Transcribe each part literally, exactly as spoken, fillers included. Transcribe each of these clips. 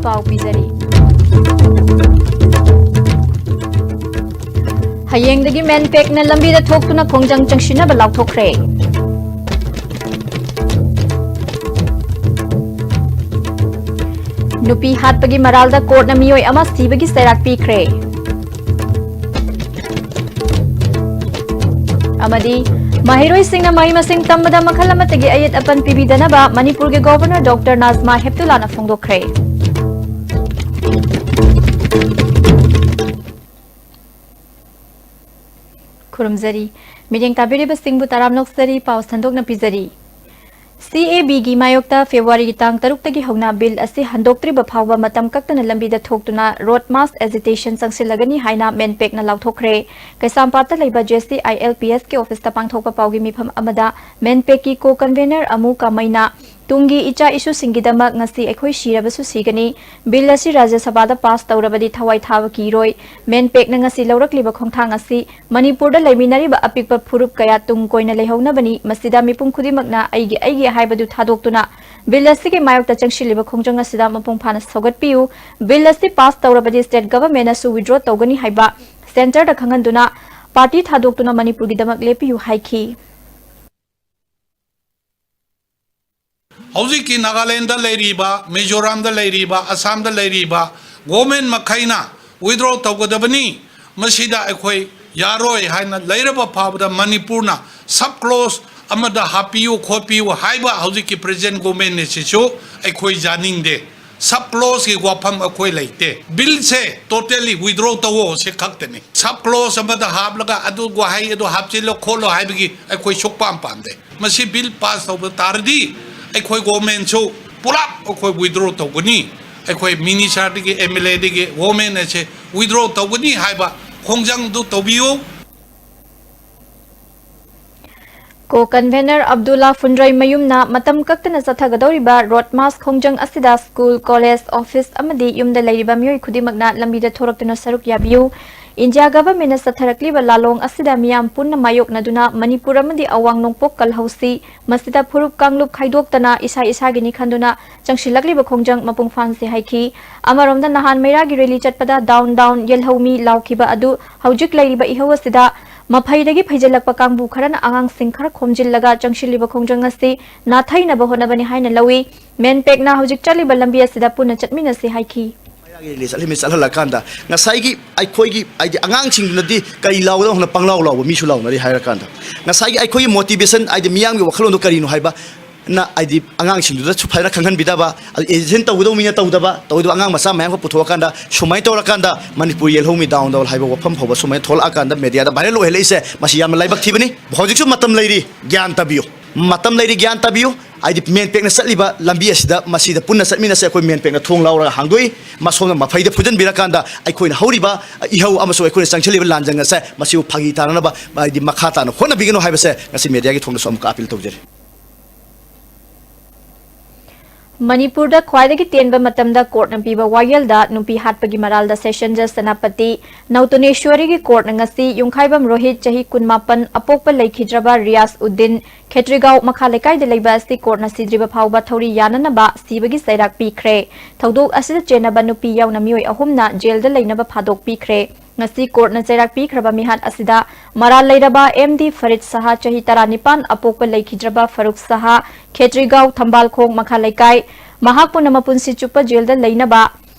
ꯄꯥꯎ ꯄꯤꯖꯔꯤ꯫ ꯍꯌꯦꯡꯗꯒꯤ ꯃꯦꯟꯄꯦꯛꯅ ꯂꯝꯕꯤꯗ ꯊꯣꯛꯇꯨꯅ ꯈꯣꯡꯖꯪ ꯆꯪꯁꯤꯟꯅꯕ ꯂꯥꯎꯊꯣꯛꯈ꯭ꯔꯦ꯫ ꯅꯨꯄꯤ ꯍꯥꯠꯄꯒꯤ ꯃꯔꯥꯜꯗ ꯀꯣꯔꯠꯅ ꯃꯤꯑꯣꯏ ꯑꯃ ꯁꯤꯕꯒꯤ ꯆꯩꯔꯥꯛ ꯄꯤꯈ꯭ꯔꯦ꯫ ꯑꯃꯗꯤ ꯃꯍꯩꯔꯣꯏꯁꯤꯡꯅ ꯃꯍꯩ ꯃꯁꯤꯡ ꯇꯝꯕꯗ ꯃꯈꯜ ꯑꯃꯠꯇꯒꯤ ꯑꯌꯦꯠ ꯑꯄꯟ ꯄꯤꯕꯤꯗꯅꯕ ꯃꯅꯤꯄꯨꯔꯒꯤ ꯒꯣꯚꯔꯅꯔ ꯗꯣꯛꯇꯔ ꯅꯥꯖꯃꯥ ꯍꯦꯞꯇꯨꯂꯥꯅ ꯐꯣꯡꯗꯣꯛꯈ꯭ꯔꯦ꯫ ꯈꯨꯔꯨꯝꯖꯔꯤ꯫ ꯃꯤꯠꯌꯦꯡ ꯇꯥꯕꯤꯔꯤꯕꯁꯤꯡꯕꯨ ꯇꯔꯥꯝꯅ ꯑꯣꯛꯆꯔꯤ꯫ ꯄꯥꯎ ꯁꯟꯗꯣꯛꯅ ꯄꯤꯖꯔꯤ꯫ ꯁꯤ ꯑꯦ ꯕꯤꯒꯤ ꯃꯥꯌꯣꯛꯇ ꯐꯦꯕ꯭ꯔꯨꯋꯥꯔꯤꯒꯤ ꯇꯥꯡ ꯇꯔꯨꯛꯇꯒꯤ ꯍꯧꯅ ꯕꯤꯜ ꯑꯁꯤ ꯍꯟꯗꯣꯛꯇ꯭ꯔꯤꯕ ꯐꯥꯎꯕ ꯃꯇꯝ ꯀꯛꯇꯅ ꯂꯝꯕꯤꯗ ꯊꯣꯛꯇꯨꯅ ꯔꯣꯗ ꯃꯥꯁ ꯑꯦꯖꯤꯇꯦꯁꯟ ꯆꯪꯁꯤꯜꯂꯒꯅꯤ ꯍꯥꯏꯅ ꯃꯦꯟꯄꯦꯛꯅ ꯂꯥꯎꯊꯣꯛꯈ꯭ꯔꯦ꯫ ꯀꯩꯁꯥꯝꯄꯥꯠꯇ ꯂꯩꯕ J C I L P ꯑꯦꯁꯀꯤ ꯑꯣꯐꯤꯁꯇ ꯄꯥꯡꯊꯣꯛꯄ ꯄꯥꯎꯒꯤ ꯃꯤꯐꯝ ꯑꯃꯗ ꯃꯦꯟꯄꯦꯛꯀꯤ ꯀꯣ ꯀꯟꯚꯦꯅꯔ ꯑꯃꯨ ꯀꯥꯃꯩꯅ ꯇꯨꯡꯒꯤ ꯏꯆꯥ ꯏꯁꯨꯁꯤꯡꯒꯤꯗꯃꯛ ꯉꯁꯤ ꯑꯩꯈꯣꯏ ꯁꯤꯔꯕꯁꯨ ꯁꯤꯒꯅꯤ, ꯕꯤꯜ ꯑꯁꯤ ꯔꯥꯖ꯭ꯌ ꯁꯚꯥꯗ ꯄꯥꯁ ꯇꯧꯔꯕꯗꯤ ꯊꯋꯥꯏ ꯊꯥꯕ ꯀꯤꯔꯣꯏ꯫ ꯃꯦꯟꯄꯦꯛꯅ ꯉꯁꯤ ꯂꯧꯔꯛꯂꯤꯕ ꯈꯣꯡꯊꯥꯡ ꯑꯁꯤ ꯃꯅꯤꯄꯨꯔꯗ ꯂꯩꯃꯤꯟꯅꯔꯤꯕ ꯑꯄꯤꯛꯄ ꯐꯨꯔꯨꯞ ꯀꯌꯥ ꯇꯨꯡ ꯀꯣꯏꯅ ꯂꯩꯍꯧꯅꯕꯅꯤ꯫ ꯃꯁꯤꯗ ꯃꯤꯄꯨꯝ ꯈꯨꯗꯤꯡꯃꯛꯅ ꯑꯩꯒꯤ, ꯑꯩꯒꯤ ꯍꯥꯏꯕꯗꯨ ꯊꯥꯗꯣꯛꯇꯨꯅ ꯕꯤꯜ ꯑꯁꯤꯒꯤ ꯃꯥꯌꯣꯛꯇ ꯆꯪꯁꯤꯜꯂꯤꯕ ꯈꯣꯡꯖꯪ ꯑꯁꯤꯗ ꯃꯄꯨꯡ ꯐꯥꯅ ꯁꯧꯒꯠꯄꯤꯌꯨ꯫ ꯕꯤꯜ ꯑꯁꯤ ꯄꯥꯁ ꯇꯧꯔꯕꯗꯤ ꯁ꯭ꯇꯦꯠ ꯒꯚꯔꯟꯃꯦꯟꯠꯅꯁꯨ ꯋꯤꯗ꯭ꯔꯣ ꯇꯧꯒꯅꯤ ꯍꯥꯏꯕ ꯁꯦꯟꯇꯔꯗ ꯈꯪꯍꯟꯗꯨꯅ ꯄꯥꯔꯇꯤ ꯊꯥꯗꯣꯛꯇꯨꯅ ꯃꯅꯤꯄꯨꯔꯒꯤꯗꯃꯛ ꯂꯦꯞꯄꯤꯌꯨ ꯍꯥꯏꯈꯤ꯫ ꯍꯧꯖꯤꯛꯀꯤ ꯅꯥꯒꯥꯂꯦꯟꯗ ꯂꯩꯔꯤꯕ, ꯃꯤꯖꯣꯔꯥꯝꯗ ꯂꯩꯔꯤꯕ, ꯑꯁꯥꯝꯗ ꯂꯩꯔꯤꯕ ꯒꯣꯔꯃꯦꯟ ꯃꯈꯩꯅ ꯋꯤꯗ꯭ꯔꯣ ꯇꯧꯒꯗꯕꯅꯤ꯫ ꯃꯁꯤꯗ ꯑꯩꯈꯣꯏ ꯌꯥꯔꯣꯏ ꯍꯥꯏꯅ ꯂꯩꯔꯕ ꯐꯥꯎꯕꯗ ꯃꯅꯤꯄꯨꯔꯅ ꯁꯕ ꯀ꯭ꯂꯣꯖ ꯑꯃꯗ ꯍꯥꯞꯄꯤꯌꯨ ꯈꯣꯠꯄꯤꯌꯨ ꯍꯥꯏꯕ ꯍꯧꯖꯤꯛꯀꯤ ꯄ꯭ꯔꯦꯖꯦꯟ ꯒꯣꯔꯃꯦꯟ ꯑꯁꯤꯁꯨ ꯑꯩꯈꯣꯏ ꯌꯥꯅꯤꯡꯗꯦ꯫ ꯁꯕ ꯀ꯭ꯂꯣꯖꯀꯤ ꯋꯥꯐꯝ ꯑꯩꯈꯣꯏ ꯂꯩꯇꯦ꯫ ꯕꯤꯜꯁꯦ ꯇꯣꯇꯦꯂꯤ ꯋꯤꯗ꯭ꯔꯣ ꯇꯧꯑꯣ ꯁꯤ ꯈꯛꯇꯅꯤ꯫ ꯁꯕ ꯀ꯭ꯂꯣꯖ ꯑꯃꯗ ꯍꯥꯞꯂꯒ ꯑꯗꯨ ꯋꯥꯍꯩ ꯑꯗꯨ ꯍꯥꯞꯆꯤꯜꯂꯣ ꯈꯣꯠꯂꯣ ꯍꯥꯏꯕꯒꯤ ꯑꯩꯈꯣꯏ ꯁꯨꯛꯄꯥꯝ ꯄꯥꯝꯗꯦ꯫ ꯃꯁꯤ ꯕꯤꯜ ꯄꯥꯁ ꯇꯧꯕ ꯇꯥꯔꯗꯤ ꯑꯩꯈꯣꯏ ꯒꯣꯔꯃꯦꯟꯁꯨ ꯄꯨꯂꯞ ꯑꯩꯈꯣꯏ ꯋꯤꯗ꯭ꯔꯣ ꯇꯧꯒꯅꯤ꯫ ꯑꯩꯈꯣꯏ ꯃꯤꯅꯤꯁꯇꯔꯗꯒꯤ, ꯑꯦꯝ ꯑꯦꯜ ꯑꯦꯗꯒꯤ ꯒꯣꯔꯃꯦꯟ ꯑꯁꯦ ꯋꯤꯗ꯭ꯔꯣ ꯇꯧꯒꯅꯤ ꯍꯥꯏꯕ ꯈꯣꯡꯖꯪꯗꯨ ꯇꯧꯕꯤꯌꯨ꯫ ꯀꯣ ꯀꯟꯚꯦꯅꯔ ꯑꯕꯗꯨꯜꯂꯥ ꯐꯨꯟꯗ꯭ꯔꯩꯃꯌꯨꯝꯅ ꯃꯇꯝ ꯀꯛꯇꯅ ꯆꯠꯊꯒꯗꯧꯔꯤꯕ ꯔꯣꯗ ꯃꯥꯔꯆ ꯈꯣꯡꯖꯪ ꯑꯁꯤꯗ ꯁ꯭ꯀꯨꯜ, ꯀꯣꯂꯦꯖ, ꯑꯣꯐꯤꯁ ꯑꯃꯗꯤ ꯌꯨꯝꯗ ꯂꯩꯔꯤꯕ ꯃꯤꯑꯣꯏ ꯈꯨꯗꯤꯡꯃꯛꯅ ꯂꯝꯕꯤꯗ ꯊꯣꯔꯛꯇꯨꯅ ꯁꯔꯨꯛ ꯌꯥꯕꯤꯌꯨ꯫ ꯏꯟꯗꯤꯌꯥ ꯒꯚꯔꯟꯃꯦꯟꯠꯅ ꯆꯠꯊꯔꯛꯂꯤꯕ ꯂꯥꯂꯣꯡ ꯑꯁꯤꯗ ꯃꯤꯌꯥꯝ ꯄꯨꯟꯅ ꯃꯥꯌꯣꯛꯅꯗꯨꯅ ꯃꯅꯤꯄꯨꯔ ꯑꯃꯗꯤ ꯑꯋꯥꯡ ꯅꯣꯡꯄꯣꯛ ꯀꯜꯍꯧꯁꯤ꯫ ꯃꯁꯤꯗ ꯐꯨꯔꯨꯞ ꯀꯥꯡꯂꯨꯞ ꯈꯥꯏꯗꯣꯛꯇꯅ ꯏꯁꯥ ꯏꯁꯥꯒꯤꯅꯤ ꯈꯟꯗꯨꯅ ꯆꯪꯁꯤꯜꯂꯛꯂꯤꯕ ꯈꯣꯡꯖꯪ ꯃꯄꯨꯡ ꯐꯥꯍꯟꯁꯤ ꯍꯥꯏꯈꯤ꯫ ꯑꯃꯔꯣꯝꯗ ꯅꯍꯥꯟ ꯃꯩꯔꯥꯒꯤ rally ꯆꯠꯄꯗ "Down, down, ꯌꯦꯜꯍꯧꯃꯤ" ꯂꯥꯎꯈꯤꯕ ꯑꯗꯨ ꯍꯧꯖꯤꯛ ꯂꯩꯔꯤꯕ ꯏꯍꯧ ꯑꯁꯤꯗ ꯃꯐꯩꯗꯒꯤ ꯐꯩꯖꯤꯜꯂꯛꯄ ꯀꯥꯡꯕꯨ ꯈꯔꯅ ꯑꯉꯥꯡꯁꯤꯡ ꯈꯔ ꯈꯣꯝꯖꯤꯜꯂꯒ ꯆꯪꯁꯤꯜꯂꯤꯕ ꯈꯣꯡꯖꯪ ꯑꯁꯤ ꯅꯥꯊꯩꯅꯕ ꯍꯣꯠꯅꯕꯅꯤ ꯍꯥꯏꯅ ꯂꯧꯏ꯫ ꯃꯦꯟꯄꯦꯛꯅ ꯍꯧꯖꯤꯛ ꯆꯠꯂꯤꯕ ꯂꯝꯕꯤ ꯑꯁꯤꯗ ꯄꯨꯟꯅ ꯆꯠꯃꯤꯟꯅꯁꯤ ꯍꯥꯏꯈꯤ꯫ ꯃꯩꯔꯥꯒꯤ rally ꯆꯠꯂꯤꯃꯤ ꯆꯠꯍꯜꯂꯀꯥꯟꯗ ꯉꯁꯥꯏꯒꯤ ꯑꯩꯈꯣꯏꯒꯤ ꯍꯥꯏꯗꯤ ꯑꯉꯥꯡꯁꯤꯡꯗꯨꯅꯗꯤ ꯀꯔꯤ ꯂꯥꯎꯒꯗꯧꯅꯣ ꯈꯪꯗ ꯄꯪꯂꯥꯎ ꯂꯥꯎꯕ ꯃꯤꯁꯨ ꯂꯥꯎꯅꯔꯤ ꯍꯥꯏꯔꯀꯥꯟꯗ ꯉꯁꯥꯏꯒꯤ ꯑꯩꯈꯣꯏꯒꯤ motivation ꯍꯥꯏꯗꯤ ꯃꯤꯌꯥꯝꯒꯤ ꯋꯥꯈꯜꯂꯣꯟꯗꯣ ꯀꯔꯤꯅꯣ ꯍꯥꯏꯕ ꯅ ꯍꯥꯏꯗꯤ ꯑꯉꯥꯡꯁꯤꯡꯗꯨꯗꯁꯨ ꯐꯖꯅ ꯈꯪꯍꯟꯕꯤꯗꯕ, ꯑꯗꯨ agitation ꯇꯧꯒꯗꯧꯕ ꯃꯤꯅ ꯇꯧꯗꯕ, ꯇꯧꯒꯗꯧꯕ ꯑꯉꯥꯡ ꯃꯆꯥ ꯃꯌꯥꯝ ꯑꯃ ꯄꯨꯊꯣꯛꯑꯀꯥꯟꯗ ꯁꯨꯃꯥꯏꯅ ꯇꯧꯔꯀꯥꯟꯗ ꯃꯅꯤꯄꯨꯔ ꯌꯦꯜꯍꯧꯃꯤ down down ꯍꯥꯏꯕ ꯋꯥꯐꯝ ꯐꯥꯎꯕ ꯁꯨꯃꯥꯏꯅ ꯊꯣꯛꯂꯛꯑꯀꯥꯟꯗ mediaꯗ viral ꯑꯣꯏꯍꯜꯂꯛꯏꯁꯦ, ꯃꯁꯤ ꯌꯥꯝꯅ ꯂꯥꯏꯕꯛ ꯊꯤꯕꯅꯤ꯫ ꯍꯧꯖꯤꯛꯁꯨ ꯃꯇꯝ ꯂꯩꯔꯤ, ꯒ꯭ꯌꯥꯟ ꯇꯥꯕꯤꯌꯨ꯫ ꯃꯇꯝ ꯂꯩꯔꯤ, ꯒ꯭ꯌꯥꯟ ꯇꯥꯕꯤꯌꯨ꯫ ꯍꯥꯏꯗꯤ ꯃꯦꯟꯄꯦꯛꯅ ꯆꯠꯂꯤꯕ ꯂꯝꯕꯤ ꯑꯁꯤꯗ ꯃꯁꯤꯗ ꯄꯨꯟꯅ ꯆꯠꯃꯤꯟꯅꯁꯦ꯫ ꯑꯩꯈꯣꯏ ꯃꯦꯟꯄꯦꯛꯅ ꯊꯣꯡ ꯂꯥꯎꯔꯒ ꯍꯥꯡꯗꯣꯛꯏ꯫ ꯃꯁꯣꯝꯗ ꯃꯐꯩꯗ ꯐꯨꯖꯟꯕꯤꯔꯀꯥꯟꯗ ꯑꯩꯈꯣꯏꯅ ꯍꯧꯔꯤꯕ ꯏꯍꯧ ꯑꯃꯁꯨꯡ ꯑꯩꯈꯣꯏꯅ ꯆꯪꯁꯤꯜꯂꯤꯕ ꯂꯥꯟꯖꯪ ꯑꯁꯦ ꯃꯁꯤꯕꯨ ꯐꯥꯒꯤ ꯇꯥꯅꯅꯕ ꯍꯥꯏꯗꯤ ꯃꯈꯥ ꯇꯥꯅ ꯍꯣꯠꯅꯕꯤꯒꯅꯨ ꯍꯥꯏꯕꯁꯦ ꯉꯁꯤ mediaꯒꯤ ꯊꯣꯡꯗꯁꯨ ꯑꯃꯨꯛꯀ appeal ꯇꯧꯖꯔꯤ꯫ ꯃꯅꯤꯄꯨꯔꯗ ꯈ꯭ꯋꯥꯏꯗꯒꯤ ꯇꯦꯟꯕ ꯃꯇꯝꯗ courtꯅ ꯄꯤꯕ ꯋꯥꯌꯦꯜꯗ ꯅꯨꯄꯤ ꯍꯥꯠꯄꯒꯤ ꯃꯔꯥꯜꯗ session judge ꯁꯦꯅꯥꯄꯇꯤ ꯅꯧꯇꯅꯦꯁ꯭ꯋꯔꯤꯒꯤ courtꯅ ꯉꯁꯤ ꯌꯨꯝꯈꯥꯏꯕꯝ ꯔꯣꯍꯤꯠ, ꯆꯍꯤ ꯀꯨꯟꯃꯥꯄꯟ, ꯑꯄꯣꯛꯄ ꯂꯩꯈꯤꯗ꯭ꯔꯕ ꯔꯤꯌꯥꯖ ꯎꯗꯤꯟ, ꯈꯦꯇ꯭ꯔꯤꯒꯥꯎ ꯃꯈꯥ ꯂꯩꯀꯥꯏꯗ ꯂꯩꯕ ꯑꯁꯤ courtꯅ ꯁꯤꯗ꯭ꯔꯤꯕ ꯐꯥꯎꯕ ꯊꯧꯔꯤ ꯌꯥꯅꯅꯕ ꯁꯤꯕꯒꯤ ꯆꯩꯔꯥꯛ ꯄꯤꯈ꯭ꯔꯦ꯫ ꯊꯧꯗꯣꯛ ꯑꯁꯤꯗ ꯆꯦꯟꯅꯕ ꯅꯨꯄꯤ ꯌꯥꯎꯅ ꯃꯤꯑꯣꯏ ꯑꯍꯨꯝꯅ jailꯗ ꯂꯩꯅꯕ ꯊꯥꯗꯣꯛꯄꯤꯈ꯭ꯔꯦ꯫ ꯉꯁꯤ courtꯅ ꯆꯩꯔꯥꯛ ꯄꯤꯈ꯭ꯔꯕ ꯃꯤꯍꯥꯠ ꯑꯁꯤꯗ ꯃꯔꯥꯜ ꯂꯩꯔꯕ ꯑꯦꯝ ꯗꯤ ꯐꯔꯤꯗ ꯁꯍꯥ, ꯆꯍꯤ ꯇꯔꯥꯅꯤꯄꯥꯟ, ꯑꯄꯣꯛꯄ ꯂꯩꯈꯤꯗ꯭ꯔꯕ ꯐꯔꯨꯛ ꯁꯍꯥ, ꯈꯦꯇ꯭ꯔꯤꯒꯥꯎ ꯊꯝꯕꯥꯜꯈꯣꯡ ꯃꯈꯥ ꯂꯩꯀꯥꯏ, ꯃꯍꯥꯛꯄꯨꯅ ꯃꯄꯨꯟꯁꯤ ꯆꯨꯞꯄ jailꯗ ꯂꯩꯅꯕ,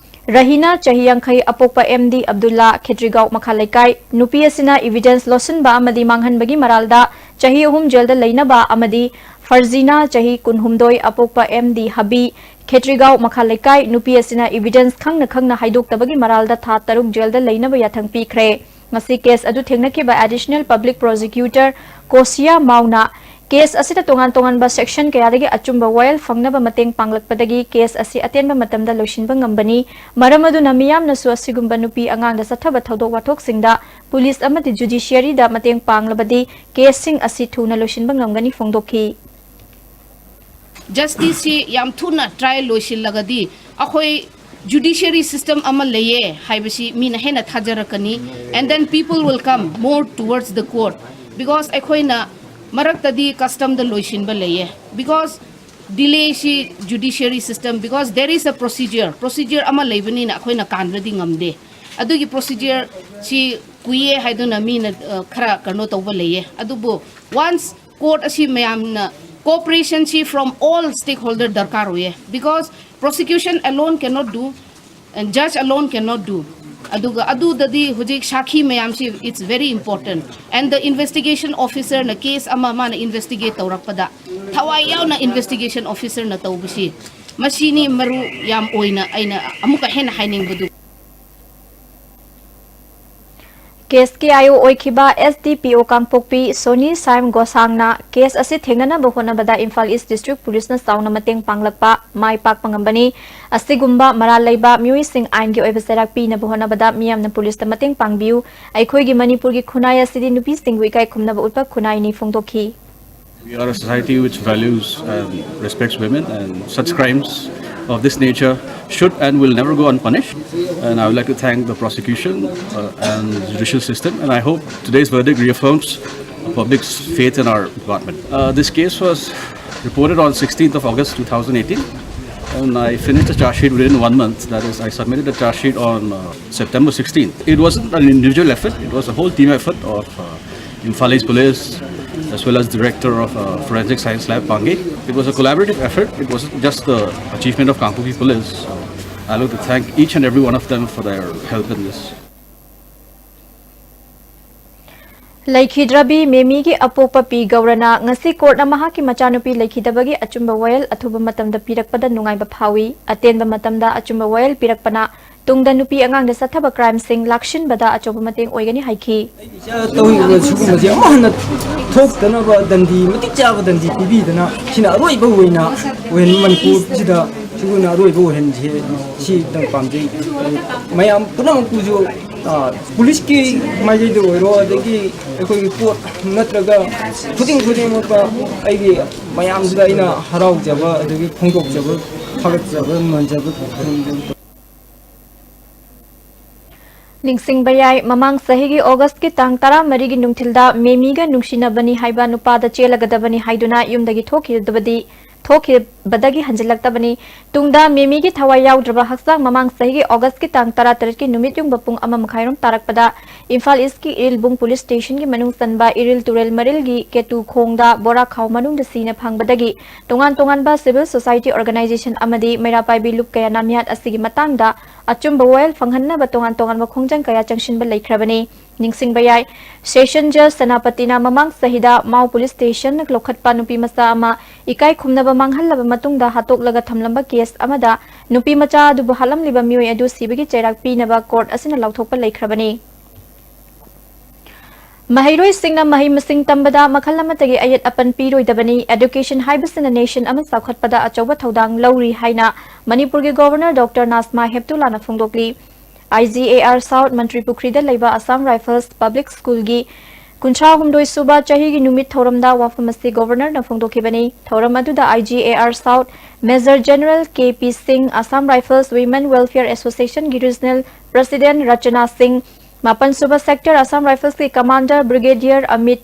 ꯔꯍꯤꯅꯥ, ꯆꯍꯤ ꯌꯥꯡꯈꯩ, ꯑꯄꯣꯛꯄ ꯑꯦꯝ ꯗꯤ ꯑꯕꯗꯨꯜꯂꯥ, ꯈꯦꯇ꯭ꯔꯤꯒꯥꯎ ꯃꯈꯥ ꯂꯩꯀꯥꯏ, ꯅꯨꯄꯤ ꯑꯁꯤꯅ evidence ꯂꯣꯠꯁꯤꯟꯕ ꯑꯃꯗꯤ ꯃꯥꯡꯍꯟꯕꯒꯤ ꯃꯔꯥꯜꯗ ꯆꯍꯤ ꯑꯍꯨꯝ jailꯗ ꯂꯩꯅꯕ ꯑꯃꯗꯤ ꯐꯔꯖꯤꯅꯥ, ꯆꯍꯤ ꯀꯨꯟꯍꯨꯝꯗꯣꯏ, ꯑꯄꯣꯛꯄ ꯑꯦꯝ ꯗꯤ ꯍꯕꯤ, ꯈꯦꯇ꯭ꯔꯤꯒꯥꯎ ꯃꯈꯥ ꯂꯩꯀꯥꯏ, ꯅꯨꯄꯤ ꯑꯁꯤꯅ evidence ꯈꯪꯅ ꯈꯪꯅ ꯍꯥꯏꯗꯣꯛꯇꯕꯒꯤ ꯃꯔꯥꯜꯗ ꯊꯥ ꯇꯔꯨꯛ jailꯗ ꯂꯩꯅꯕ ꯌꯥꯊꯪ ꯄꯤꯈ꯭ꯔꯦ꯫ ꯉꯁꯤ case ꯑꯗꯨ ꯊꯦꯡꯅꯈꯤꯕ Additional Public Prosecutor ꯀꯣꯁꯤꯌꯥ ꯃꯥꯎꯅ case ꯑꯁꯤꯗ ꯇꯣꯉꯥꯟ ꯇꯣꯉꯥꯟꯕ section ꯀꯌꯥꯗꯒꯤ ꯑꯆꯨꯝꯕ ꯋꯥꯌꯦꯜ ꯐꯪꯅꯕ ꯃꯇꯦꯡ ꯄꯥꯡꯂꯛꯄꯗꯒꯤ case ꯑꯁꯤ ꯑꯇꯦꯟꯕ ꯃꯇꯝꯗ ꯂꯣꯏꯁꯤꯟꯕ ꯉꯝꯕꯅꯤ꯫ ꯃꯔꯝ ꯑꯗꯨꯅ ꯃꯤꯌꯥꯝꯅꯁꯨ ꯑꯁꯤꯒꯨꯝꯕ ꯅꯨꯄꯤ ꯑꯉꯥꯡꯗ ꯆꯠꯊꯕ ꯊꯧꯗꯣꯛ ꯋꯥꯊꯣꯛꯁꯤꯡꯗ police ꯑꯃꯗꯤ judiciaryꯗ ꯃꯇꯦꯡ ꯄꯥꯡꯂꯕꯗꯤ caseꯁꯤꯡ ꯑꯁꯤ ꯊꯨꯅ ꯂꯣꯏꯁꯤꯟꯕ ꯉꯝꯒꯅꯤ ꯐꯣꯡꯗꯣꯛꯈꯤ꯫ Justiceꯁꯤ ꯌꯥꯝ ꯊꯨꯅ trial ꯂꯣꯏꯁꯤꯜꯂꯒꯗꯤ ꯑꯩꯈꯣꯏ judiciary system ꯑꯃ ꯂꯩꯌꯦ ꯍꯥꯏꯕꯁꯤ ꯃꯤꯅ ꯍꯦꯟꯅ ꯊꯥꯖꯔꯛꯀꯅꯤ꯫ And then people will come more towards the court, because ꯑꯩꯈꯣꯏꯅ ꯃꯔꯛꯇꯗꯤ customꯗ ꯂꯣꯏꯁꯤꯟꯕ ꯂꯩꯌꯦ, because Delay ꯁꯤ judiciary system, because there is a procedure, procedure ꯑꯃ ꯂꯩꯕꯅꯤꯅ ꯑꯩꯈꯣꯏꯅ ꯀꯥꯟꯕꯗꯤ ꯉꯝꯗꯦ꯫ ꯑꯗꯨꯒꯤ procedure ꯁꯤ ꯀꯨꯏꯌꯦ ꯍꯥꯏꯗꯨꯅ ꯃꯤꯅ ꯑ, ꯈꯔ ꯀꯩꯅꯣ ꯇꯧꯕ ꯂꯩꯌꯦ꯫ ꯑꯗꯨꯕꯨ once court ꯑꯁꯤ ꯃꯌꯥꯝꯅ cooperation ꯁꯤ from all stakeholder ꯗꯔꯀꯥꯔ ꯑꯣꯏꯌꯦ, because prosecution alone cannot do and judge alone cannot do. ꯑꯗꯨꯒ ꯑꯗꯨꯗꯗꯤ ꯍꯧꯖꯤꯛ ꯁꯥꯈꯤ ꯃꯌꯥꯝꯁꯤ, it's very important, and the investigation officer ꯅ case ꯑꯃ ꯃꯥꯅ investigate ꯇꯧꯔꯛꯄꯗ ꯊꯋꯥꯏ ꯌꯥꯎꯅ investigation officer ꯅ ꯇꯧꯕꯁꯤ, ꯃꯁꯤꯅꯤ ꯃꯔꯨ ꯌꯥꯝ ꯑꯣꯏꯅ ꯑꯩꯅ ꯑꯃꯨꯛꯀ ꯍꯦꯟꯅ ꯍꯥꯏꯅꯤꯡꯕꯗꯨ꯫ ꯀꯦꯁꯀꯤ ꯑꯥꯏ ꯑꯣ ꯑꯣꯏꯈꯤꯕ ꯑꯦꯁ ꯗꯤ ꯄꯤ ꯑꯣ ꯀꯥꯡꯄꯣꯛꯄꯤ ꯁꯣꯅꯤ ꯁꯥꯏꯝ ꯒꯣꯁꯥꯡꯅ ꯀꯦꯁ ꯑꯁꯤ ꯊꯦꯡꯅꯅꯕ ꯍꯣꯠꯅꯕꯗ ꯏꯝꯐꯥꯜ ꯏꯁ ꯗꯤꯁꯇ꯭ꯔꯤꯛ ꯄꯨꯂꯤꯁꯅ ꯆꯥꯎꯅ ꯃꯇꯦꯡ ꯄꯥꯡꯂꯛꯄ ꯃꯥꯏ ꯄꯥꯛꯄ ꯉꯝꯕꯅꯤ꯫ ꯑꯁꯤꯒꯨꯝꯕ ꯃꯔꯥꯜ ꯂꯩꯕ ꯃꯤꯑꯣꯏꯁꯤꯡ ꯑꯥꯏꯟꯒꯤ ꯑꯣꯏꯕ ꯆꯩꯔꯥꯛ ꯄꯤꯅꯕ ꯍꯣꯠꯅꯕꯗ ꯃꯤꯌꯥꯝꯅ ꯄꯨꯂꯤꯁꯇ ꯃꯇꯦꯡ ꯄꯥꯡꯕꯤꯌꯨ꯫ ꯑꯩꯈꯣꯏꯒꯤ ꯃꯅꯤꯄꯨꯔꯒꯤ ꯈꯨꯟꯅꯥꯏ ꯑꯁꯤꯗꯤ ꯅꯨꯄꯤꯁꯤꯡꯕꯨ ꯏꯀꯥꯏ ꯈꯨꯝꯅꯕ ꯎꯠꯄ ꯈꯨꯟꯅꯥꯏꯅꯤ ꯐꯣꯡꯗꯣꯛꯈꯤ꯫ We are a society which values and respects women, and such crimes of this nature should and will never go unpunished. And I would like to thank the prosecution uh, and judicial system, and I hope today's verdict reaffirms the public's faith in our department. Uh, this case was reported on sixteenth of August two thousand eighteen, and I finished the charge sheet within one month. That is, I submitted the charge sheet on uh, September sixteenth. It wasn't an individual effort, it was a whole team effort of uh, Imphal East Police, as well as director of uh, Forensic Science Lab, Pange. It was a collaborative effort. It wasn't just the achievement of Kangpokpi Police. So I would like to thank each and every one of them for their help in this. ꯂꯩꯈꯤꯗ꯭ꯔꯕꯤ ꯃꯦꯃꯤꯒꯤ ꯑꯄꯣꯛꯄ ꯄꯤ ꯒꯧꯔꯅ ꯉꯁꯤ ꯀꯣꯔꯠꯅ ꯃꯍꯥꯛꯀꯤ ꯃꯆꯥꯅꯨꯄꯤ ꯂꯩꯈꯤꯗꯕꯒꯤ ꯑꯆꯨꯝꯕ ꯋꯥꯌꯦꯜ ꯑꯊꯨꯕ ꯃꯇꯝꯗ ꯄꯤꯔꯛꯄꯗ ꯅꯨꯡꯉꯥꯏꯕ ꯐꯥꯎꯏ꯫ ꯑꯇꯦꯟꯕ ꯃꯇꯝꯗ ꯑꯆꯨꯝꯕ ꯋꯥꯌꯦꯜ ꯄꯤꯔꯛꯄꯅ ꯇꯨꯡꯗ ꯅꯨꯄꯤ ꯑꯉꯥꯡꯗ ꯆꯠꯊꯕ ꯀ꯭ꯔꯥꯏꯝꯁꯤꯡ ꯂꯥꯛꯁꯤꯟꯕꯗ ꯑꯆꯧꯕ ꯃꯇꯦꯡ ꯑꯣꯏꯒꯅꯤ ꯍꯥꯏꯈꯤ꯫ ꯏꯆꯥ ꯇꯧꯔꯤꯕ ꯁꯤꯒꯨꯝꯕꯁꯦ ꯑꯃꯨꯛ ꯍꯟꯅ ꯊꯣꯛꯇꯅꯕ ꯗꯟꯗꯤ, ꯃꯇꯤꯛ ꯆꯥꯕ ꯗꯟꯗꯤ ꯄꯤꯕꯤꯗꯅ, ꯁꯤꯅ ꯑꯔꯣꯏꯕ ꯑꯣꯏꯅ ꯑꯣꯏꯍꯟ-, ꯃꯅꯤꯄꯨꯔꯁꯤꯗ ꯁꯤꯒꯨꯝꯅ ꯑꯔꯣꯏꯕ ꯑꯣꯏꯍꯟꯁꯦ, ꯁꯤꯗꯪ ꯄꯥꯝꯖꯩ꯫ ꯃꯌꯥꯝ ꯄꯨꯝꯅꯃꯛꯄꯨꯁꯨ, ꯑ, ꯄꯨꯂꯤꯁꯀꯤ ꯃꯥꯏꯀꯩꯗ ꯑꯣꯏꯔꯣ, ꯑꯗꯒꯤ ꯑꯩꯈꯣꯏꯒꯤ ꯀꯣꯔꯠ ꯅꯠꯇ꯭ꯔꯒ ꯈꯨꯗꯤꯡ ꯈꯨꯗꯤꯡꯃꯛꯇ ꯑꯩꯒꯤ ꯃꯌꯥꯝꯁꯤꯗ ꯑꯩꯅ ꯍꯔꯥꯎꯖꯕ, ꯑꯗꯒꯤ ꯐꯣꯡꯗꯣꯛꯆꯕ, ꯊꯥꯒꯠꯆꯕ, ꯅꯨꯡꯉꯥꯏꯖꯕ ꯐꯣꯡꯗꯣꯛꯆꯕ꯫ ꯅꯤꯡꯁꯤꯡꯕ ꯌꯥꯏ, ꯃꯃꯥꯡ ꯆꯍꯤꯒꯤ ꯑꯣꯒꯁꯀꯤ ꯇꯥꯡ ꯇꯔꯥꯃꯔꯤꯒꯤ ꯅꯨꯡꯊꯤꯜꯗ ꯃꯦꯃꯤꯒ ꯅꯨꯡꯁꯤꯅꯕꯅꯤ ꯍꯥꯏꯕ ꯅꯨꯄꯥꯗ ꯆꯦꯜꯂꯒꯗꯕꯅꯤ ꯍꯥꯏꯗꯨꯅ ꯌꯨꯝꯗꯒꯤ ꯊꯣꯛꯈꯤꯗꯕꯗꯤ ꯊꯣꯛꯈꯤꯕꯗꯒꯤ ꯍꯟꯖꯤꯜꯂꯛꯇꯕꯅꯤ꯫ ꯇꯨꯡꯗ ꯃꯦꯃꯤꯒꯤ ꯊꯋꯥꯏ ꯌꯥꯎꯗ꯭ꯔꯕ ꯍꯛꯆꯥꯡ ꯃꯃꯥꯡ ꯆꯍꯤꯒꯤ ꯑꯣꯒꯁꯀꯤ ꯇꯥꯡ ꯇꯔꯥꯇꯔꯦꯠꯀꯤ ꯅꯨꯃꯤꯠ ꯌꯨꯡꯕ ꯄꯨꯡ ꯑꯃ ꯃꯈꯥꯏꯔꯣꯝ ꯇꯥꯔꯛꯄꯗ ꯏꯝꯐꯥꯜ ꯏꯁꯀꯤ ꯏꯔꯤꯜꯕꯨꯡ ꯄꯨꯂꯤꯁ ꯁ꯭ꯇꯦꯁꯟꯒꯤ ꯃꯅꯨꯡ ꯆꯟꯕ ꯏꯔꯤꯜ ꯇꯨꯔꯦꯜ ꯃꯔꯤꯜꯒꯤ ꯀꯦꯇꯨ ꯈꯣꯡꯗ ꯕꯣꯔꯥ ꯈꯥꯎ ꯃꯅꯨꯡꯗ ꯁꯤꯅ ꯐꯪꯕꯗꯒꯤ ꯇꯣꯉꯥꯟ ꯇꯣꯉꯥꯟꯕ ꯁꯤꯚꯤꯜ ꯁꯣꯁꯥꯏꯇꯤ ꯑꯣꯔꯒꯅꯥꯏꯖꯦꯁꯟ ꯑꯃꯗꯤ ꯃꯩꯔꯥ ꯄꯥꯏꯕꯤ ꯂꯨꯞ ꯀꯌꯥꯅ ꯃꯤꯍꯥꯠ ꯑꯁꯤꯒꯤ ꯃꯇꯥꯡꯗ ꯑꯆꯨꯝꯕ ꯋꯥꯌꯦꯜ ꯐꯪꯍꯟꯅꯕ ꯇꯣꯉꯥꯟ ꯇꯣꯉꯥꯟꯕ ꯈꯣꯡꯖꯪ ꯀꯌꯥ ꯆꯪꯁꯤꯟꯕ ꯂꯩꯈ꯭ꯔꯕꯅꯤ꯫ ꯅꯤꯡꯁꯤꯡꯕ ꯌꯥꯏ, ꯁꯦꯁꯟ ꯖꯖ ꯁꯦꯅꯥꯄꯇꯤꯅ ꯃꯃꯥꯡ ꯆꯍꯤꯗ ꯃꯥꯎ ꯄꯨꯂꯤꯁ ꯁ꯭ꯇꯦꯁꯟꯅ ꯂꯧꯈꯠꯄ ꯅꯨꯄꯤ ꯃꯆꯥ ꯑꯃ ꯏꯀꯥꯏ ꯈꯨꯝꯅꯕ ꯃꯥꯡꯍꯜꯂꯕ ꯃꯇꯨꯡꯗ ꯍꯥꯠꯇꯣꯛꯂꯒ ꯊꯝꯂꯝꯕ ꯀꯦꯁ ꯑꯃꯗ ꯅꯨꯄꯤ ꯃꯆꯥ ꯑꯗꯨꯕꯨ ꯍꯥꯠꯂꯝꯂꯤꯕ ꯃꯤꯑꯣꯏ ꯑꯗꯨ ꯁꯤꯕꯒꯤ ꯆꯩꯔꯥꯛ ꯄꯤꯅꯕ ꯀꯣꯔꯠ ꯑꯁꯤꯅ ꯂꯥꯎꯊꯣꯛꯄ ꯂꯩꯈ꯭ꯔꯕꯅꯤ꯫ ꯃꯍꯩꯔꯣꯏꯁꯤꯡꯅ ꯃꯍꯩ ꯃꯁꯤꯡ ꯇꯝꯕꯗ ꯃꯈꯜ ꯑꯃꯠꯇꯒꯤ ꯑꯌꯦꯠ ꯑꯄꯟ ꯄꯤꯔꯣꯏꯗꯕꯅꯤ꯫ Education ꯍꯥꯏꯕꯁꯤꯅ nation ꯑꯃ ꯆꯥꯎꯈꯠꯄꯗ ꯑꯆꯧꯕ ꯊꯧꯗꯥꯡ ꯂꯧꯔꯤ ꯍꯥꯏꯅ ꯃꯅꯤꯄꯨꯔꯒꯤ ꯒꯣꯚꯔꯅꯔ ꯗꯣꯛꯇꯔ ꯅꯥꯖꯃꯥ ꯍꯦꯞꯇꯨꯂꯥꯅ ꯐꯣꯡꯗꯣꯛꯂꯤ꯫ I G A R South ꯃꯟꯇ꯭ꯔꯤ ꯄꯨꯈ꯭ꯔꯤꯗ ꯂꯩꯕ ꯑꯁꯥꯝ ꯔꯥꯏꯐꯜꯁ ꯄꯕ꯭ꯂꯤꯛ ꯁ꯭ꯀꯨꯜꯒꯤ ꯀꯨꯟꯊ꯭ꯔꯥ ꯍꯨꯝꯗꯣꯏ ꯁꯨꯕ ꯆꯍꯤꯒꯤ ꯅꯨꯃꯤꯠ ꯊꯧꯔꯝꯗ ꯋꯥꯐꯝ ꯑꯁꯤ ꯒꯣꯚꯔꯅꯔꯅ ꯐꯣꯡꯗꯣꯛꯈꯤꯕꯅꯤ꯫ ꯊꯧꯔꯝ ꯑꯗꯨꯗ I G A R South Major General K P ꯁꯤꯡ, Assam Rifles Women Welfare Association ꯒꯤ Regional President ꯔꯆꯅꯥ ꯁꯤꯡ, ꯃꯥꯄꯟ ꯁꯨꯕ Sector Assam Rifles ꯀꯤ Commander Brigadier ꯑꯃꯤꯠ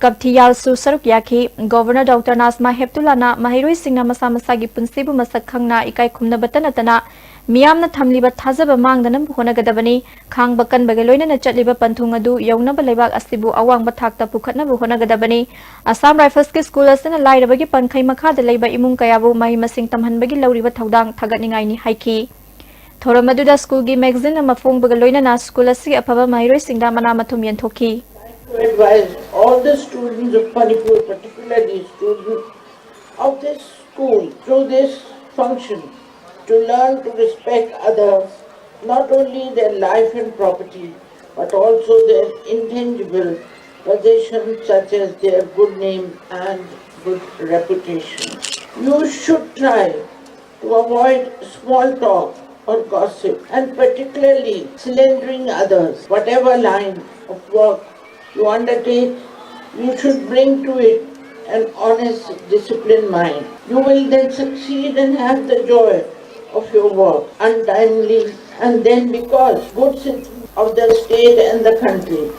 ꯀꯞꯊꯤꯌꯥꯜꯁꯨ ꯁꯔꯨꯛ ꯌꯥꯈꯤ꯫ ꯒꯣꯚꯔꯅꯔ ꯗꯣꯛꯇꯔ ꯅꯥꯖꯃꯥ ꯍꯦꯞꯇꯨꯂꯥꯅ ꯃꯍꯩꯔꯣꯏꯁꯤꯡꯅ ꯃꯁꯥ ꯃꯁꯥꯒꯤ ꯄꯨꯟꯁꯤꯕꯨ ꯃꯁꯛ ꯈꯪꯅ ꯏꯀꯥꯏ ꯈꯨꯝꯅꯕꯇ ꯅꯠꯇꯅ ꯃꯤꯌꯥꯝꯅ ꯊꯝꯂꯤꯕ ꯊꯥꯖꯕ ꯃꯥꯡꯗꯅꯕ ꯍꯣꯠꯅꯒꯗꯕꯅꯤ꯫ ꯈꯥꯡꯕ ꯀꯟꯕꯒ ꯂꯣꯏꯅꯅ ꯆꯠꯂꯤꯕ ꯄꯟꯊꯨꯡ ꯑꯗꯨ ꯌꯧꯅꯕ ꯂꯩꯕꯥꯛ ꯑꯁꯤꯕꯨ ꯑꯋꯥꯡꯕ ꯊꯥꯛꯇ ꯄꯨꯈꯠꯅꯕ ꯍꯣꯠꯅꯒꯗꯕꯅꯤ꯫ ꯑꯁꯥꯝ ꯔꯥꯏꯐꯜꯁꯀꯤ ꯁ꯭ꯀꯨꯜ ꯑꯁꯤꯅ ꯂꯥꯏꯔꯕꯒꯤ ꯄꯟꯈꯩ ꯃꯈꯥꯗ ꯂꯩꯕ ꯏꯃꯨꯡ ꯀꯌꯥꯕꯨ ꯃꯍꯩ ꯃꯁꯤꯡ ꯇꯝꯍꯟꯕꯒꯤ ꯂꯧꯔꯤꯕ ꯊꯧꯗꯥꯡ ꯊꯥꯒꯠꯅꯤꯡꯉꯥꯏꯅꯤ ꯍꯥꯏꯈꯤ꯫ ꯊꯧꯔꯝ ꯑꯗꯨꯗ ꯁ꯭ꯀꯨꯜꯒꯤ ꯃꯦꯒꯥꯖꯤꯟ ꯑꯃ ꯐꯣꯡꯕꯒ ꯂꯣꯏꯅꯅ ꯁ꯭ꯀꯨꯜ ꯑꯁꯤꯒꯤ ꯑꯐꯕ ꯃꯍꯩꯔꯣꯏꯁꯤꯡꯗ ꯃꯅꯥ ꯃꯊꯨꯝ ꯌꯦꯟꯊꯣꯛꯈꯤ꯫ To advise all the students of Manipur, particularly students of this school, through this function, to learn to respect others, not only their life and property, but also their intangible possessions such as their good name and good reputation. You should try to avoid small talk or gossip, and particularly slandering others. Whatever line of work you undertake, you should bring to it an honest, disciplined mind. You will then succeed and have the joy of your work, untimely, and then because good citizen of the state and the country.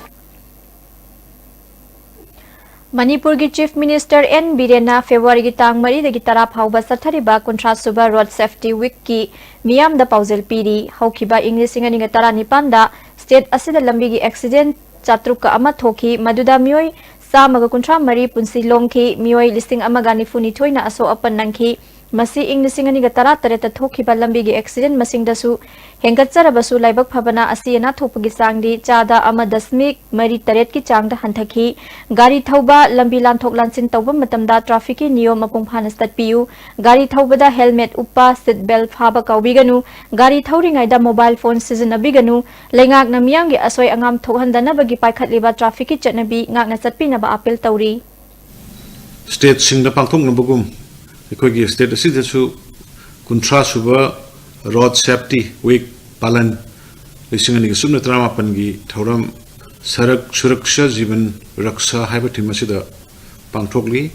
ꯃꯅꯤꯄꯨꯔꯒꯤ Chief Minister and ꯕꯤꯔꯦꯟꯅ ꯐꯦꯕ꯭ꯔꯨꯋꯥꯔꯤꯒꯤ ꯇꯥꯡ ꯃꯔꯤꯗꯒꯤ ꯇꯔꯥ ꯐꯥꯎꯕ ꯆꯠꯊꯔꯤꯕ ꯀꯨꯟꯊ꯭ꯔꯥ ꯁꯨꯕ Road Safety Weekꯀꯤ ꯃꯤꯌꯥꯝꯗ ꯄꯥꯎꯖꯦꯜ ꯄꯤꯔꯤ꯫ ꯍꯧꯈꯤꯕ ꯏꯪ ꯂꯤꯁꯤꯡ ꯑꯅꯤꯒ ꯇꯔꯥꯅꯤꯄꯥꯟꯗ state ꯑꯁꯤꯗ ꯂꯝꯕꯤꯒꯤ accident ꯆꯥꯇ꯭ꯔꯨꯛꯀ ꯑꯃ ꯊꯣꯛꯈꯤ, ꯃꯗꯨꯗ ꯃꯤꯑꯣꯏ ꯆꯥꯝꯃꯒ ꯀꯨꯟꯊ꯭ꯔꯥ ꯃꯔꯤ ꯄꯨꯟꯁꯤ ꯂꯣꯝꯈꯤ, ꯃꯤꯑꯣꯏ ꯂꯤꯁꯤꯡ ꯑꯃꯒ ꯅꯤꯐꯨ ꯅꯤꯊꯣꯏꯅ ꯑꯁꯣꯛ ꯑꯄꯟ ꯅꯪꯈꯤ꯫ ꯃꯁꯤ ꯏꯪ ꯂꯤꯁꯤꯡ ꯑꯅꯤꯒ ꯇꯔꯥꯇꯔꯦꯠꯇ ꯊꯣꯛꯈꯤꯕ ꯂꯝꯕꯤꯒꯤ accident ꯃꯁꯤꯡꯗꯁꯨ ꯍꯦꯟꯒꯠꯆꯔꯕꯁꯨ, ꯂꯥꯏꯕꯛ ꯐꯕꯅ ꯑꯁꯤ ꯑꯅꯥ ꯊꯣꯛꯄꯒꯤ ꯆꯥꯡꯗꯤ ꯆꯥꯗ ꯑꯃ ꯗꯁꯃꯤꯛ ꯃꯔꯤ ꯇꯔꯦꯠꯀꯤ ꯆꯥꯡꯗ ꯍꯟꯊꯈꯤ꯫ ꯒꯥꯔꯤ ꯊꯧꯕ, ꯂꯝꯕꯤ ꯂꯥꯟꯊꯣꯛ ꯂꯥꯟꯁꯤꯟ ꯇꯧꯕ ꯃꯇꯝꯗ trafficꯀꯤ ꯅꯤꯌꯣꯝ ꯃꯄꯨꯡ ꯐꯥꯅ ꯆꯠꯄꯤꯌꯨ꯫ ꯒꯥꯔꯤ ꯊꯧꯕꯗ helmet ꯎꯞꯄ, seat belt ꯐꯥꯕ ꯀꯥꯎꯕꯤꯒꯅꯨ꯫ ꯒꯥꯔꯤ ꯊꯧꯔꯤꯉꯩꯗ mobile phone ꯁꯤꯖꯤꯟꯅꯕꯤꯒꯅꯨ꯫ ꯂꯩꯉꯥꯛꯅ ꯃꯤꯌꯥꯝꯒꯤ ꯑꯁꯣꯏ ꯑꯉꯥꯝ ꯊꯣꯛꯍꯟꯗꯅꯕꯒꯤ ꯄꯥꯏꯈꯠꯂꯤꯕ trafficꯀꯤ ꯆꯠꯅꯕꯤ ꯉꯥꯛꯅ ꯆꯠꯄꯤꯅꯕ appeal ꯇꯧꯔꯤ꯫ Stateꯁꯤꯡꯗ ꯄꯥꯡꯊꯣꯛꯅꯕꯒꯨꯝ ꯑꯩꯈꯣꯏꯒꯤ state ꯑꯁꯤꯗꯁꯨ ꯀꯨꯟꯊ꯭ꯔꯥ ꯁꯨꯕ Road Safety Week ꯄꯥꯂꯟ ꯂꯤꯁꯤꯡ ꯑꯅꯤꯒ ꯁꯨꯞꯅ ꯇꯔꯥꯃꯥꯄꯟꯒꯤ ꯊꯧꯔꯝ ꯁꯔꯛ ꯁꯨꯔꯛꯁꯥ ꯖꯤꯕꯟ ꯔꯛꯁꯥ ꯍꯥꯏꯕ theme ꯑꯁꯤꯗ ꯄꯥꯡꯊꯣꯛꯂꯤ꯫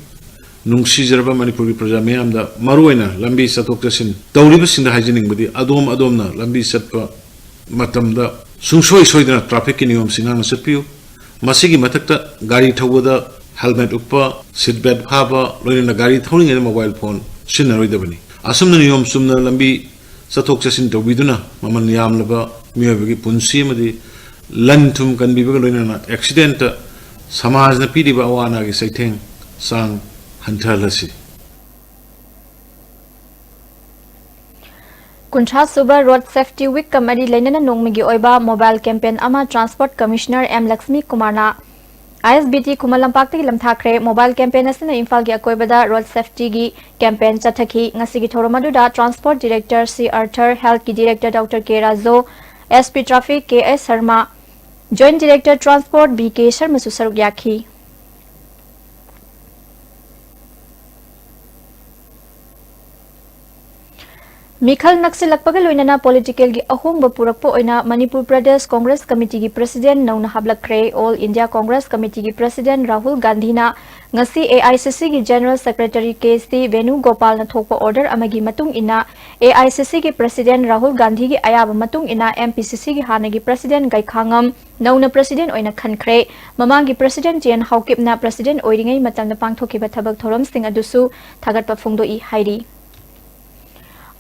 ꯅꯨꯡꯁꯤꯖꯔꯕ ꯃꯅꯤꯄꯨꯔꯒꯤ ꯄ꯭ꯔꯖꯥ ꯃꯤꯌꯥꯝꯗ, ꯃꯔꯨꯑꯣꯏꯅ ꯂꯝꯕꯤ ꯆꯠꯊꯣꯛ ꯆꯠꯁꯤꯟ ꯇꯧꯔꯤꯕꯁꯤꯡꯗ ꯍꯥꯏꯖꯅꯤꯡꯕꯗꯤ, ꯑꯗꯣꯝ ꯑꯗꯣꯝꯅ ꯂꯝꯕꯤ ꯆꯠꯄ ꯃꯇꯝꯗ ꯁꯨꯡꯁꯣꯏ ꯁꯣꯏꯗꯅ trafficꯀꯤ ꯅꯤꯌꯣꯝꯁꯤꯡ ꯉꯥꯛꯅ ꯆꯠꯄꯤꯌꯨ꯫ ꯃꯁꯤꯒꯤ ꯃꯊꯛꯇ ꯒꯥꯔꯤ ꯊꯧꯕꯗ helmet ꯎꯞꯄ, seat belt ꯐꯥꯕ, ꯂꯣꯏꯅꯅ ꯒꯥꯔꯤ ꯊꯧꯔꯤꯉꯩꯗ mobile phone ꯁꯤꯖꯤꯟꯅꯔꯣꯏꯗꯕꯅꯤ꯫ ꯑꯁꯨꯝꯅ ꯅꯤꯌꯣꯝ ꯆꯨꯝꯅ ꯂꯝꯕꯤ ꯆꯠꯊꯣꯛ ꯆꯠꯁꯤꯟ ꯇꯧꯕꯤꯗꯨꯅ ꯃꯃꯜ ꯌꯥꯝꯂꯕ ꯃꯤꯑꯣꯏꯕꯒꯤ ꯄꯨꯟꯁꯤ ꯑꯃꯗꯤ ꯂꯟ ꯊꯨꯝ ꯀꯟꯕꯤꯕꯒ ꯂꯣꯏꯅꯅ accidentꯇ ꯁꯃꯥꯖꯅ ꯄꯤꯔꯤꯕ ꯑꯋꯥ ꯑꯅꯥꯒꯤ ꯆꯩꯊꯦꯡ ꯆꯥꯡ ꯍꯟꯊꯍꯜꯂꯁꯤ꯫ ꯀꯨꯟꯊ꯭ꯔꯥ ꯁꯨꯕ Road Safety Weekꯀ ꯃꯔꯤ ꯂꯩꯅꯅ ꯅꯣꯡꯃꯒꯤ ꯑꯣꯏꯕ mobile campaign ꯑꯃ Transport Commissioner ꯑꯦꯝ ꯂꯛꯁꯃꯤ ꯀꯨꯃꯥꯔꯅ ꯑꯥꯏ ꯑꯦꯁ ꯕꯤ ꯇꯤ ꯈꯨꯃꯟ ꯂꯝꯄꯥꯛꯇꯒꯤ ꯂꯝꯊꯥꯈ꯭ꯔꯦ꯫ Mobile campaign ꯑꯁꯤꯅ ꯏꯝꯐꯥꯜꯒꯤ ꯑꯀꯣꯏꯕꯗ road safetyꯒꯤ campaign ꯆꯠꯊꯈꯤ꯫ ꯉꯁꯤꯒꯤ ꯊꯧꯔꯝ ꯑꯗꯨꯗ Transport Director ꯁꯤ ꯑꯥꯔꯊꯔ, Healthꯀꯤ Director Doctor K Rajo, S P Traffic K S Sharma, Joint Director Transport B K ꯁꯔꯃꯁꯨ ꯁꯔꯨꯛ ꯌꯥꯈꯤ꯫ ꯃꯤꯈꯜ ꯅꯛꯁꯤꯜꯂꯛꯄꯒ ꯂꯣꯏꯅꯅ politicalꯒꯤ ꯑꯍꯣꯡꯕ ꯄꯨꯔꯛꯄ ꯑꯣꯏꯅ ꯃꯅꯤꯄꯨꯔ ꯄ꯭ꯔꯗꯦꯁ ꯀꯣꯡꯒ꯭ꯔꯦꯁ ꯀꯃꯤꯇꯤꯒꯤ president ꯅꯧꯅ ꯍꯥꯞꯂꯛꯈ꯭ꯔꯦ꯫ All India Congress Committeeꯒꯤ president Rahul ꯒꯥꯟꯙꯤꯅ ꯉꯁꯤ ꯑꯦ ꯑꯥꯏ ꯁꯤ ꯁꯤꯒꯤ General Secretary ꯀꯦ ꯁꯤ ꯚꯦꯅꯨꯒꯣꯄꯥꯜꯅ ꯊꯣꯛꯄ order ꯑꯃꯒꯤ ꯃꯇꯨꯡ ꯏꯟꯅ, ꯑꯦ ꯑꯥꯏ ꯁꯤ ꯁꯤꯒꯤ President ꯔꯥꯍꯨꯜ ꯒꯥꯟꯙꯤꯒꯤ ꯑꯌꯥꯕ ꯃꯇꯨꯡ ꯏꯟꯅ, ꯑꯦꯝ ꯄꯤ ꯁꯤ ꯁꯤꯒꯤ ꯍꯥꯟꯅꯒꯤ President ꯒꯩꯈꯥꯉꯝ ꯅꯧꯅ President ꯑꯣꯏꯅ ꯈꯟꯈ꯭ꯔꯦ꯫ ꯃꯃꯥꯡꯒꯤ President ꯖꯦ ꯑꯦꯟ ꯍꯥꯎꯀꯤꯞꯅ President ꯑꯣꯏꯔꯤꯉꯩ ꯃꯇꯝꯗ ꯄꯥꯡꯊꯣꯛꯈꯤꯕ ꯊꯕꯛ ꯊꯧꯔꯝꯁꯤꯡ ꯑꯗꯨꯁꯨ ꯊꯥꯒꯠꯄ ꯐꯣꯡꯗꯣꯛꯏ ꯍꯥꯏꯔꯤ꯫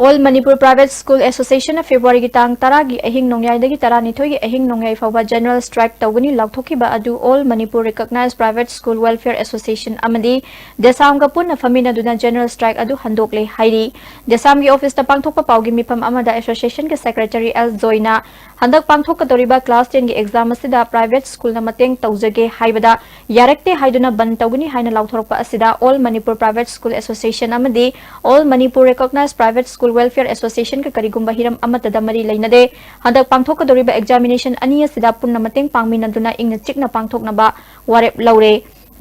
All Manipur Private School Association ꯅ ꯐꯦꯕ꯭ꯔꯨꯋꯥꯔꯤꯒꯤ ꯇꯥꯡ ꯇꯔꯥꯒꯤ ꯑꯍꯤꯡ ꯅꯣꯡꯌꯥꯏꯗꯒꯤ ꯇꯔꯥꯅꯤꯊꯣꯏꯒꯤ ꯑꯍꯤꯡ ꯅꯣꯡꯌꯥꯏ ꯐꯥꯎꯕ General Strike ꯇꯧꯒꯅꯤ ꯂꯥꯎꯊꯣꯛꯈꯤꯕ ꯑꯗꯨ All Manipur Recognized Private School Welfare Association ꯑꯃꯗꯤ ꯗꯦꯁꯥꯝꯒ ꯄꯨꯟꯅ ꯐꯝꯃꯤꯟꯅꯗꯨꯅ General Strike ꯑꯗꯨ ꯍꯟꯗꯣꯛꯂꯦ ꯍꯥꯏꯔꯤ꯫ ꯗꯦꯁꯥꯝꯒꯤ office ꯇ ꯄꯥꯡꯊꯣꯛꯄ ꯄꯥꯎꯒꯤ ꯃꯤꯐꯝ ꯑꯃꯗ association ꯒꯤ Secretary ꯑꯦꯜ ꯖꯣꯏꯅ ꯍꯟꯗꯛ ꯄꯥꯡꯊꯣꯛꯀꯗꯧꯔꯤꯕ class ten ꯒꯤ exam ꯑꯁꯤꯗ private school ꯅ ꯃꯇꯦꯡ ꯇꯧꯖꯒꯦ ꯍꯥꯏꯕꯗ ꯌꯥꯔꯛꯇꯦ ꯍꯥꯏꯗꯨꯅ ꯕꯟꯗ ꯇꯧꯒꯅꯤ ꯍꯥꯏꯅ ꯂꯥꯎꯊꯣꯔꯛꯄ ꯑꯁꯤꯗ All Manipur Private School Association ꯑꯃꯗꯤ All Manipur Recognized Private School Welfare Association ꯀ ꯀꯔꯤꯒꯨꯝꯕ ꯍꯤꯔꯝ ꯑꯃꯠꯇꯗ ꯃꯔꯤ ꯂꯩꯅꯗꯦ꯫ ꯍꯟꯗꯛ ꯄꯥꯡꯊꯣꯛꯀꯗꯧꯔꯤꯕ examination ꯑꯅꯤ ꯑꯁꯤꯗ ꯄꯨꯟꯅ ꯃꯇꯦꯡ ꯄꯥꯡꯃꯤꯟꯅꯗꯨꯅ ꯏꯪꯅ ꯆꯤꯛꯅ ꯄꯥꯡꯊꯣꯛꯅꯕ ꯋꯥꯔꯦꯞ ꯂꯧꯔꯦ꯫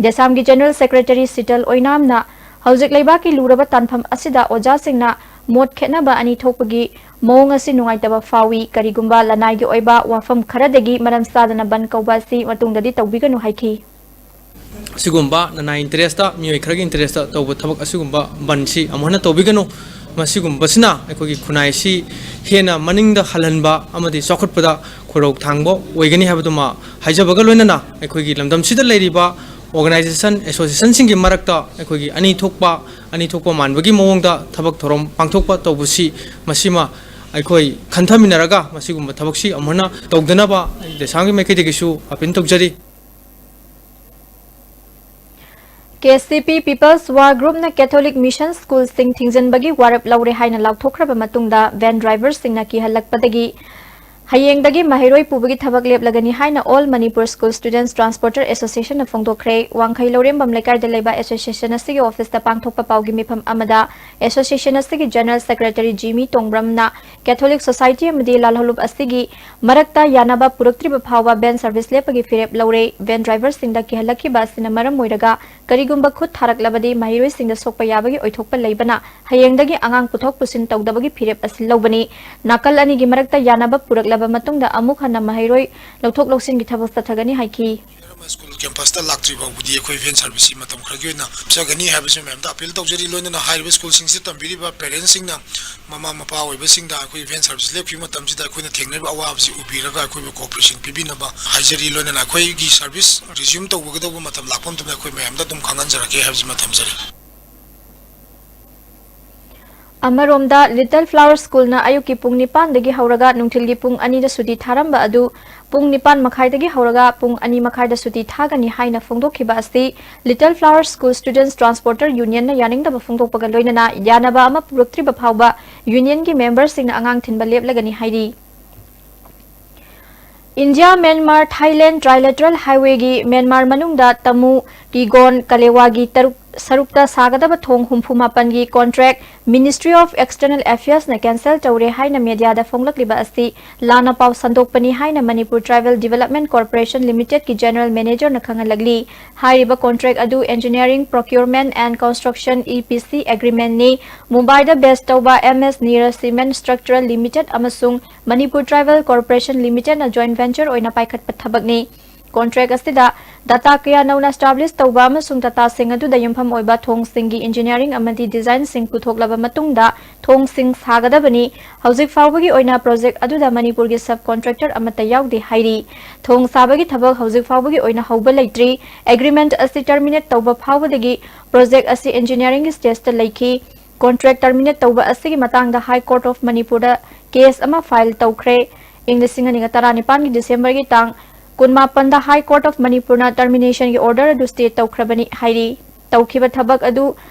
ꯗꯦꯁꯥꯝꯒꯤ General Secretary ꯁꯤꯇꯜ ꯑꯣꯏꯅꯥꯝꯅ ꯍꯧꯖꯤꯛ ꯂꯩꯕꯥꯛꯀꯤ ꯂꯨꯔꯕ ꯇꯥꯟꯐꯝ ꯑꯁꯤꯗ ꯑꯣꯖꯥꯁꯤꯡꯅ ꯃꯣꯠ ꯈꯦꯠꯅꯕ ꯑꯅꯤ ꯊꯣꯛꯄꯒꯤ ꯃꯑꯣꯡ ꯑꯁꯤ ꯅꯨꯡꯉꯥꯏꯇꯕ ꯐꯥꯎꯏ꯫ ꯀꯔꯤꯒꯨꯝꯕ ꯂꯅꯥꯏꯒꯤ ꯑꯣꯏꯕ ꯋꯥꯐꯝ ꯈꯔꯗꯒꯤ ꯃꯔꯝ ꯆꯥꯗꯅ ꯕꯟꯗ ꯀꯧꯕ ꯑꯁꯤ ꯃꯇꯨꯡꯗꯗꯤ ꯇꯧꯕꯤꯒꯅꯨ ꯍꯥꯏꯈꯤ꯫ ꯑꯁꯤꯒꯨꯝꯕ ꯅꯅꯥꯏ interest ꯇ, ꯃꯤꯑꯣꯏ ꯈꯔꯒꯤ interest ꯇ ꯇꯧꯕ ꯊꯕꯛ ꯑꯁꯤꯒꯨꯝꯕ ꯕꯟꯗꯁꯤ ꯑꯃꯨꯛ ꯍꯟꯅ ꯇꯧꯕꯤꯒꯅꯨ꯫ ꯃꯁꯤꯒꯨꯝꯕꯁꯤꯅ ꯑꯩꯈꯣꯏꯒꯤ ꯈꯨꯟꯅꯥꯏꯁꯤ ꯍꯦꯟꯅ ꯃꯅꯤꯡꯗ ꯍꯜꯍꯟꯕ ꯑꯃꯗꯤ ꯆꯥꯎꯈꯠꯄꯗ ꯈꯨꯔꯧ ꯊꯥꯡꯕ ꯑꯣꯏꯒꯅꯤ ꯍꯥꯏꯕꯗꯨꯃ ꯍꯥꯏꯖꯕꯒ ꯂꯣꯏꯅꯅ, ꯑꯩꯈꯣꯏꯒꯤ ꯂꯝꯗꯝꯁꯤꯗ ꯂꯩꯔꯤꯕ organization, association ꯁꯤꯡꯒꯤ ꯃꯔꯛꯇ ꯑꯩꯈꯣꯏꯒꯤ ꯑꯅꯤ ꯊꯣꯛꯄ, ꯑꯅꯤ ꯊꯣꯛꯄ ꯃꯥꯟꯕꯒꯤ ꯃꯑꯣꯡꯗ ꯊꯕꯛ ꯊꯧꯔꯝ ꯄꯥꯡꯊꯣꯛꯄ ꯇꯧꯕꯁꯤ, ꯃꯁꯤꯃ ꯑꯩꯈꯣꯏ ꯈꯟꯊꯃꯤꯟꯅꯔꯒ ꯃꯁꯤꯒꯨꯝꯕ ꯊꯕꯛꯁꯤ ꯑꯃꯨꯛ ꯍꯟꯅ ꯇꯧꯗꯅꯕ ꯑꯩ ꯗꯦꯁꯥꯝꯒꯤ ꯃꯥꯏꯀꯩꯗꯒꯤꯁꯨ appeal ꯇꯧꯖꯔꯤ꯫ ꯀꯦ ꯁꯤ ꯄꯤ People's War Group ꯅ Catholic Mission School ꯁꯤꯡ ꯊꯤꯡꯖꯤꯟꯕꯒꯤ ꯋꯥꯔꯦꯞ ꯂꯧꯔꯦ ꯍꯥꯏꯅ ꯂꯥꯎꯊꯣꯛꯈ꯭ꯔꯕ ꯃꯇꯨꯡꯗ van driver ꯁꯤꯡꯅ ꯀꯤꯍꯜꯂꯛꯄꯗꯒꯤ ꯍꯌꯦꯡꯗꯒꯤ ꯃꯍꯩꯔꯣꯏ ꯄꯨꯕꯒꯤ ꯊꯕꯛ ꯂꯦꯞꯂꯒꯅꯤ ꯍꯥꯏꯅ All Manipur School Students Transporter Association ꯅ ꯐꯣꯡꯗꯣꯛꯈ꯭ꯔꯦ꯫ ꯋꯥꯡꯈꯩ ꯂꯧꯔꯦꯝꯕꯝ ꯂꯩꯀꯥꯏꯗ ꯂꯩꯕ association ꯑꯁꯤꯒꯤ office ꯇ ꯄꯥꯡꯊꯣꯛꯄ ꯄꯥꯎꯒꯤ ꯃꯤꯐꯝ ꯑꯃꯗ association ꯑꯁꯤꯒꯤ General Secretary ꯖꯤꯃꯤ ꯇꯣꯡꯕ꯭ꯔꯝꯅ Catholic Society ꯑꯃꯗꯤ ꯂꯥꯜꯍꯧꯂꯨꯞ ꯑꯁꯤꯒꯤ ꯃꯔꯛꯇ ꯌꯥꯅꯕ ꯄꯨꯔꯛꯇ꯭ꯔꯤꯕ ꯐꯥꯎꯕ van service ꯂꯦꯞꯄꯒꯤ ꯐꯤꯔꯦꯞ ꯂꯧꯔꯦ꯫ Van driver ꯁꯤꯡꯗ ꯀꯤꯍꯜꯂꯛꯈꯤꯕ ꯑꯁꯤꯅ ꯃꯔꯝ ꯑꯣꯏꯔꯒ ꯀꯔꯤꯒꯨꯝꯕ ꯈꯨꯠ ꯊꯥꯔꯛꯂꯕꯗꯤ ꯃꯍꯩꯔꯣꯏꯁꯤꯡꯗ ꯁꯣꯛꯄ ꯌꯥꯕꯒꯤ ꯑꯣꯏꯊꯣꯛꯄ ꯂꯩꯕꯅ ꯍꯌꯦꯡꯗꯒꯤ ꯑꯉꯥꯡ ꯄꯨꯊꯣꯛ ꯄꯨꯁꯤꯟ ꯇꯧꯗꯕꯒꯤ ꯐꯤꯔꯦꯞ ꯑꯁꯤ ꯂꯧꯕꯅꯤ꯫ ꯅꯥꯀꯜ ꯑꯅꯤꯒꯤ ꯃꯔꯛꯇ ꯌꯥꯅꯕ ꯄꯨꯔꯛꯂꯕ ꯃꯇꯨꯡꯗ ꯑꯃꯨꯛ ꯍꯟꯅ ꯃꯍꯩꯔꯣꯏ ꯂꯧꯊꯣꯛ ꯂꯧꯁꯤꯟꯒꯤ ꯊꯕꯛ ꯆꯠꯊꯒꯅꯤ ꯍꯥꯏꯈꯤ꯫ ꯁ꯭ꯀꯨꯜ ꯀꯦꯝꯄꯁꯇ ꯂꯥꯛꯇ꯭ꯔꯤ ꯐꯥꯎꯕꯗꯤ ꯑꯩꯈꯣꯏ ꯚꯦꯟ ꯁꯥꯔꯚꯤꯁꯁꯤ ꯃꯇꯝ ꯈꯔꯒꯤ ꯑꯣꯏꯅ ꯄꯤꯖꯒꯅꯤ ꯍꯥꯏꯕꯁꯤ ꯃꯌꯥꯝꯗ ꯑꯄꯤꯜ ꯇꯧꯖꯔꯤ꯫ ꯂꯣꯏꯅꯅ ꯍꯥꯏꯔꯤꯕ ꯁ꯭ꯀꯨꯜꯁꯤꯡꯁꯤꯗ ꯇꯝꯕꯤꯔꯤꯕ ꯄꯦꯔꯦꯟꯁꯁꯤꯡꯅ, ꯃꯃꯥ ꯃꯄꯥ ꯑꯣꯏꯕꯁꯤꯡꯗ ꯑꯩꯈꯣꯏ ꯚꯦꯟ ꯁꯥꯔꯚꯤꯁ ꯂꯦꯞꯈꯤꯕ ꯃꯇꯝꯁꯤꯗ ꯑꯩꯈꯣꯏꯅ ꯊꯦꯡꯅꯔꯤꯕ ꯑꯋꯥꯕꯁꯤ ꯎꯕꯤꯔꯒ ꯑꯩꯈꯣꯏꯕꯨ ꯀꯣꯑꯣꯄꯔꯦꯁꯟ ꯄꯤꯕꯤꯅꯕ ꯍꯥꯏꯖꯔꯤ꯫ ꯂꯣꯏꯅꯅ ꯑꯩꯈꯣꯏꯒꯤ ꯁꯥꯔꯚꯤꯁ ꯔꯤꯖ꯭ꯌꯨꯝ ꯇꯧꯕꯒꯗꯧꯕ ꯃꯇꯝ ꯂꯥꯛꯄ ꯃꯇꯝꯗ ꯑꯩꯈꯣꯏ ꯃꯌꯥꯝꯗ ꯑꯗꯨꯝ ꯈꯪꯍꯟꯖꯔꯛꯀꯦ ꯍꯥꯏꯕꯁꯤꯃ ꯊꯝꯖꯔꯤ꯫ ꯑꯃꯔꯣꯝꯗ, ꯂꯤꯇꯜ ꯐ꯭ꯂꯥꯋꯔ ꯁ꯭ꯀꯨꯜꯅ ꯑꯌꯨꯛꯀꯤ ꯄꯨꯡ ꯅꯤꯄꯥꯟꯗꯒꯤ ꯍꯧꯔꯒ ꯅꯨꯡꯊꯤꯜꯒꯤ ꯄꯨꯡ ꯑꯅꯤꯗ ꯁꯨꯇꯤ ꯊꯥꯔꯝꯕ ꯑꯗꯨ ꯄꯨꯡ ꯅꯤꯄꯥꯟ ꯃꯈꯥꯏꯗꯒꯤ ꯍꯧꯔꯒ ꯄꯨꯡ ꯑꯅꯤ ꯃꯈꯥꯏꯗ ꯁꯨꯇꯤ ꯊꯥꯒꯅꯤ ꯍꯥꯏꯅ ꯐꯣꯡꯗꯣꯛꯈꯤꯕ ꯑꯁꯤ ꯂꯤꯇꯜ ꯐ꯭ꯂꯥꯋꯔ ꯁ꯭ꯀꯨꯜ ꯁ꯭ꯇꯨꯗꯦꯟꯠꯁ ꯇ꯭ꯔꯥꯟꯁꯄꯣꯔꯇꯔ ꯌꯨꯅꯤꯌꯟꯅ ꯌꯥꯅꯤꯡꯗꯕ ꯐꯣꯡꯗꯣꯛꯄꯒ ꯂꯣꯏꯅꯅ ꯌꯥꯅꯕ ꯑꯃ ꯄꯨꯔꯛꯇ꯭ꯔꯤꯕ ꯐꯥꯎꯕ ꯌꯨꯅꯤꯌꯟꯒꯤ ꯃꯦꯝꯕꯔꯁꯤꯡꯅ ꯑꯉꯥꯡ ꯊꯤꯟꯕ ꯂꯦꯞꯂꯒꯅꯤ ꯍꯥꯏꯔꯤ꯫ ꯏꯟꯗꯤꯌꯥ ꯃ꯭ꯌꯥꯟꯃꯥꯔ ꯊꯥꯏꯂꯦꯟ ꯇ꯭ꯔꯥꯏꯂꯦꯇꯔꯦꯜ ꯍꯥꯏꯋꯦꯒꯤ ꯃ꯭ꯌꯥꯟꯃꯥꯔ ꯃꯅꯨꯡꯗ ꯇꯃꯨ ꯀꯤꯒꯣꯟ ꯀꯂꯦꯋꯥꯒꯤ ꯇꯔꯨꯛ, ꯁꯔꯨꯛꯇ ꯁꯥꯒꯗꯕ ꯊꯣꯡ ꯍꯨꯝꯐꯨ ꯃꯥꯄꯟꯒꯤ ꯀꯣꯟꯇ꯭ꯔꯦꯛ Ministry of External Affairsꯅ ꯀꯦꯟꯁꯦꯜ ꯇꯧꯔꯦ ꯍꯥꯏꯅ ꯃꯦꯗꯤꯌꯥꯗ ꯐꯣꯡꯂꯛꯂꯤꯕ ꯑꯁꯤ ꯂꯥꯟꯅ ꯄꯥꯎ ꯁꯟꯗꯣꯛꯄꯅꯤ ꯍꯥꯏꯅ ꯃꯅꯤꯄꯨꯔ ꯇ꯭ꯔꯥꯏꯕꯦꯜ ꯗꯤꯚꯦꯂꯞꯃꯦꯟꯠ ꯀꯣꯔꯄꯣꯔꯦꯁꯟ ꯂꯤꯃꯤꯇꯦꯗꯀꯤ ꯖꯦꯅꯔꯦꯜ ꯃꯦꯅꯦꯖꯔꯅ ꯈꯪꯍꯜꯂꯛꯂꯤ꯫ ꯍꯥꯏꯔꯤꯕ ꯀꯣꯟꯇ꯭ꯔꯦꯛ ꯑꯗꯨ Engineering, Procurement and Construction, E P C, Agreementꯅꯤ꯫ ꯃꯨꯝꯕꯥꯏꯗ ꯕꯦꯁ ꯇꯧꯕ M S Neeraj Cement Structural Limited ꯑꯃꯁꯨꯡ ꯃꯅꯤꯄꯨꯔ ꯇ꯭ꯔꯥꯏꯕꯦꯜ ꯀꯣꯔꯄꯣꯔꯦꯁꯟ ꯂꯤꯃꯤꯇꯦꯗꯅ ꯖꯣꯏꯟꯠ ꯚꯦꯟꯆꯔ ꯑꯣꯏꯅ ꯄꯥꯏꯈꯠꯄ ꯊꯕꯛꯅꯤ꯫ ꯀꯣꯟꯇ꯭ꯔꯦꯛ ꯑꯁꯤꯗ ꯗꯥꯇꯥ ꯀꯌꯥ ꯅꯧꯅ establish ꯇꯧꯕ ꯑꯃꯁꯨꯡ ꯗꯥꯇꯥꯁꯤꯡ ꯑꯗꯨꯗ ꯌꯨꯝꯐꯝ ꯑꯣꯏꯕ ꯊꯣꯡꯁꯤꯡꯒꯤ engineering ꯑꯃꯗꯤ designꯁꯤꯡ ꯄꯨꯊꯣꯛꯂꯕ ꯃꯇꯨꯡꯗ ꯊꯣꯡꯁꯤꯡ ꯁꯥꯒꯗꯕꯅꯤ꯫ ꯍꯧꯖꯤꯛ ꯐꯥꯎꯕꯒꯤ ꯑꯣꯏꯅ ꯄ꯭ꯔꯣꯖꯦꯛ ꯑꯗꯨꯗ ꯃꯅꯤꯄꯨꯔꯒꯤ sub contractor ꯑꯃꯠꯇ ꯌꯥꯎꯗꯦ ꯍꯥꯏꯔꯤ꯫ ꯊꯣꯡ ꯁꯥꯕꯒꯤ ꯊꯕꯛ ꯍꯧꯖꯤꯛ ꯐꯥꯎꯕꯒꯤ ꯑꯣꯏꯅ ꯍꯧꯕ ꯂꯩꯇ꯭ꯔꯤ꯫ Agreement ꯑꯁꯤ terminate ꯇꯧꯕ ꯐꯥꯎꯕꯗꯒꯤ ꯄ꯭ꯔꯣꯖꯦꯛ ꯑꯁꯤ engineeringꯒꯤ stageꯇ ꯂꯩꯈꯤ꯫ ꯀꯣꯟꯇ꯭ꯔꯦꯛ terminate ꯇꯧꯕ ꯑꯁꯤꯒꯤ ꯃꯇꯥꯡꯗ High Court of ꯃꯅꯤꯄꯨꯔꯗ case ꯑꯃ file ꯇꯧꯈ꯭ꯔꯦ꯫ ꯏꯪ ꯂꯤꯁꯤꯡ ꯑꯅꯤꯒ ꯇꯔꯥꯅꯤꯄꯥꯟꯒꯤ ꯗꯤꯁꯦꯝꯕꯔꯒꯤ ꯇꯥꯡ ꯀꯨꯟꯃꯥꯄꯟꯗ High Court of ꯃꯅꯤꯄꯨꯔꯅ terminationꯒꯤ order ꯑꯗꯨ stay ꯇꯧꯈ꯭ꯔꯕꯅꯤ ꯍꯥꯏꯔꯤ꯫ ꯇꯧꯈꯤꯕ ꯊꯕꯛ ꯑꯗꯨ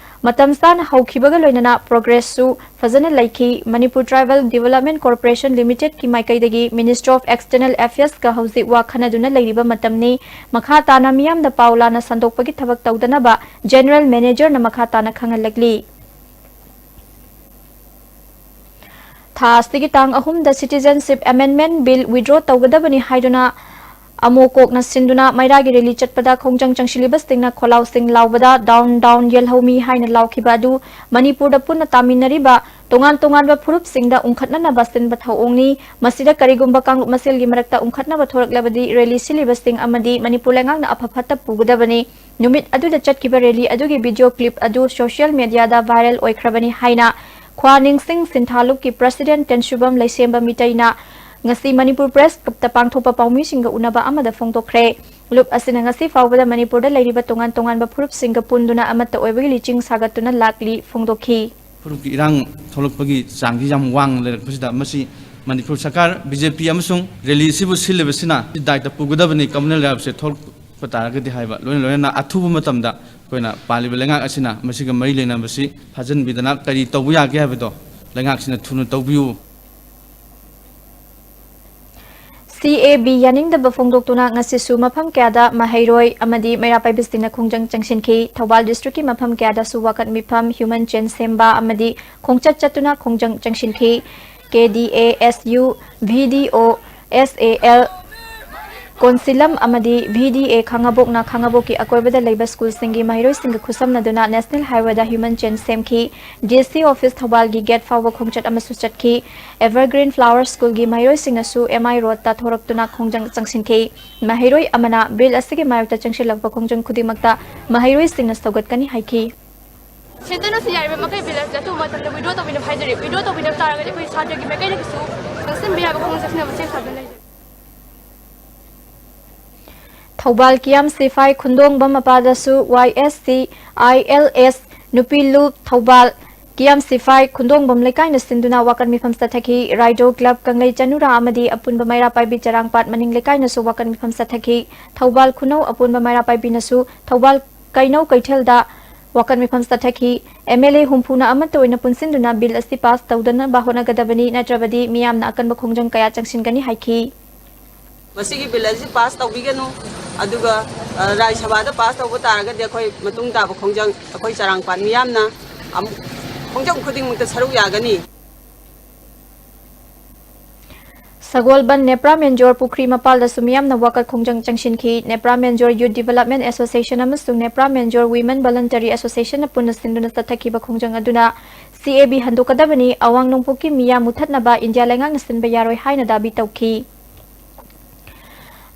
ꯃꯇꯝ ꯆꯥꯅ ꯍꯧꯈꯤꯕꯒ ꯂꯣꯏꯅꯅ progressꯁꯨ ꯐꯖꯅ ꯂꯩꯈꯤ꯫ ꯃꯅꯤꯄꯨꯔ ꯇ꯭ꯔꯥꯏꯕꯦꯜ ꯗꯤꯚꯦꯂꯞꯃꯦꯟꯠ ꯀꯣꯔꯄꯣꯔꯦꯁꯟ ꯂꯤꯃꯤꯇꯦꯗꯀꯤ ꯃꯥꯏꯀꯩꯗꯒꯤ Ministry of External Affairsꯀ ꯍꯧꯖꯤꯛ ꯋꯥ ꯈꯟꯅꯗꯨꯅ ꯂꯩꯔꯤꯕ ꯃꯇꯝꯅꯤ꯫ ꯃꯈꯥ ꯇꯥꯅ ꯃꯤꯌꯥꯝꯗ ꯄꯥꯎ ꯂꯥꯟꯅ ꯁꯟꯗꯣꯛꯄꯒꯤ ꯊꯕꯛ ꯇꯧꯗꯅꯕ ꯖꯦꯅꯔꯦꯜ ꯃꯦꯅꯦꯖꯔꯅ ꯃꯈꯥ ꯇꯥꯅ ꯈꯪꯍꯜꯂꯛꯂꯤ꯫ ꯊꯥ ꯑꯁꯤꯒꯤ ꯇꯥꯡ ꯑꯍꯨꯝꯗ Citizenship Amendment Bill withdraw ꯇꯧꯒꯗꯕꯅꯤ ꯍꯥꯏꯗꯨꯅ ꯑꯃꯣ ꯀꯣꯛꯅ ꯁꯤꯟꯗꯨꯅ ꯃꯩꯔꯥꯒꯤ ꯔꯦꯂꯤ ꯆꯠꯄꯗ ꯈꯣꯡꯖꯪ ꯆꯪꯁꯤꯜꯂꯤꯕꯁꯤꯡꯅ ꯈꯣꯜꯂꯥꯎꯁꯤꯡ ꯂꯥꯎꯕꯗ "Down, down, ꯌꯦꯜꯍꯧꯃꯤ" ꯍꯥꯏꯅ ꯂꯥꯎꯈꯤꯕ ꯑꯗꯨ ꯃꯅꯤꯄꯨꯔꯗ ꯄꯨꯟꯅ ꯇꯥꯃꯤꯟꯅꯔꯤꯕ ꯇꯣꯉꯥꯟ ꯇꯣꯉꯥꯟꯕ ꯐꯨꯔꯨꯞꯁꯤꯡꯗ ꯎꯪꯈꯠꯅꯅꯕ ꯁꯤꯟꯕ ꯊꯧꯑꯣꯡꯅꯤ꯫ ꯃꯁꯤꯗ ꯀꯔꯤꯒꯨꯝꯕ ꯀꯥꯡꯂꯨꯞ ꯃꯁꯦꯜꯒꯤ ꯃꯔꯛꯇ ꯎꯪꯈꯠꯅꯕ ꯊꯣꯔꯛꯂꯕꯗꯤ ꯔꯦꯂꯤ ꯁꯤꯜꯂꯤꯕꯁꯤꯡ ꯑꯃꯗꯤ ꯃꯅꯤꯄꯨꯔ ꯂꯩꯉꯥꯛꯅ ꯑꯐ ꯐꯠꯇ ꯄꯨꯒꯗꯕꯅꯤ꯫ ꯅꯨꯃꯤꯠ ꯑꯗꯨꯗ ꯆꯠꯈꯤꯕ ꯔꯦꯂꯤ ꯑꯗꯨꯒꯤ ꯚꯤꯗꯤꯑꯣ ꯀ꯭ꯂꯤꯞ ꯑꯗꯨ ꯁꯣꯁꯤꯌꯦꯜ ꯃꯦꯗꯤꯌꯥꯗ ꯚꯥꯏꯔꯦꯜ ꯑꯣꯏꯈ꯭ꯔꯕꯅꯤ ꯍꯥꯏꯅ ꯈ꯭ꯋꯥ ꯅꯤꯡꯁꯤꯡ ꯁꯤꯟꯊꯥ ꯂꯨꯞꯀꯤ ꯄ꯭ꯔꯁꯤꯗꯦꯟꯠ ꯇꯦꯟꯁꯨꯕꯝ ꯂꯩꯁꯦꯝꯕ ꯃꯤꯇꯩꯅ ꯉꯁꯤ ꯃꯅꯤꯄꯨꯔ ꯄ꯭ꯔꯦꯁ ꯀ꯭ꯂꯕꯇ ꯄꯥꯡꯊꯣꯛꯄ ꯄꯥꯎꯃꯤꯁꯤꯡꯒ ꯎꯅꯕ ꯑꯃꯗ ꯐꯣꯡꯗꯣꯛꯈ꯭ꯔꯦ꯫ ꯂꯨꯞ ꯑꯁꯤꯅ ꯉꯁꯤ ꯐꯥꯎꯕꯗ ꯃꯅꯤꯄꯨꯔꯗ ꯂꯩꯔꯤꯕ ꯇꯣꯉꯥꯟ ꯇꯣꯉꯥꯟꯕ ꯐꯨꯔꯨꯞꯁꯤꯡꯒ ꯄꯨꯟꯗꯨꯅ ꯑꯃꯠꯇ ꯑꯣꯏꯕꯒꯤ ꯂꯤꯆꯤꯡ ꯁꯥꯒꯠꯇꯨꯅ ꯂꯥꯛꯂꯤ ꯐꯣꯡꯗꯣꯛꯈꯤ꯫ ꯐꯨꯔꯨꯞꯀꯤ ꯏꯔꯥꯡ ꯊꯣꯛꯂꯛꯄꯒꯤ ꯆꯥꯡꯗꯤ ꯌꯥꯝ ꯋꯥꯡꯅ ꯂꯩꯔꯛꯄꯁꯤꯗ, ꯃꯁꯤ ꯃꯅꯤꯄꯨꯔ ꯁꯔꯀꯥꯔ, ꯕꯤ ꯖꯦ ꯄꯤ ꯑꯃꯁꯨꯡ ꯔꯦꯂꯤ ꯑꯁꯤꯕꯨ ꯁꯤꯜꯂꯤꯕꯁꯤꯅ ꯗꯥꯏꯇ ꯄꯨꯒꯗꯕꯅꯤ꯫ ꯀꯝꯃꯨꯅꯦꯜ ꯔꯦꯞꯁꯦ ꯊꯣꯛꯂꯛꯄ ꯇꯥꯔꯒꯗꯤ ꯍꯥꯏꯕ, ꯂꯣꯏꯅ ꯂꯣꯏꯅꯅ ꯑꯊꯨꯕ ꯃꯇꯝꯗ ꯑꯩꯈꯣꯏꯅ ꯄꯥꯜꯂꯤꯕ ꯂꯩꯉꯥꯛ ꯑꯁꯤꯅ ꯃꯁꯤꯒ ꯃꯔꯤ ꯂꯩꯅꯕꯁꯤ ꯐꯥꯖꯤꯟꯕꯤꯗꯅ ꯀꯔꯤ ꯇꯧꯕ ꯌꯥꯒꯦ ꯍꯥꯏꯕꯗꯣ ꯂꯩꯉꯥꯛꯁꯤꯅ ꯊꯨꯅ ꯇꯧꯕꯤꯌꯨ꯫ ꯁꯤ ꯑꯦ ꯕꯤ ꯌꯥꯅꯤꯡꯗꯕ ꯐꯣꯡꯗꯣꯛꯇꯨꯅ ꯉꯁꯤꯁꯨ ꯃꯐꯝ ꯀꯌꯥꯗ ꯃꯍꯩꯔꯣꯏ ꯑꯃꯗꯤ ꯃꯩꯔꯥ ꯄꯥꯏꯕꯤꯁꯤꯡꯅ ꯈꯣꯡꯖꯪ ꯆꯪꯁꯤꯟꯈꯤ꯫ ꯊꯧꯕꯥꯜ ꯗꯤꯁꯇ꯭ꯔꯤꯛꯀꯤ ꯃꯐꯝ ꯀꯌꯥꯗꯁꯨ ꯋꯥꯀꯠ ꯃꯤꯐꯝ, ꯍ꯭ꯌꯨꯃꯦꯟ ꯆꯦꯟ ꯁꯦꯝꯕ ꯑꯃꯗꯤ ꯈꯣꯡꯆꯠ ꯆꯠꯇꯨꯅ ꯈꯣꯡꯖꯪ ꯆꯪꯁꯤꯟꯈꯤ꯫ ꯀꯦ ꯗꯤ ꯑꯦ ꯑꯦꯁ ꯌꯨ, ꯚꯤ ꯗꯤ ꯑꯣ ꯑꯦꯁ ꯑꯦ ꯑꯦꯜ, ꯀꯣꯟꯁꯤꯂꯝ ꯑꯃꯗꯤ ꯚꯤ ꯗꯤ ꯑꯦ ꯈꯥꯉꯕꯣꯛꯅ ꯈꯥꯉꯕꯣꯛꯀꯤ ꯑꯀꯣꯏꯕꯗ ꯂꯩꯕ ꯁ꯭ꯀꯨꯜꯁꯤꯡꯒꯤ ꯃꯍꯩꯔꯣꯏꯁꯤꯡꯒ ꯈꯨꯠꯁꯝꯅꯗꯨꯅ ꯅꯦꯁꯅꯦꯜ ꯍꯥꯏꯋꯦꯗ ꯍ꯭ꯌꯨꯃꯦꯟ ꯆꯦꯟ ꯁꯦꯝꯈꯤ꯫ ꯗꯤ ꯁꯤ ꯑꯣꯐꯤꯁ ꯊꯧꯕꯥꯜꯒꯤ ꯒꯦꯠ ꯐꯥꯎꯕ ꯈꯣꯡꯆꯠ ꯑꯃꯁꯨ ꯆꯠꯈꯤ꯫ ꯑꯦꯚꯔꯒ꯭ꯔꯤꯟ ꯐ꯭ꯂꯥꯋꯔ ꯁ꯭ꯀꯨꯜꯒꯤ ꯃꯍꯩꯔꯣꯏꯁꯤꯡꯅꯁꯨ ꯑꯦꯝ ꯑꯥꯏ ꯔꯣꯗꯇ ꯊꯣꯔꯛꯇꯨꯅ ꯈꯣꯡꯖꯪ ꯆꯪꯁꯤꯟꯈꯤ꯫ ꯃꯍꯩꯔꯣꯏ ꯑꯃꯅ ꯕꯤꯜ ꯑꯁꯤꯒꯤ ꯃꯥꯌꯣꯛꯇ ꯆꯪꯁꯤꯜꯂꯛꯄ ꯈꯣꯡꯖꯪ ꯈꯨꯗꯤꯡꯃꯛꯇ ꯃꯍꯩꯔꯣꯏꯁꯤꯡꯅ ꯁꯧꯒꯠꯀꯅꯤ ꯍꯥꯏꯈꯤ꯫ ꯁꯦꯟꯇꯔꯅꯁꯨ ꯌꯥꯔꯤꯕ ꯃꯈꯩ ꯕꯤꯜ ꯑꯁꯤ ꯑꯊꯨꯕ ꯃꯇꯝꯗ ꯋꯤꯗ꯭ꯔꯣ ꯇꯧꯕꯤꯅꯕ ꯍꯥꯏꯖꯔꯤ꯫ ꯋꯤꯗ꯭ꯔꯣ ꯇꯧꯕꯤꯗꯕ ꯇꯥꯔꯒꯗꯤ ꯑꯩꯈꯣꯏ ꯁꯥꯇ꯭ꯔꯒꯤ ꯃꯥꯏꯀꯩꯗꯒꯤꯁꯨ ꯆꯪꯁꯤꯟꯕ ꯌꯥꯕ ꯈꯣꯡꯖꯪ ꯆꯪꯁꯤꯟꯅꯕ ꯆꯦ ꯁꯥꯗꯨꯅ ꯂꯩꯖꯔꯤ꯫ ꯊꯧꯕꯥꯜ ꯀꯤꯌꯥꯝ ꯁꯤꯐꯥꯏ ꯈꯨꯟꯗꯣꯡꯕꯝ ꯃꯄꯥꯗꯁꯨ ꯋꯥꯏ ꯑꯦꯁ ꯁꯤ, ꯑꯥꯏ ꯑꯦꯜ ꯑꯦꯁ, ꯅꯨꯄꯤ ꯂꯨꯞ ꯊꯧꯕꯥꯜ ꯀꯤꯌꯥꯝ ꯁꯤꯐꯥꯏ ꯈꯨꯟꯗꯣꯡꯕꯝ ꯂꯩꯀꯥꯏꯅ ꯁꯤꯟꯗꯨꯅ ꯋꯥꯀꯠ ꯃꯤꯐꯝ ꯆꯠꯊꯈꯤ꯫ ꯔꯥꯏꯗꯣ ꯀ꯭ꯂꯕ ꯀꯪꯂꯩ ꯆꯅꯨꯔꯥ ꯑꯃꯗꯤ ꯑꯄꯨꯟꯕ ꯃꯩꯔꯥ ꯄꯥꯏꯕꯤ ꯆꯔꯥꯡꯄꯥꯠ ꯃꯅꯤꯡ ꯂꯩꯀꯥꯏꯅꯁꯨ ꯋꯥꯀꯠ ꯃꯤꯐꯝ ꯆꯠꯊꯈꯤ꯫ ꯊꯧꯕꯥꯜ ꯈꯨꯅꯧ ꯑꯄꯨꯟꯕ ꯃꯩꯔꯥ ꯄꯥꯏꯕꯤꯅꯁꯨ ꯊꯧꯕꯥꯜ ꯀꯩꯅꯧ ꯀꯩꯊꯦꯜꯗ ꯋꯥꯀꯠ ꯃꯤꯐꯝ ꯆꯠꯊꯈꯤ꯫ ꯑꯦꯝ ꯑꯦꯜ ꯑꯦ ꯍꯨꯝꯐꯨꯅ ꯑꯃꯠꯇ ꯑꯣꯏꯅ ꯄꯨꯟꯁꯤꯟꯗꯨꯅ ꯕꯤꯜ ꯑꯁꯤ ꯄꯥꯁ ꯇꯧꯗꯅꯕ ꯍꯣꯠꯅꯒꯗꯕꯅꯤ, ꯅꯠꯇ꯭ꯔꯕꯗꯤ ꯃꯤꯌꯥꯝꯅ ꯑꯀꯟꯕ ꯈꯣꯡꯖꯪ ꯀꯌꯥ ꯆꯪꯁꯤꯟꯒꯅꯤ ꯍꯥꯏꯈꯤ꯫ ꯃꯁꯤꯒꯤ ꯕꯤꯜ ꯑꯁꯤ ꯄꯥꯁ ꯇꯧꯕꯤꯒꯅꯨ, ꯑꯗꯨꯒ, ꯑ, ꯔꯥꯖ꯭ꯌ ꯁꯚꯥꯗ ꯄꯥꯁ ꯇꯧꯕ ꯇꯥꯔꯒꯗꯤ ꯑꯩꯈꯣꯏ ꯃꯇꯨꯡ ꯇꯥꯕ ꯈꯣꯡꯖꯪ, ꯑꯩꯈꯣꯏ ꯆꯔꯥꯡꯄꯥꯠ ꯃꯤꯌꯥꯝꯅ ꯑꯃꯨꯛ ꯈꯣꯡꯖꯪ ꯈꯨꯗꯤꯡꯃꯛꯇ ꯁꯔꯨꯛ ꯌꯥꯒꯅꯤ꯫ ꯁꯒꯣꯜꯕꯟ ꯅꯦꯄ꯭ꯔꯥ ꯃꯦꯟꯖꯣꯔ ꯄꯨꯈ꯭ꯔꯤ ꯃꯄꯥꯜꯗꯁꯨ ꯃꯤꯌꯥꯝꯅ ꯋꯥꯀꯠ ꯈꯣꯡꯖꯪ ꯆꯪꯁꯤꯟꯈꯤ꯫ ꯅꯦꯄ꯭ꯔꯥ ꯃꯦꯟꯖꯣꯔ Youth Development Association ꯑꯃꯁꯨꯡ ꯅꯦꯄ꯭ꯔꯥ ꯃꯦꯟꯖꯣꯔ Women Voluntary Association ꯅ ꯄꯨꯟꯅ ꯁꯤꯟꯗꯨꯅ ꯆꯠꯊꯈꯤꯕ ꯈꯣꯡꯖꯪ ꯑꯗꯨꯅ C A B ꯍꯟꯗꯣꯛꯀꯗꯕꯅꯤ, ꯑꯋꯥꯡ ꯅꯣꯡꯄꯣꯛꯀꯤ ꯃꯤꯌꯥꯝ ꯃꯨꯊꯠꯅꯕ ꯏꯟꯗꯤꯌꯥ ꯂꯩꯉꯥꯛꯅ ꯁꯤꯟꯕ ꯌꯥꯔꯣꯏ ꯍꯥꯏꯅ ꯗꯥꯕꯤ ꯇꯧꯈꯤ꯫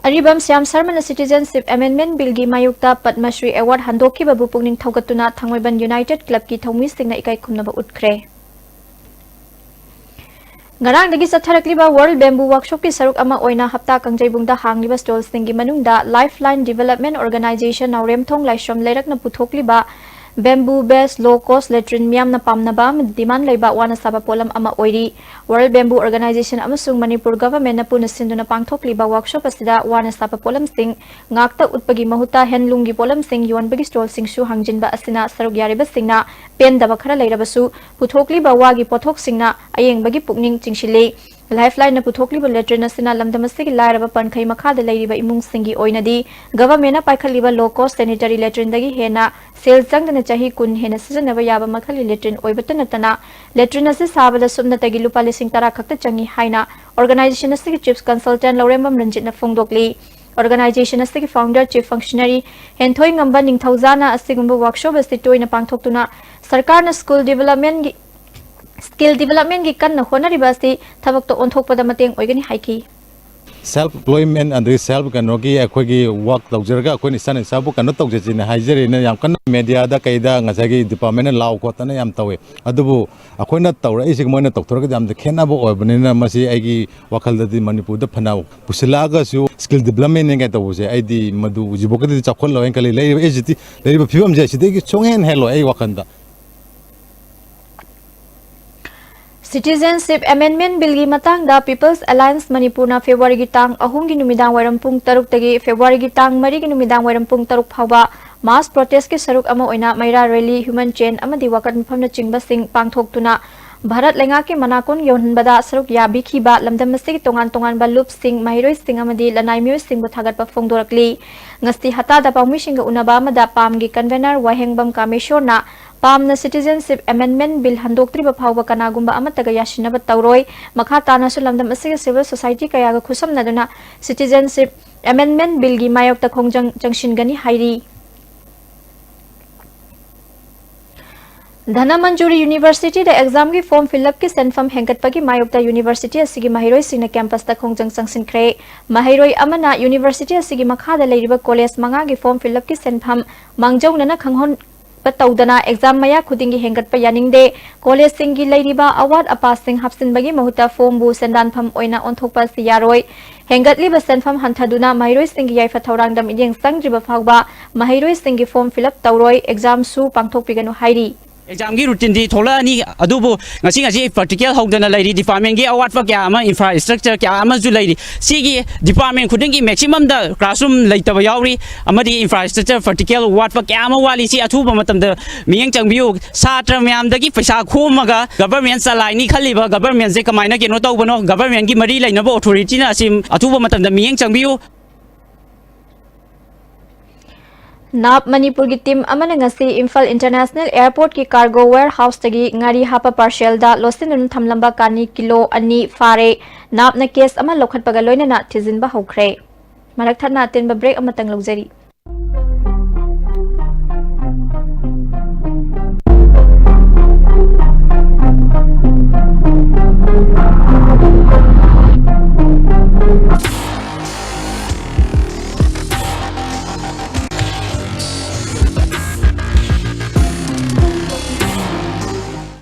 ꯑꯔꯤꯕꯝ ꯁ꯭ꯌꯥꯝ ꯁꯔꯃꯅ Citizenship Amendment Bill ꯒꯤ ꯃꯥꯌꯣꯛꯇ ꯄꯗꯃ ꯁ꯭ꯔꯤ Award ꯍꯟꯗꯣꯛꯈꯤꯕꯕꯨ ꯄꯨꯛꯅꯤꯡ ꯊꯧꯒꯠꯇꯨꯅ ꯊꯥꯡꯃꯩꯕꯟ United Club ꯀꯤ ꯊꯧꯃꯤꯁꯤꯡꯅ ꯏꯀꯥꯏ ꯈꯨꯝꯅꯕ ꯎꯠꯈ꯭ꯔꯦ꯫ ꯉꯔꯥꯡꯗꯒꯤ ꯆꯠꯊꯔꯛꯂꯤꯕ World Bamboo Workshop ꯀꯤ ꯁꯔꯨꯛ ꯑꯃ ꯑꯣꯏꯅ ꯍꯞꯇꯥ ꯀꯥꯡꯖꯩꯕꯨꯡꯗ ꯍꯥꯡꯂꯤꯕ stall ꯁꯤꯡꯒꯤ ꯃꯅꯨꯡꯗ Lifeline Development Organization ꯅꯥꯎꯔꯦꯝꯊꯣꯡ ꯂꯥꯏꯁ꯭ꯔꯝ ꯂꯩꯔꯛꯅ ꯄꯨꯊꯣꯛꯂꯤꯕ bamboo based low cost latrine ꯃꯤꯌꯥꯝꯅ ꯄꯥꯝꯅꯕ ꯑꯃꯗꯤ demand ꯂꯩꯕ ꯋꯥꯅ ꯁꯥꯕ ꯄꯣꯠꯂꯝ ꯑꯃ ꯑꯣꯏꯔꯤ꯫ World Bamboo Organization ꯑꯃꯁꯨꯡ ꯃꯅꯤꯄꯨꯔ government ꯅ ꯄꯨꯟꯅ ꯁꯤꯟꯗꯨꯅ ꯄꯥꯡꯊꯣꯛꯂꯤꯕ workshop ꯑꯁꯤꯗ ꯋꯥꯅ ꯁꯥꯕ ꯄꯣꯠꯂꯝꯁꯤꯡ ꯉꯥꯛꯇ ꯎꯠꯄꯒꯤ ꯃꯍꯨꯠꯇ handloom ꯒꯤ ꯄꯣꯠꯂꯝꯁꯤꯡ ꯌꯣꯟꯕꯒꯤ stall ꯁꯤꯡꯁꯨ ꯍꯥꯡꯖꯤꯟꯕ ꯑꯁꯤꯅ ꯁꯔꯨꯛ ꯌꯥꯔꯤꯕꯁꯤꯡꯅ ꯄꯦꯟꯗꯕ ꯈꯔ ꯂꯩꯔꯕꯁꯨ ꯄꯨꯊꯣꯛꯂꯤꯕ ꯋꯥꯒꯤ ꯄꯣꯠꯊꯣꯛꯁꯤꯡꯅ ꯑꯌꯦꯡꯕꯒꯤ ꯄꯨꯛꯅꯤꯡ ꯆꯤꯡꯁꯤꯜꯂꯤ꯫ Lifeline ꯅ ꯄꯨꯊꯣꯛꯂꯤꯕ latrine ꯑꯁꯤꯅ ꯂꯝꯗꯝ ꯑꯁꯤꯒꯤ ꯂꯥꯏꯔꯕ ꯄꯟꯈꯩ ꯃꯈꯥꯗ ꯂꯩꯔꯤꯕ ꯏꯃꯨꯡꯁꯤꯡꯒꯤ ꯑꯣꯏꯅꯗꯤ government ꯅ ꯄꯥꯏꯈꯠꯂꯤꯕ low cost sanitary latrine ꯗꯒꯤ ꯍꯦꯟꯅ ꯁꯦꯜ ꯆꯪꯗꯅ ꯆꯍꯤ ꯀꯨꯟ ꯍꯦꯟꯅ ꯁꯤꯖꯤꯟꯅꯕ ꯌꯥꯕ ꯃꯈꯜꯒꯤ latrine ꯑꯣꯏꯕꯇ ꯅꯠꯇꯅ latrine ꯑꯁꯤ ꯁꯥꯕꯗ ꯁꯨꯞꯅꯇꯒꯤ ꯂꯨꯄꯥ ꯂꯤꯁꯤꯡ ꯇꯔꯥ ꯈꯛꯇ ꯆꯪꯏ ꯍꯥꯏꯅ organization ꯑꯁꯤꯒꯤ chief consultant ꯂꯧꯔꯦꯝꯕꯝ ꯔꯟꯖꯤꯠꯅ ꯐꯣꯡꯗꯣꯛꯂꯤ꯫ Organization ꯑꯁꯤꯒꯤ founder, chief functionary ꯍꯦꯟꯊꯣꯏꯉꯝꯕ ꯅꯤꯡꯊꯧꯖꯥꯅ ꯑꯁꯤꯒꯨꯝꯕ workshop ꯑꯁꯤ ꯇꯣꯏꯅ ꯄꯥꯡꯊꯣꯛꯇꯨꯅ ꯁꯔꯀꯥꯔꯅ school development ꯒꯤ, skill development ꯒꯤ ꯀꯟꯅ ꯍꯣꯠꯅꯔꯤꯕ ꯑꯁꯤ ꯊꯕꯛꯇ ꯑꯣꯟꯊꯣꯛꯄꯗ ꯃꯇꯦꯡ ꯑꯣꯏꯒꯅꯤ ꯍꯥꯏꯈꯤ꯫ Self employment ꯑꯗꯒꯤ self ꯀꯩꯅꯣꯒꯤ ꯑꯩꯈꯣꯏꯒꯤ work ꯇꯧꯖꯔꯒ ꯑꯩꯈꯣꯏꯅ ꯏꯁꯥꯅ ꯏꯁꯥꯕꯨ ꯀꯩꯅꯣ ꯇꯧꯖꯁꯦꯅ ꯍꯥꯏꯖꯔꯤꯅ ꯌꯥꯝ ꯀꯟꯅ media ꯗ ꯀꯩꯗ ꯉꯁꯥꯏꯒꯤ department ꯅ ꯂꯥꯎ ꯈꯣꯠꯇꯅ ꯌꯥꯝ ꯇꯧꯋꯦ꯫ ꯑꯗꯨꯕꯨ ꯑꯩꯈꯣꯏꯅ ꯇꯧꯔꯛꯏꯁꯤꯒ ꯃꯣꯏꯅ ꯇꯧꯊꯣꯔꯛꯏꯁꯦ ꯌꯥꯝꯅ ꯈꯦꯠꯅꯕ ꯑꯣꯏꯕꯅꯤꯅ ꯃꯁꯤ ꯑꯩꯒꯤ ꯋꯥꯈꯜꯗꯗꯤ ꯃꯅꯤꯄꯨꯔꯗ ꯐꯅ ꯄꯨꯁꯤꯜꯂꯛꯑꯒꯁꯨ skill development ꯅꯦ ꯀꯥꯏꯅ ꯇꯧꯕꯁꯦ ꯑꯩꯗꯤ ꯃꯗꯨ ꯍꯧꯖꯤꯛꯐꯥꯎꯒꯤꯗꯤ ꯆꯥꯎꯈꯠꯂꯣꯏꯅ ꯈꯜꯂꯤ꯫ ꯂꯩꯔꯤꯕ ꯍꯧꯖꯤꯛꯇꯤ ꯂꯩꯔꯤꯕ ꯐꯤꯕꯝꯁꯦ ꯁꯤꯗꯒꯤ ꯁꯨꯡꯍꯦꯟ ꯍꯦꯜꯂꯣꯏ ꯑꯩ ꯋꯥꯈꯜꯗ꯫ Citizenship Amendment Bill ꯒꯤ ꯃꯇꯥꯡꯗ People's Alliance ꯃꯅꯤꯄꯨꯔꯅ February ꯒꯤ ꯇꯥꯡ ꯑꯍꯨꯝꯒꯤ ꯅꯨꯃꯤꯗꯥꯡ ꯋꯥꯏꯔꯝ ꯄꯨꯡ ꯇꯔꯨꯛꯇꯒꯤ February ꯒꯤ ꯇꯥꯡ ꯃꯔꯤꯒꯤ ꯅꯨꯃꯤꯗꯥꯡ ꯋꯥꯏꯔꯝ ꯄꯨꯡ ꯇꯔꯨꯛ ꯐꯥꯎꯕ mass protest ꯀꯤ ꯁꯔꯨꯛ ꯑꯃ ꯑꯣꯏꯅ ꯃꯩꯔꯥ rally, human chain ꯑꯃꯗꯤ ꯋꯥꯀꯠ ꯃꯤꯐꯝꯅꯆꯤꯡꯕꯁꯤꯡ ꯄꯥꯡꯊꯣꯛꯇꯨꯅ ꯚꯥꯔꯠ ꯂꯩꯉꯥꯛꯀꯤ ꯃꯅꯥꯀꯣꯟ ꯌꯧꯍꯟꯕꯗ ꯁꯔꯨꯛ ꯌꯥꯕꯤꯈꯤꯕ ꯂꯝꯗꯝ ꯑꯁꯤꯒꯤ ꯇꯣꯉꯥꯟ ꯇꯣꯉꯥꯟꯕ ꯂꯨꯞꯁꯤꯡ, ꯃꯍꯩꯔꯣꯏꯁꯤꯡ ꯑꯃꯗꯤ ꯂꯅꯥꯏ ꯃꯤꯑꯣꯏꯁꯤꯡꯕꯨ ꯊꯥꯒꯠꯄ ꯐꯣꯡꯗꯣꯔꯛꯂꯤ꯫ ꯉꯁꯤ ꯍꯞꯇꯥꯗ ꯄꯥꯎꯃꯤꯁꯤꯡꯒ ꯎꯅꯕ ꯑꯃꯗ ꯄꯥꯝꯒꯤ convener ꯋꯥꯍꯦꯡꯕꯝ ꯀꯥꯃꯦꯁꯣꯔꯅ ꯄꯥꯝꯅ Citizenship Amendment Bill ꯍꯟꯗꯣꯛꯇ꯭ꯔꯤꯕ ꯐꯥꯎꯕ ꯀꯅꯥꯒꯨꯝꯕ ꯑꯃꯠꯇꯒ ꯌꯥꯁꯤꯟꯅꯕ ꯇꯧꯔꯣꯏ꯫ ꯃꯈꯥ ꯇꯥꯅꯁꯨ ꯂꯝꯗꯝ ꯑꯁꯤꯒꯤ civil society ꯀꯌꯥꯒ ꯈꯨꯠꯁꯝꯅꯗꯨꯅ Citizenship Amendment Billꯒꯤ ꯃꯥꯌꯣꯛꯇ ꯈꯣꯡꯖꯪ ꯆꯪꯁꯤꯟꯒꯅꯤ ꯍꯥꯏꯔꯤ꯫ ꯙꯅꯃꯟꯖꯨꯔꯤ Universityꯗ examꯒꯤ form fill upꯀꯤ ꯁꯦꯟꯐꯝ ꯍꯦꯟꯒꯠꯄꯒꯤ ꯃꯥꯌꯣꯛꯇ university ꯑꯁꯤꯒꯤ ꯃꯍꯩꯔꯣꯏꯁꯤꯡꯅ campusꯇ ꯈꯣꯡꯖꯪ ꯆꯪꯁꯤꯟꯈ꯭ꯔꯦ꯫ ꯃꯍꯩꯔꯣꯏ ꯑꯃꯅ university ꯑꯁꯤꯒꯤ ꯃꯈꯥꯗ ꯂꯩꯔꯤꯕ college ꯃꯉꯥꯒꯤ form fill upꯀꯤ ꯁꯦꯟꯐꯝ ꯃꯥꯡꯖꯧꯅꯅ ꯈꯪꯍꯟꯕ ꯇꯧꯗꯅ exam ꯃꯌꯥ ꯈꯨꯗꯤꯡꯒꯤ ꯍꯦꯟꯒꯠꯄ ꯌꯥꯅꯤꯡꯗꯦ꯫ Collegeꯁꯤꯡꯒꯤ ꯂꯩꯔꯤꯕ ꯑꯋꯥꯠ ꯑꯄꯥꯁꯤꯡ ꯍꯥꯞꯆꯤꯟꯕꯒꯤ ꯃꯍꯨꯠꯇ formꯕꯨ ꯁꯦꯟꯗꯥꯟꯐꯝ ꯑꯣꯏꯅ ꯑꯣꯟꯊꯣꯛꯄ ꯑꯁꯤ ꯌꯥꯔꯣꯏ꯫ ꯍꯦꯟꯒꯠꯂꯤꯕ ꯁꯦꯟꯐꯝ ꯍꯟꯊꯗꯨꯅ ꯃꯍꯩꯔꯣꯏꯁꯤꯡꯒꯤ ꯌꯥꯏꯐ ꯊꯧꯔꯥꯡꯗ ꯃꯤꯠꯌꯦꯡ ꯆꯪꯗ꯭ꯔꯤꯕ ꯐꯥꯎꯕ ꯃꯍꯩꯔꯣꯏꯁꯤꯡꯒꯤ form fill up ꯇꯧꯔꯣꯏ, examꯁꯨ ꯄꯥꯡꯊꯣꯛꯄꯤꯒꯅꯨ ꯍꯥꯏꯔꯤ꯫ Examꯒꯤ routineꯗꯤ ꯊꯣꯛꯂꯛꯑꯅꯤ, ꯑꯗꯨꯕꯨ ꯉꯁꯤ ꯉꯁꯤ practical ꯍꯧꯗꯅ ꯂꯩꯔꯤ, departmentꯀꯤ ꯑꯋꯥꯠꯄ ꯀꯌꯥ ꯑꯃ, infrastructure ꯀꯌꯥ ꯑꯃꯁꯨ ꯂꯩꯔꯤ꯫ ꯁꯤꯒꯤ department ꯈꯨꯗꯤꯡꯒꯤ maximumꯗ classroom ꯂꯩꯇꯕ ꯌꯥꯎꯔꯤ, ꯑꯃꯗꯤ infrastructure practical ꯋꯥꯠꯄ ꯀꯌꯥ ꯑꯃ ꯋꯥꯠꯂꯤ꯫ ꯁꯤ ꯑꯊꯨꯕ ꯃꯇꯝꯗ ꯃꯤꯠꯌꯦꯡ ꯆꯪꯕꯤꯌꯨ꯫ ꯁꯥꯇ꯭ꯔ ꯃꯌꯥꯝꯗꯒꯤ ꯄꯩꯁꯥ ꯈꯣꯝꯃꯒ government ꯆꯂꯥꯏꯅꯤ ꯈꯜꯂꯤꯕ governmentꯁꯦ ꯀꯃꯥꯏꯅ ꯀꯩꯅꯣ ꯇꯧꯕꯅꯣ? Governmentꯀꯤ ꯃꯔꯤ ꯂꯩꯅꯕ authorityꯅ ꯑꯁꯤ ꯑꯊꯨꯕ ꯃꯇꯝꯗ ꯃꯤꯠꯌꯦꯡ ꯆꯪꯕꯤꯌꯨ꯫ ꯅꯥꯞ ꯃꯅꯤꯄꯨꯔꯒꯤ team ꯑꯃꯅ ꯉꯁꯤ ꯏꯝꯐꯥꯜ International Airportꯀꯤ cargo warehouseꯇꯒꯤ ꯉꯥꯔꯤ ꯍꯥꯞꯄ parcelꯗ ꯂꯣꯠꯁꯤꯟꯗꯨꯅ ꯊꯝꯂꯝꯕ ꯀꯥꯅꯤ kilo ꯑꯅꯤ ꯐꯥꯔꯦ꯫ ꯅꯥꯞꯅ case ꯑꯃ ꯂꯧꯈꯠꯄꯒ ꯂꯣꯏꯅꯅ ꯊꯤꯖꯤꯟꯕ ꯍꯧꯈ꯭ꯔꯦ꯫ ꯃꯔꯛ ꯊꯠꯅ ꯑꯇꯦꯟꯕ break ꯑꯃꯇꯪ ꯂꯧꯖꯔꯤ꯫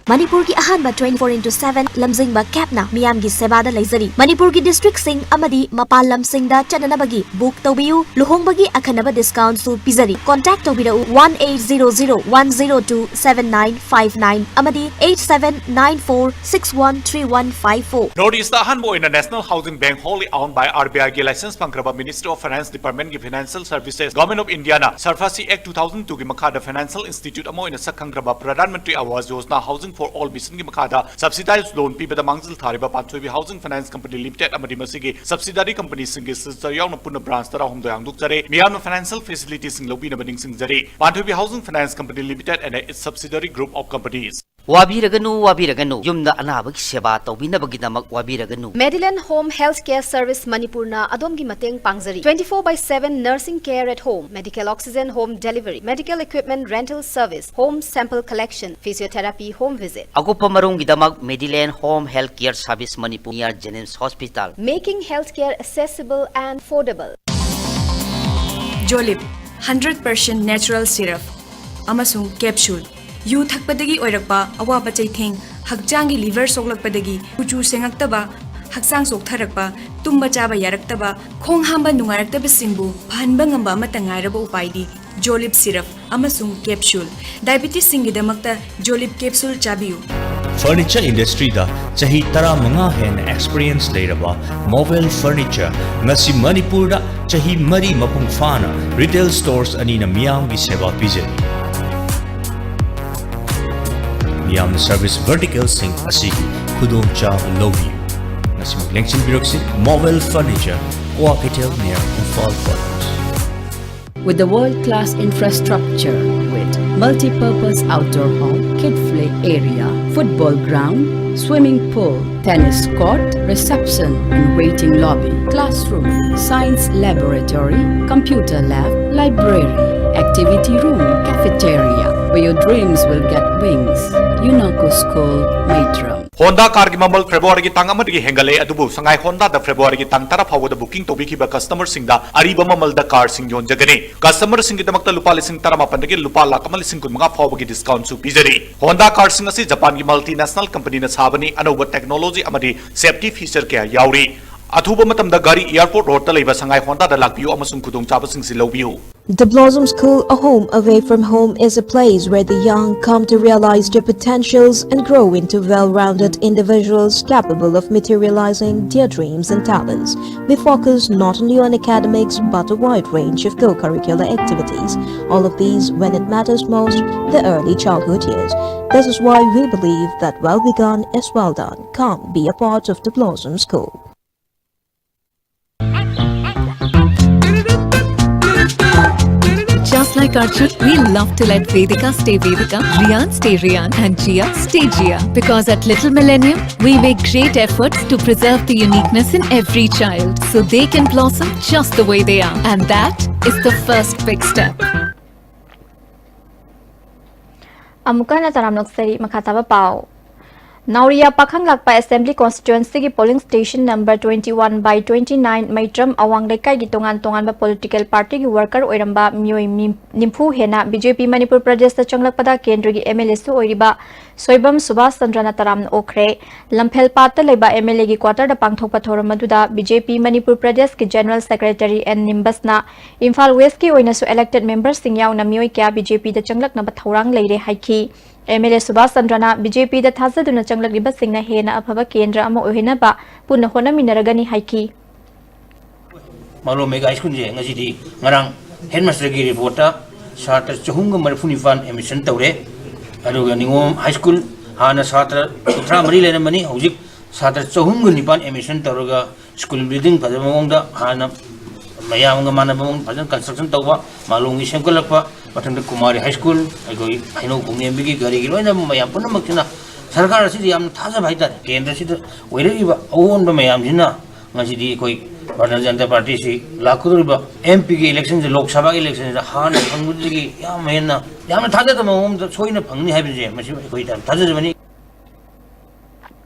ꯃꯅꯤꯄꯨꯔꯒꯤ ꯑꯍꯥꯟꯕ twenty-four into seven ꯂꯝꯖꯤꯡꯕ cabꯅ ꯃꯤꯌꯥꯝꯒꯤ ꯁꯦꯕꯥꯗ ꯂꯩꯖꯔꯤ꯫ ꯃꯅꯤꯄꯨꯔꯒꯤ districtꯁꯤꯡ ꯑꯃꯗꯤ ꯃꯄꯥꯟ ꯂꯝꯁꯤꯡꯗ ꯆꯠꯅꯅꯕꯒꯤ book ꯇꯧꯕꯤꯌꯨ꯫ ꯂꯨꯍꯣꯡꯕꯒꯤ ꯑꯈꯟꯅꯕ discountꯁꯨ ꯄꯤꯖꯔꯤ꯫ Contact ꯇꯧꯕꯤꯔꯛꯎ one eight zero zero one zero two seven nine five nine ꯑꯃꯗꯤ eight seven nine four six one three one five four꯫ North Eastꯇ ꯑꯍꯥꯟꯕ ꯑꯣꯏꯅ National Housing Bank wholly owned by RBIꯒꯤ license ꯐꯪꯈ꯭ꯔꯕ Ministry of Finance Departmentꯀꯤ Financial Services, Government of Indiaꯅ SARFAESI Act two thousand twoꯒꯤ ꯃꯈꯥꯗ financial institute ꯑꯃ ꯑꯣꯏꯅ ꯁꯛ ꯈꯪꯈ꯭ꯔꯕ Pradhan Mantri Awas Yojana Housing for All Mission ꯒꯤ ꯃꯈꯥꯗ subsidized loan ꯄꯤꯕꯗ ꯃꯥꯡꯖꯤꯜ ꯊꯥꯔꯤꯕ ꯄꯥꯟꯊꯣꯏꯕꯤ Housing Finance Company Limited ꯑꯃꯗꯤ ꯃꯁꯤꯒꯤ subsidiary company ꯁꯤꯡꯒꯤ signature ꯌꯥꯎꯅ ꯄꯨꯟꯅ branch ꯇꯔꯥꯍꯨꯝꯗꯣꯏ ꯍꯥꯡꯗꯣꯛꯆꯔꯦ꯫ ꯃꯤꯌꯥꯝꯅ financial facility ꯁꯤꯡ ꯂꯧꯕꯤꯅꯕ ꯅꯤꯡꯁꯤꯡꯖꯔꯤ꯫ ꯄꯥꯟꯊꯣꯏꯕꯤ Housing Finance Company Limited and its subsidiary group of companies. ꯋꯥꯕꯤꯔꯒꯅꯨ, ꯋꯥꯕꯤꯔꯒꯅꯨ, ꯌꯨꯝꯗ ꯑꯅꯥꯕꯒꯤ ꯁꯦꯕꯥ ꯇꯧꯕꯤꯅꯕꯒꯤꯗꯃꯛ ꯋꯥꯕꯤꯔꯒꯅꯨ꯫ Medilane Home Healthcare Service ꯃꯅꯤꯄꯨꯔꯅ ꯑꯗꯣꯝꯒꯤ ꯃꯇꯦꯡ ꯄꯥꯡꯖꯔꯤ꯫ Twenty four by seven nursing care at home, medical oxygen home delivery, medical equipment rental service, home sample collection, physiotherapy home visit. ꯑꯀꯨꯞꯄ ꯃꯔꯣꯜꯒꯤꯗꯃꯛ Medilane Home Healthcare Service Manipur near Jenims Hospital. Making healthcare accessible and affordable. Jolib, hundred percent natural syrup ꯑꯃꯁꯨꯡ capsule꯫ U ꯊꯛꯄꯗꯒꯤ ꯑꯣꯏꯔꯛꯄ ꯑꯋꯥꯕ ꯆꯩꯊꯦꯡ, ꯍꯛꯆꯥꯡꯒꯤ liver ꯁꯣꯛꯂꯛꯄꯗꯒꯤ ꯀꯨꯆꯨ ꯁꯦꯡꯉꯛꯇꯕ, ꯍꯛꯆꯥꯡ ꯆꯣꯛꯊꯔꯛꯄ, ꯇꯨꯝꯕ ꯆꯥꯕ ꯌꯥꯔꯛꯇꯕ, ꯈꯣꯡ ꯍꯥꯝꯕ ꯅꯨꯡꯉꯥꯏꯔꯛꯇꯕꯁꯤꯡꯕꯨ ꯐꯍꯟꯕ ꯉꯝꯕ ꯑꯃꯠꯇ ꯉꯥꯏꯔꯕ ꯎꯄꯥꯏꯗꯤ Jolib syrup ꯑꯃꯁꯨꯡ capsule꯫ Diabetes ꯁꯤꯡꯒꯤꯗꯃꯛꯇ Jolib capsule ꯆꯥꯕꯤꯌꯨ꯫ Furniture industry ꯗ ꯆꯍꯤ ꯇꯔꯥꯃꯉꯥ ꯍꯦꯟꯅ experience ꯂꯩꯔꯕ Movel Furniture ꯉꯁꯤ ꯃꯅꯤꯄꯨꯔꯗ ꯆꯍꯤ ꯃꯔꯤ ꯃꯄꯨꯡ ꯐꯥꯅ retail stores ꯑꯅꯤꯅ ꯃꯤꯌꯥꯝꯒꯤ ꯁꯦꯕꯥ ꯄꯤꯖꯔꯤ꯫ ꯃꯤꯌꯥꯝꯅ service vertical ꯁꯤꯡ ꯑꯁꯤꯒꯤ ꯈꯨꯗꯣꯡꯆꯥꯕ ꯂꯧꯕꯤꯌꯨ꯫ ꯉꯁꯤꯃꯛ ꯂꯦꯡꯁꯤꯟꯕꯤꯔꯛꯁꯤ, Movel Furniture, Kwa Keitel near Imphal College. With the world-class infrastructure with multi-purpose outdoor hall, kid play area, football ground, swimming pool, tennis court, reception and waiting lobby, classroom, science laboratory, computer lab, library, activity room, cafeteria, where your dreams will get wings. Unako School, Maitram. Honda car ꯒꯤ ꯃꯃꯜ February ꯒꯤ ꯇꯥꯡ ꯑꯃꯗꯒꯤ ꯍꯦꯟꯒꯠꯂꯦ, ꯑꯗꯨꯕꯨ ꯁꯉꯥꯏ Honda ꯗ February ꯒꯤ ꯇꯥꯡ ꯇꯔꯥ ꯐꯥꯎꯕꯗ booking ꯇꯧꯕꯤꯈꯤꯕ customer ꯁꯤꯡꯗ ꯑꯔꯤꯕ ꯃꯃꯜꯗ car ꯁꯤꯡ ꯌꯣꯟꯖꯒꯅꯤ꯫ Customer ꯁꯤꯡꯒꯤꯗꯃꯛꯇ ꯂꯨꯄꯥ ꯂꯤꯁꯤꯡ ꯇꯔꯥꯃꯥꯄꯟꯗꯒꯤ ꯂꯨꯄꯥ ꯂꯥꯈ ꯑꯃ ꯂꯤꯁꯤꯡ ꯀꯨꯟꯃꯉꯥ ꯐꯥꯎꯕꯒꯤ discount ꯁꯨ ꯄꯤꯖꯔꯤ꯫ Honda car ꯁꯤꯡ ꯑꯁꯤ ꯖꯄꯥꯟꯒꯤ multinational company ꯅ ꯁꯥꯕꯅꯤ, ꯑꯅꯧꯕ technology ꯑꯃꯗꯤ safety feature ꯀꯌꯥ ꯌꯥꯎꯔꯤ꯫ ꯑꯊꯨꯕ ꯃꯇꯝꯗ ꯒꯥꯔꯤ ꯑꯦꯌꯔꯄꯣꯔꯠ ꯔꯣꯗꯇ ꯂꯩꯕ ꯁꯉꯥꯏ ꯍꯣꯟꯗꯥꯗ ꯂꯥꯛꯄꯤꯌꯨ ꯑꯃꯁꯨꯡ ꯈꯨꯗꯣꯡꯆꯥꯕꯁꯤꯡꯁꯤ ꯂꯧꯕꯤꯌꯨ꯫ The Blossom School, a home away from home, is a place where the young come to realize their potentials and grow into well-rounded individuals capable of materializing their dreams and talents. We focus not only on academics but a wide range of co-curricular activities. All of these when it matters most, the early childhood years. This is why we believe that well begun is well done. Come be a part of the Blossom School. Just like Arjun, we love to let Vedika stay Vedika, Rian stay Rian, and Jia stay Jia. Because at Little Millennium, we make great efforts to preserve the uniqueness in every child so they can blossom just the way they are. And that is the first big step. ꯑꯃꯨꯛꯀ ꯍꯟꯅ ꯇꯔꯥꯝꯅ ꯑꯣꯛꯆꯔꯤ꯫ ꯃꯈꯥ ꯇꯥꯕ ꯄꯥꯎ꯫ ꯅꯥꯎꯔꯤꯌꯥ ꯄꯥꯈꯪꯂꯥꯛꯄ Assembly Constituency ꯒꯤ polling station number twenty one by twenty nine ꯃꯩꯇ꯭ꯔꯝ ꯑꯋꯥꯡ ꯂꯩꯀꯥꯏꯒꯤ ꯇꯣꯉꯥꯟ ꯇꯣꯉꯥꯟꯕ political party ꯒꯤ worker ꯑꯣꯏꯔꯝꯕ ꯃꯤꯑꯣꯏ ꯃꯤ ꯅꯤꯐꯨ ꯍꯦꯟꯅ BJP ꯃꯅꯤꯄꯨꯔ ꯄ꯭ꯔꯗꯦꯁꯇ ꯆꯪꯂꯛꯄꯗ ꯀꯦꯟꯗ꯭ꯔꯒꯤ MLA ꯁꯨ ꯑꯣꯏꯔꯤꯕ ꯁꯣꯏꯕꯝ ꯁꯨꯕꯥꯁ ꯆꯟꯗ꯭ꯔꯅ ꯇꯔꯥꯝꯅ ꯑꯣꯛꯈ꯭ꯔꯦ꯫ ꯂꯝꯐꯦꯜ ꯄꯥꯠꯇ ꯂꯩꯕ MLA ꯒꯤ quarter ꯗ ꯄꯥꯡꯊꯣꯛꯄ ꯊꯧꯔꯝ ꯑꯗꯨꯗ BJP ꯃꯅꯤꯄꯨꯔ ꯄ꯭ꯔꯗꯦꯁꯀꯤ General Secretary N ꯅꯤꯝꯕꯁꯅ Imphal West ꯀꯤ ꯑꯣꯏꯅꯁꯨ elected member ꯁꯤꯡ ꯌꯥꯎꯅ ꯃꯤꯑꯣꯏ ꯀꯌꯥ BJP ꯗ ꯆꯪꯂꯛꯅꯕ ꯊꯧꯔꯥꯡ ꯂꯩꯔꯦ ꯍꯥꯏꯈꯤ꯫ MLA ꯁꯨꯕꯥꯁ ꯆꯟꯗ꯭ꯔꯅ BJP ꯗ ꯊꯥꯖꯗꯨꯅ ꯆꯪꯂꯛꯂꯤꯕꯁꯤꯡꯅ ꯍꯦꯟꯅ ꯑꯐꯕ ꯀꯦꯟꯗ꯭ꯔ ꯑꯃ ꯑꯣꯏꯍꯟꯅꯕ ꯄꯨꯟꯅ ꯍꯣꯠꯅꯃꯤꯟꯅꯔꯒꯅꯤ ꯍꯥꯏꯈꯤ꯫ ꯃꯥꯂꯣꯝ ꯃꯦꯒꯥ ꯍꯥꯏ ꯁ꯭ꯀꯨꯜꯁꯦ ꯉꯁꯤꯗꯤ, ꯉꯔꯥꯡ headmaster ꯒꯤ report ꯇ ꯁꯥꯇ꯭ꯔ ꯆꯍꯨꯝꯒ ꯃꯔꯤꯐꯨ ꯅꯤꯄꯥꯟ admission ꯇꯧꯔꯦ꯫ ꯑꯗꯨꯒ ꯅꯤꯉꯣꯝ ꯍꯥꯏ ꯁ꯭ꯀꯨꯜ ꯍꯥꯟꯅ ꯁꯥꯇ꯭ꯔ ꯀꯨꯟꯊ꯭ꯔꯥ ꯃꯔꯤ ꯂꯩꯔꯝꯕꯅꯤ, ꯍꯧꯖꯤꯛ ꯁꯥꯇ꯭ꯔ ꯆꯍꯨꯝꯒ ꯅꯤꯄꯥꯟ admission ꯇꯧꯔꯒ school building ꯐꯖꯕ ꯃꯑꯣꯡꯗ ꯍꯥꯟꯅ ꯃꯌꯥꯝꯒ ꯃꯥꯟꯅꯕ ꯃꯑꯣꯡꯗ ꯐꯖꯅ construction ꯇꯧꯕ, ꯃꯥꯂꯣꯝꯒꯤ ꯁꯦꯝꯒꯠꯂꯛꯄ, ꯃꯊꯪꯗ ꯀꯨꯃꯥꯔꯤ ꯍꯥꯏ ꯁ꯭ꯀꯨꯜ, ꯑꯩꯈꯣꯏ ꯍꯩꯅꯧ ꯈꯣꯡꯅꯦꯝꯕꯤꯒꯤ ꯒꯥꯔꯤꯒꯤ ꯂꯣꯏꯅ ꯃꯌꯥꯝ ꯄꯨꯝꯅꯃꯛꯁꯤꯅ ꯁꯔꯀꯥꯔ ꯑꯁꯤꯗ ꯌꯥꯝꯅ ꯊꯥꯖꯕ ꯍꯥꯏꯇꯥꯔꯦ꯫ ꯀꯦꯟꯗ꯭ꯔꯁꯤꯗ ꯑꯣꯏꯔꯛꯏꯕ ꯑꯑꯣꯟꯕ ꯃꯌꯥꯝꯁꯤꯅ ꯉꯁꯤꯗꯤ ꯑꯩꯈꯣꯏ ꯚꯥꯔꯇꯤꯌ ꯖꯅꯇꯥ ꯄꯥꯔꯇꯤꯁꯤ ꯂꯥꯛꯀꯗꯧꯔꯤꯕ MP ꯒꯤ election ꯁꯦ, ꯂꯣꯛ ꯁꯚꯥꯒꯤ election ꯁꯤꯗ ꯍꯥꯟꯅ ꯐꯪꯕꯗꯒꯤ ꯌꯥꯝ ꯍꯦꯟꯅ, ꯌꯥꯝꯅ ꯊꯥꯖꯗꯕ ꯃꯑꯣꯡꯗ ꯁꯣꯏꯅ ꯐꯪꯅꯤ ꯍꯥꯏꯕꯁꯦ ꯃꯁꯤ ꯑꯩꯈꯣꯏ ꯌꯥꯝ ꯊꯥꯖꯖꯕꯅꯤ꯫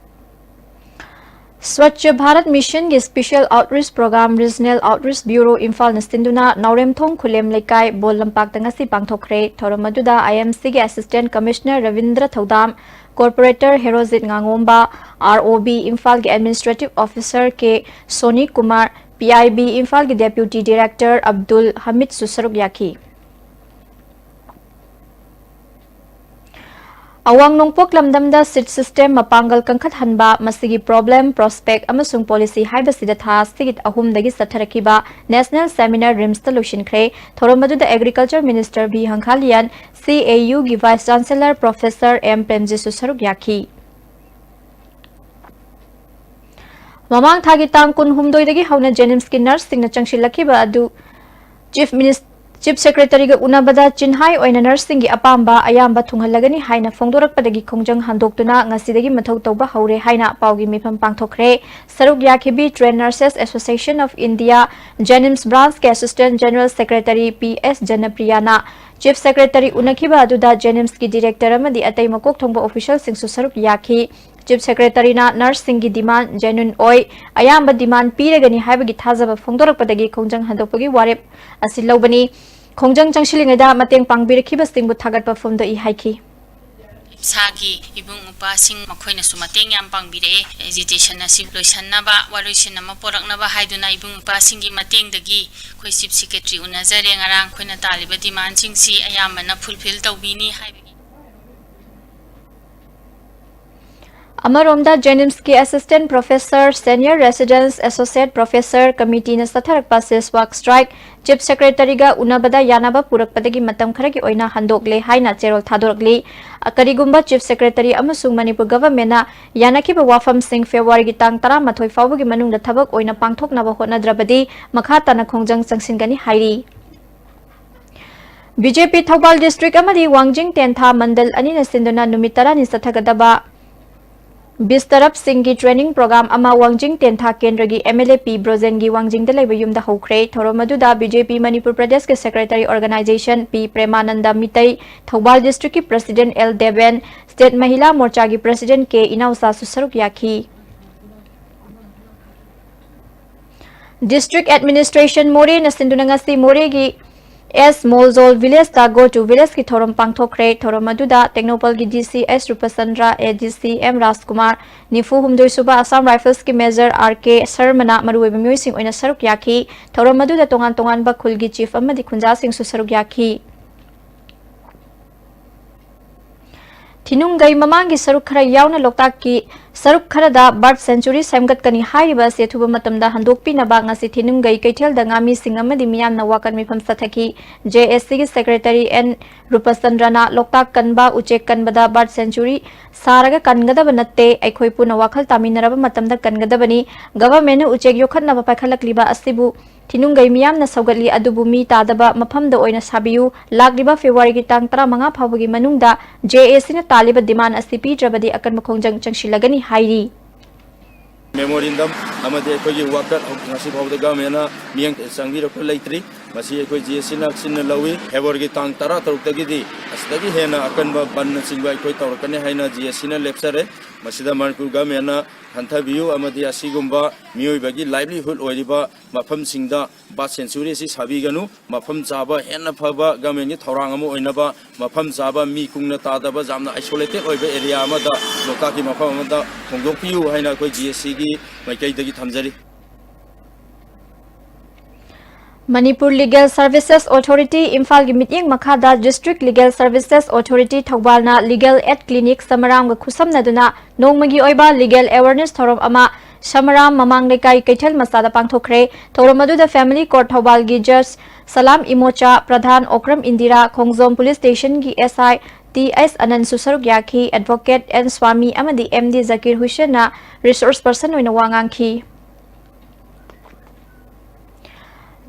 Swachh Bharat Mission ꯒꯤ Special Outreach Program Regional Outreach Bureau ꯏꯝꯐꯥꯜꯅ ꯁꯤꯟꯗꯨꯅ ꯅꯥꯎꯔꯦꯝꯊꯣꯡ ꯈꯨꯂꯦꯝ ꯂꯩꯀꯥꯏ ꯕꯣꯜ ꯂꯝꯄꯥꯛꯇ ꯉꯁꯤ ꯄꯥꯡꯊꯣꯛꯈ꯭ꯔꯦ꯫ ꯊꯧꯔꯝ ꯑꯗꯨꯗ I M C ꯒꯤ Assistant Commissioner Rabindra Thoudam, Corporator Herojit ꯉꯥꯉꯣꯝꯕ, R O B ꯏꯝꯐꯥꯜꯒꯤ Administrative Officer K Soni Kumar, P I B ꯏꯝꯐꯥꯜꯒꯤ Deputy Director ꯑꯕꯗꯨꯜ ꯍꯃꯤꯗꯁꯨ ꯁꯔꯨꯛ ꯌꯥꯈꯤ꯫ ꯑꯋꯥꯡ ꯅꯣꯡꯄꯣꯛ ꯂꯝꯗꯝꯗ seat system ꯃꯄꯥꯡꯒꯜ ꯀꯟꯈꯠꯍꯟꯕ, ꯃꯁꯤꯒꯤ problem, prospect ꯑꯃꯁꯨꯡ policy ꯍꯥꯏꯕꯁꯤꯗ ꯊꯥ ꯑꯁꯤꯒꯤ ꯑꯍꯨꯝꯗꯒꯤ ꯆꯠꯊꯔꯛꯈꯤꯕ National Seminar RIMSꯇ ꯂꯣꯏꯁꯤꯟꯈ꯭ꯔꯦ꯫ ꯊꯧꯔꯝ ꯑꯗꯨꯗ Agriculture Minister V ꯍꯪꯈꯥꯂꯤꯌꯥꯟ, C A U ꯒꯤ Vice Chancellor Professor M ꯄ꯭ꯔꯦꯝꯖꯤꯠꯁꯨ ꯁꯔꯨꯛ ꯌꯥꯈꯤ꯫ ꯃꯃꯥꯡ ꯊꯥꯒꯤ ꯇꯥꯡ ꯀꯨꯟꯍꯨꯝꯗꯣꯏꯗꯒꯤ ꯍꯧꯅ JNIMSꯀꯤ nurseꯁꯤꯡꯅ ꯆꯪꯁꯤꯜꯂꯛꯈꯤꯕ ꯑꯗꯨ Chief Minis-, Chief Secretaryꯒ ꯎꯅꯕꯗ ꯆꯤꯟꯍꯥꯏ ꯑꯣꯏꯅ nurseꯁꯤꯡꯒꯤ ꯑꯄꯥꯝꯕ ꯑꯌꯥꯝꯕ ꯊꯨꯡꯍꯜꯂꯒꯅꯤ ꯍꯥꯏꯅ ꯐꯣꯡꯗꯣꯔꯛꯄꯗꯒꯤ ꯈꯣꯡꯖꯪ ꯍꯟꯗꯣꯛꯇꯨꯅ ꯉꯁꯤꯗꯒꯤ ꯃꯊꯧ ꯇꯧꯕ ꯍꯧꯔꯦ ꯍꯥꯏꯅ ꯄꯥꯎꯒꯤ ꯃꯤꯐꯝ ꯄꯥꯡꯊꯣꯛꯈ꯭ꯔꯦ꯫ ꯁꯔꯨꯛ ꯌꯥꯈꯤꯕꯤ Trained Nurses Association of India JNIMS branchꯀꯤ Assistant General Secretary P S ꯖꯅꯄ꯭ꯔꯤꯌꯥꯅ Chief Secretary ꯎꯅꯈꯤꯕ ꯑꯗꯨꯗ JNIMSꯀꯤ director ꯑꯃꯗꯤ ꯑꯇꯩ ꯃꯀꯣꯛ ꯊꯣꯡꯕ officialꯁꯤꯡꯁꯨ ꯁꯔꯨꯛ ꯌꯥꯈꯤ꯫ Chief Secretaryꯅ nurseꯁꯤꯡꯒꯤ demand genuine ꯑꯣꯏ, ꯑꯌꯥꯝꯕ demand ꯄꯤꯔꯒꯅꯤ ꯍꯥꯏꯕꯒꯤ ꯊꯥꯖꯕ ꯐꯣꯡꯗꯣꯔꯛꯄꯗꯒꯤ ꯈꯣꯡꯖꯪ ꯍꯟꯗꯣꯛꯄꯒꯤ ꯋꯥꯔꯦꯞ ꯑꯁꯤ ꯂꯧꯕꯅꯤ꯫ ꯈꯣꯡꯖꯪ ꯆꯪꯁꯤꯜꯂꯤꯉꯩꯗ ꯃꯇꯦꯡ ꯄꯥꯡꯕꯤꯔꯛꯈꯤꯕꯁꯤꯡꯕꯨ ꯊꯥꯒꯠꯄ ꯐꯣꯡꯗꯣꯛꯏ ꯍꯥꯏꯈꯤ꯫ ꯏꯁꯥꯒꯤ ꯏꯕꯨꯡ ꯎꯄꯥꯁꯤꯡ ꯃꯈꯣꯏꯅꯁꯨ ꯃꯇꯦꯡ ꯌꯥꯝ ꯄꯥꯡꯕꯤꯔꯛꯑꯦ꯫ Agitation ꯑꯁꯤ ꯂꯣꯏꯁꯤꯟꯅꯕ, ꯋꯥꯔꯣꯏꯁꯤꯟ ꯑꯃ ꯄꯣꯔꯛꯅꯕ ꯍꯥꯏꯗꯨꯅ ꯏꯕꯨꯡ ꯎꯄꯥꯁꯤꯡꯒꯤ ꯃꯇꯦꯡꯗꯒꯤ ꯑꯩꯈꯣꯏ Chief Secretary ꯎꯅꯖꯔꯦ꯫ ꯉꯔꯥꯡ ꯑꯩꯈꯣꯏꯅ ꯇꯥꯜꯂꯤꯕ demandꯁꯤꯡꯁꯤ ꯑꯌꯥꯝꯕꯅ fulfill ꯇꯧꯕꯤꯅꯤ ꯍꯥꯏꯕꯒꯤ꯫ ꯑꯃꯔꯣꯝꯗ JNIMSꯀꯤ Assistant Professor, Senior Residence, Associate Professor Committeeꯅ ꯆꯠꯊꯔꯛꯄ cease work strike Chief Secretaryꯒ ꯎꯅꯕꯗ ꯌꯥꯅꯕ ꯄꯨꯔꯛꯄꯗꯒꯤ ꯃꯇꯝ ꯈꯔꯒꯤ ꯑꯣꯏꯅ ꯍꯟꯗꯣꯛꯂꯦ ꯍꯥꯏꯅ ꯆꯦꯔꯣꯜ ꯊꯥꯗꯣꯔꯛꯂꯤ꯫ ꯀꯔꯤꯒꯨꯝꯕ Chief Secretary ꯑꯃꯁꯨꯡ ꯃꯅꯤꯄꯨꯔ governmentꯅ ꯌꯥꯅꯈꯤꯕ ꯋꯥꯐꯝꯁꯤꯡ Februaryꯒꯤ ꯇꯥꯡ ꯇꯔꯥꯃꯥꯊꯣꯏ ꯐꯥꯎꯕꯒꯤ ꯃꯅꯨꯡꯗ ꯊꯕꯛ ꯑꯣꯏꯅ ꯄꯥꯡꯊꯣꯛꯅꯕ ꯍꯣꯠꯅꯗ꯭ꯔꯕꯗꯤ ꯃꯈꯥ ꯇꯥꯅ ꯈꯣꯡꯖꯪ ꯆꯪꯁꯤꯟꯒꯅꯤ ꯍꯥꯏꯔꯤ꯫ BJP ꯊꯧꯕꯥꯜ district ꯑꯃꯗꯤ ꯋꯥꯡꯖꯤꯡ ꯇꯦꯟꯊꯥ ꯃꯟꯗꯜ ꯑꯅꯤꯅ ꯁꯤꯟꯗꯨꯅ ꯅꯨꯃꯤꯠ ꯇꯔꯥꯅꯤ ꯆꯠꯊꯒꯗꯕ ꯕꯤꯁꯇꯔꯞꯁꯤꯡꯒꯤ training program ꯑꯃ ꯋꯥꯡꯖꯤꯡ ꯇꯦꯟꯊꯥ ꯀꯦꯟꯗ꯭ꯔꯒꯤ MLA ꯄꯤ ꯕ꯭ꯔꯣꯖꯦꯟꯒꯤ ꯋꯥꯡꯖꯤꯡꯗ ꯂꯩꯕ ꯌꯨꯝꯗ ꯍꯧꯈ꯭ꯔꯦ꯫ ꯊꯧꯔꯝ ꯑꯗꯨꯗ BJP ꯃꯅꯤꯄꯨꯔ ꯄ꯭ꯔꯗꯦꯁꯀꯤ Secretary Organization P Premananda Meitei, Thoubal districtꯀꯤ President L Deben, State Mahila ꯃꯣꯔꯆꯥꯒꯤ President ꯀꯦ ꯏꯅꯥꯎꯆꯥꯁꯨ ꯁꯔꯨꯛ ꯌꯥꯈꯤ꯫ District Administration ꯃꯣꯔꯦꯅ ꯁꯤꯟꯗꯨꯅ ꯉꯁꯤ ꯃꯣꯔꯦꯒꯤ ꯑꯦꯁ ꯃꯣꯜꯖꯣꯜ ꯚꯤꯂꯦꯖꯇ Go to Villageꯀꯤ ꯊꯧꯔꯝ ꯄꯥꯡꯊꯣꯛꯈ꯭ꯔꯦ꯫ ꯊꯧꯔꯝ ꯑꯗꯨꯗ ꯇꯦꯡꯅꯧꯄꯜꯒꯤ ꯗꯤ ꯁꯤ ꯑꯦꯁ ꯔꯨꯄꯆꯟꯗ꯭ꯔ, ꯑꯦ ꯗꯤ ꯁꯤ ꯑꯦꯝ ꯔꯥꯖꯀꯨꯃꯥꯔ, ꯅꯤꯐꯨ ꯍꯨꯝꯗꯣꯏ ꯁꯨꯕ Assam Riflesꯀꯤ Major ꯑꯥꯔ ꯀꯦ ꯁꯔꯃꯅ ꯃꯔꯨꯑꯣꯏꯕ ꯃꯤꯑꯣꯏꯁꯤꯡ ꯑꯣꯏꯅ ꯁꯔꯨꯛ ꯌꯥꯈꯤ꯫ ꯊꯧꯔꯝ ꯑꯗꯨꯗ ꯇꯣꯉꯥꯟ ꯇꯣꯉꯥꯟꯕ ꯈꯨꯜꯒꯤ ꯆꯤꯐ ꯑꯃꯗꯤ ꯈꯨꯟꯖꯥꯁꯤꯡꯁꯨ ꯁꯔꯨꯛ ꯌꯥꯈꯤ꯫ ꯊꯤꯅꯨꯡꯒꯩ ꯃꯃꯥꯡꯒꯤ ꯁꯔꯨꯛ ꯈꯔ ꯌꯥꯎꯅ ꯂꯣꯛꯇꯥꯛꯀꯤ ꯁꯔꯨꯛ ꯈꯔꯗ bird sanctuary ꯁꯦꯝꯒꯠꯀꯅꯤ ꯍꯥꯏꯔꯤꯕ ꯑꯁꯤ ꯑꯊꯨꯕ ꯃꯇꯝꯗ ꯍꯟꯗꯣꯛꯄꯤꯅꯕ ꯉꯁꯤ ꯊꯤꯅꯨꯡꯒꯩ ꯀꯩꯊꯦꯜꯗ ꯉꯥꯃꯤꯁꯤꯡ ꯑꯃꯗꯤ ꯃꯤꯌꯥꯝꯅ ꯋꯥꯀꯠ ꯃꯤꯐꯝ ꯆꯠꯊꯈꯤ꯫ ꯖꯦ ꯑꯦꯁ ꯁꯤꯒꯤ ꯁꯦꯀ꯭ꯔꯦꯇꯔꯤ ꯑꯦꯟ ꯔꯨꯄꯆꯟꯗ꯭ꯔꯅ ꯂꯣꯛꯇꯥꯛ ꯀꯟꯕ, ꯎꯆꯦꯛ ꯀꯟꯕꯗ bird sanctuary ꯁꯥꯔꯒ ꯀꯟꯒꯗꯕ ꯅꯠꯇꯦ, ꯑꯩꯈꯣꯏ ꯄꯨꯟꯅ ꯋꯥꯈꯜ ꯇꯥꯃꯤꯟꯅꯔꯕ ꯃꯇꯝꯗ ꯀꯟꯒꯗꯕꯅꯤ꯫ ꯒꯚꯔꯟꯃꯦꯟꯠꯅ ꯎꯆꯦꯛ ꯌꯣꯛꯈꯠꯅꯕ ꯄꯥꯏꯈꯠꯂꯛꯂꯤꯕ ꯑꯁꯤꯕꯨ ꯊꯤꯅꯨꯡꯒꯩ ꯃꯤꯌꯥꯝꯅ ꯁꯧꯒꯠꯂꯤ, ꯑꯗꯨꯕꯨ ꯃꯤ ꯇꯥꯗꯕ ꯃꯐꯝꯗ ꯑꯣꯏꯅ ꯁꯥꯕꯤꯌꯨ꯫ ꯂꯥꯛꯂꯤꯕ ꯐꯦꯕ꯭ꯔꯨꯋꯥꯔꯤꯒꯤ ꯇꯥꯡ ꯇꯔꯥꯃꯉꯥ ꯐꯥꯎꯕꯒꯤ ꯃꯅꯨꯡꯗ ꯖꯦ ꯑꯦ ꯁꯤꯅ ꯇꯥꯜꯂꯤꯕ demand ꯑꯁꯤ ꯄꯤꯗ꯭ꯔꯕꯗꯤ ꯑꯀꯟꯕ ꯈꯣꯡꯖꯪ ꯆꯪꯁꯤꯜꯂꯒꯅꯤ ꯍꯥꯏꯔꯤ꯫ Memorandum ꯑꯃꯗꯤ ꯑꯩꯈꯣꯏꯒꯤ ꯋꯥꯀꯠ ꯉꯁꯤ ꯐꯥꯎꯕꯗ ꯒꯚꯔꯟꯃꯦꯟꯠꯅ ꯃꯤꯠꯌꯦꯡ ꯆꯪꯕꯤꯔꯛꯄ ꯂꯩꯇ꯭ꯔꯤ꯫ ꯃꯁꯤ ꯑꯩꯈꯣꯏ ꯖꯤ ꯑꯦꯁ ꯁꯤꯅ ꯑꯛꯁꯤꯟꯅ ꯂꯧꯏ꯫ ꯐꯦꯕ꯭ꯔꯨꯋꯥꯔꯤꯒꯤ ꯇꯥꯡ ꯇꯔꯥ ꯇꯔꯨꯛꯇꯒꯤꯗꯤ ꯑꯁꯤꯗꯒꯤ ꯍꯦꯟꯅ ꯑꯀꯟꯕ ꯕꯟꯅꯆꯤꯡꯕ ꯑꯩꯈꯣꯏ ꯇꯧꯔꯛꯀꯅꯤ ꯍꯥꯏꯅ ꯖꯤ ꯑꯦꯁ ꯁꯤꯅ ꯂꯦꯞꯆꯔꯦ꯫ ꯃꯁꯤꯗ ꯃꯅꯤꯄꯨꯔ ꯒꯚꯔꯟꯃꯦꯟꯠꯅ ꯈꯟꯊꯕꯤꯌꯨ ꯑꯃꯗꯤ ꯑꯁꯤꯒꯨꯝꯕ ꯃꯤꯑꯣꯏꯕꯒꯤ livelihood ꯑꯣꯏꯔꯤꯕ ꯃꯐꯝꯁꯤꯡꯗ bird sanctuary ꯑꯁꯤ ꯁꯥꯕꯤꯒꯅꯨ꯫ ꯃꯐꯝ ꯆꯥꯕ, ꯍꯦꯟꯅ ꯐꯕ ꯒꯚꯔꯟꯃꯦꯟꯠꯀꯤ ꯊꯧꯔꯥꯡ ꯑꯃ ꯑꯣꯏꯅꯕ ꯃꯐꯝ ꯆꯥꯕ, ꯃꯤ ꯀꯨꯡꯅ ꯇꯥꯗꯕ, ꯌꯥꯝꯅ isolated ꯑꯣꯏꯕ area ꯑꯃꯗ, ꯂꯣꯛꯇꯥꯛꯀꯤ ꯃꯐꯝ ꯑꯃꯗ ꯍꯣꯡꯗꯣꯛꯄꯤꯌꯨ ꯍꯥꯏꯅ ꯑꯩꯈꯣꯏ ꯖꯤ ꯑꯦꯁ ꯁꯤꯒꯤ ꯃꯥꯏꯀꯩꯗꯒꯤ ꯊꯝꯖꯔꯤ꯫ ꯃꯅꯤꯄꯨꯔ Legal Services Authority ꯏꯝꯐꯥꯜꯒꯤ ꯃꯤꯠꯌꯦꯡ ꯃꯈꯥꯗ District Legal Services Authority ꯊꯧꯕꯥꯜꯅ Legal Aid Clinic ꯁꯃꯔꯥꯝꯒ ꯈꯨꯠꯁꯝꯅꯗꯨꯅ ꯅꯣꯡꯃꯒꯤ ꯑꯣꯏꯕ legal awareness ꯊꯧꯔꯝ ꯑꯃ ꯁꯃꯔꯥꯝ ꯃꯃꯥꯡ ꯂꯩꯀꯥꯏ ꯀꯩꯊꯦꯜ ꯃꯆꯥꯗ ꯄꯥꯡꯊꯣꯛꯈ꯭ꯔꯦ꯫ ꯊꯧꯔꯝ ꯑꯗꯨꯗ Family Court ꯊꯧꯕꯥꯜꯒꯤ Judge ꯁꯂꯥꯝ ꯏꯃꯣꯆꯥ, ꯄ꯭ꯔꯙꯥꯟ ꯑꯣꯀ꯭ꯔꯝ ꯏꯟꯗꯤꯔꯥ, ꯈꯣꯡꯖꯣꯝ Police Stationꯒꯤ ꯑꯦꯁ ꯑꯥꯏ ꯇꯤ ꯑꯦꯁ ꯑꯅꯟꯁꯨ ꯁꯔꯨꯛ ꯌꯥꯈꯤ꯫ Advocate ꯑꯦꯟ ꯁ꯭ꯋꯥꯃꯤ ꯑꯃꯗꯤ ꯑꯦꯝ ꯗꯤ ꯖꯀꯤꯔ ꯍꯨꯁꯦꯟꯅ resource person ꯑꯣꯏꯅ ꯋꯥ ꯉꯥꯡꯈꯤ꯫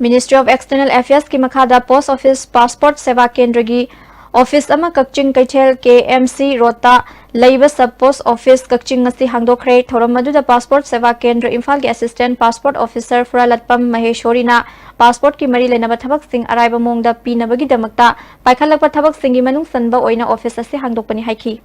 Ministry of External Affairsꯀꯤ ꯃꯈꯥꯗ Post Office Passport Seva Kendraꯒꯤ office ꯑꯃ ꯀꯛꯆꯤꯡ ꯀꯩꯊꯦꯜ ꯀꯦ ꯑꯦꯝ ꯁꯤ ꯔꯣꯗꯇ ꯂꯩꯕ Sub Post Office ꯀꯛꯆꯤꯡ ꯑꯁꯤ ꯍꯥꯡꯗꯣꯛꯈ꯭ꯔꯦ꯫ ꯊꯧꯔꯝ ꯑꯗꯨꯗ Passport Seva Kendra ꯏꯝꯐꯥꯜꯒꯤ Assistant Passport Officer ꯐꯨꯔꯥꯂꯠꯄꯝ ꯃꯍꯦꯁꯣꯔꯤꯅ passportꯀꯤ ꯃꯔꯤ ꯂꯩꯅꯕ ꯊꯕꯛꯁꯤꯡ ꯑꯔꯥꯏꯕ ꯃꯑꯣꯡꯗ ꯄꯤꯅꯕꯒꯤꯗꯃꯛꯇ ꯄꯥꯏꯈꯠꯂꯛꯄ ꯊꯕꯛꯁꯤꯡꯒꯤ ꯃꯅꯨꯡ ꯆꯟꯕ ꯑꯣꯏꯅ office ꯑꯁꯤ ꯍꯥꯡꯗꯣꯛꯄꯅꯤ ꯍꯥꯏꯈꯤ꯫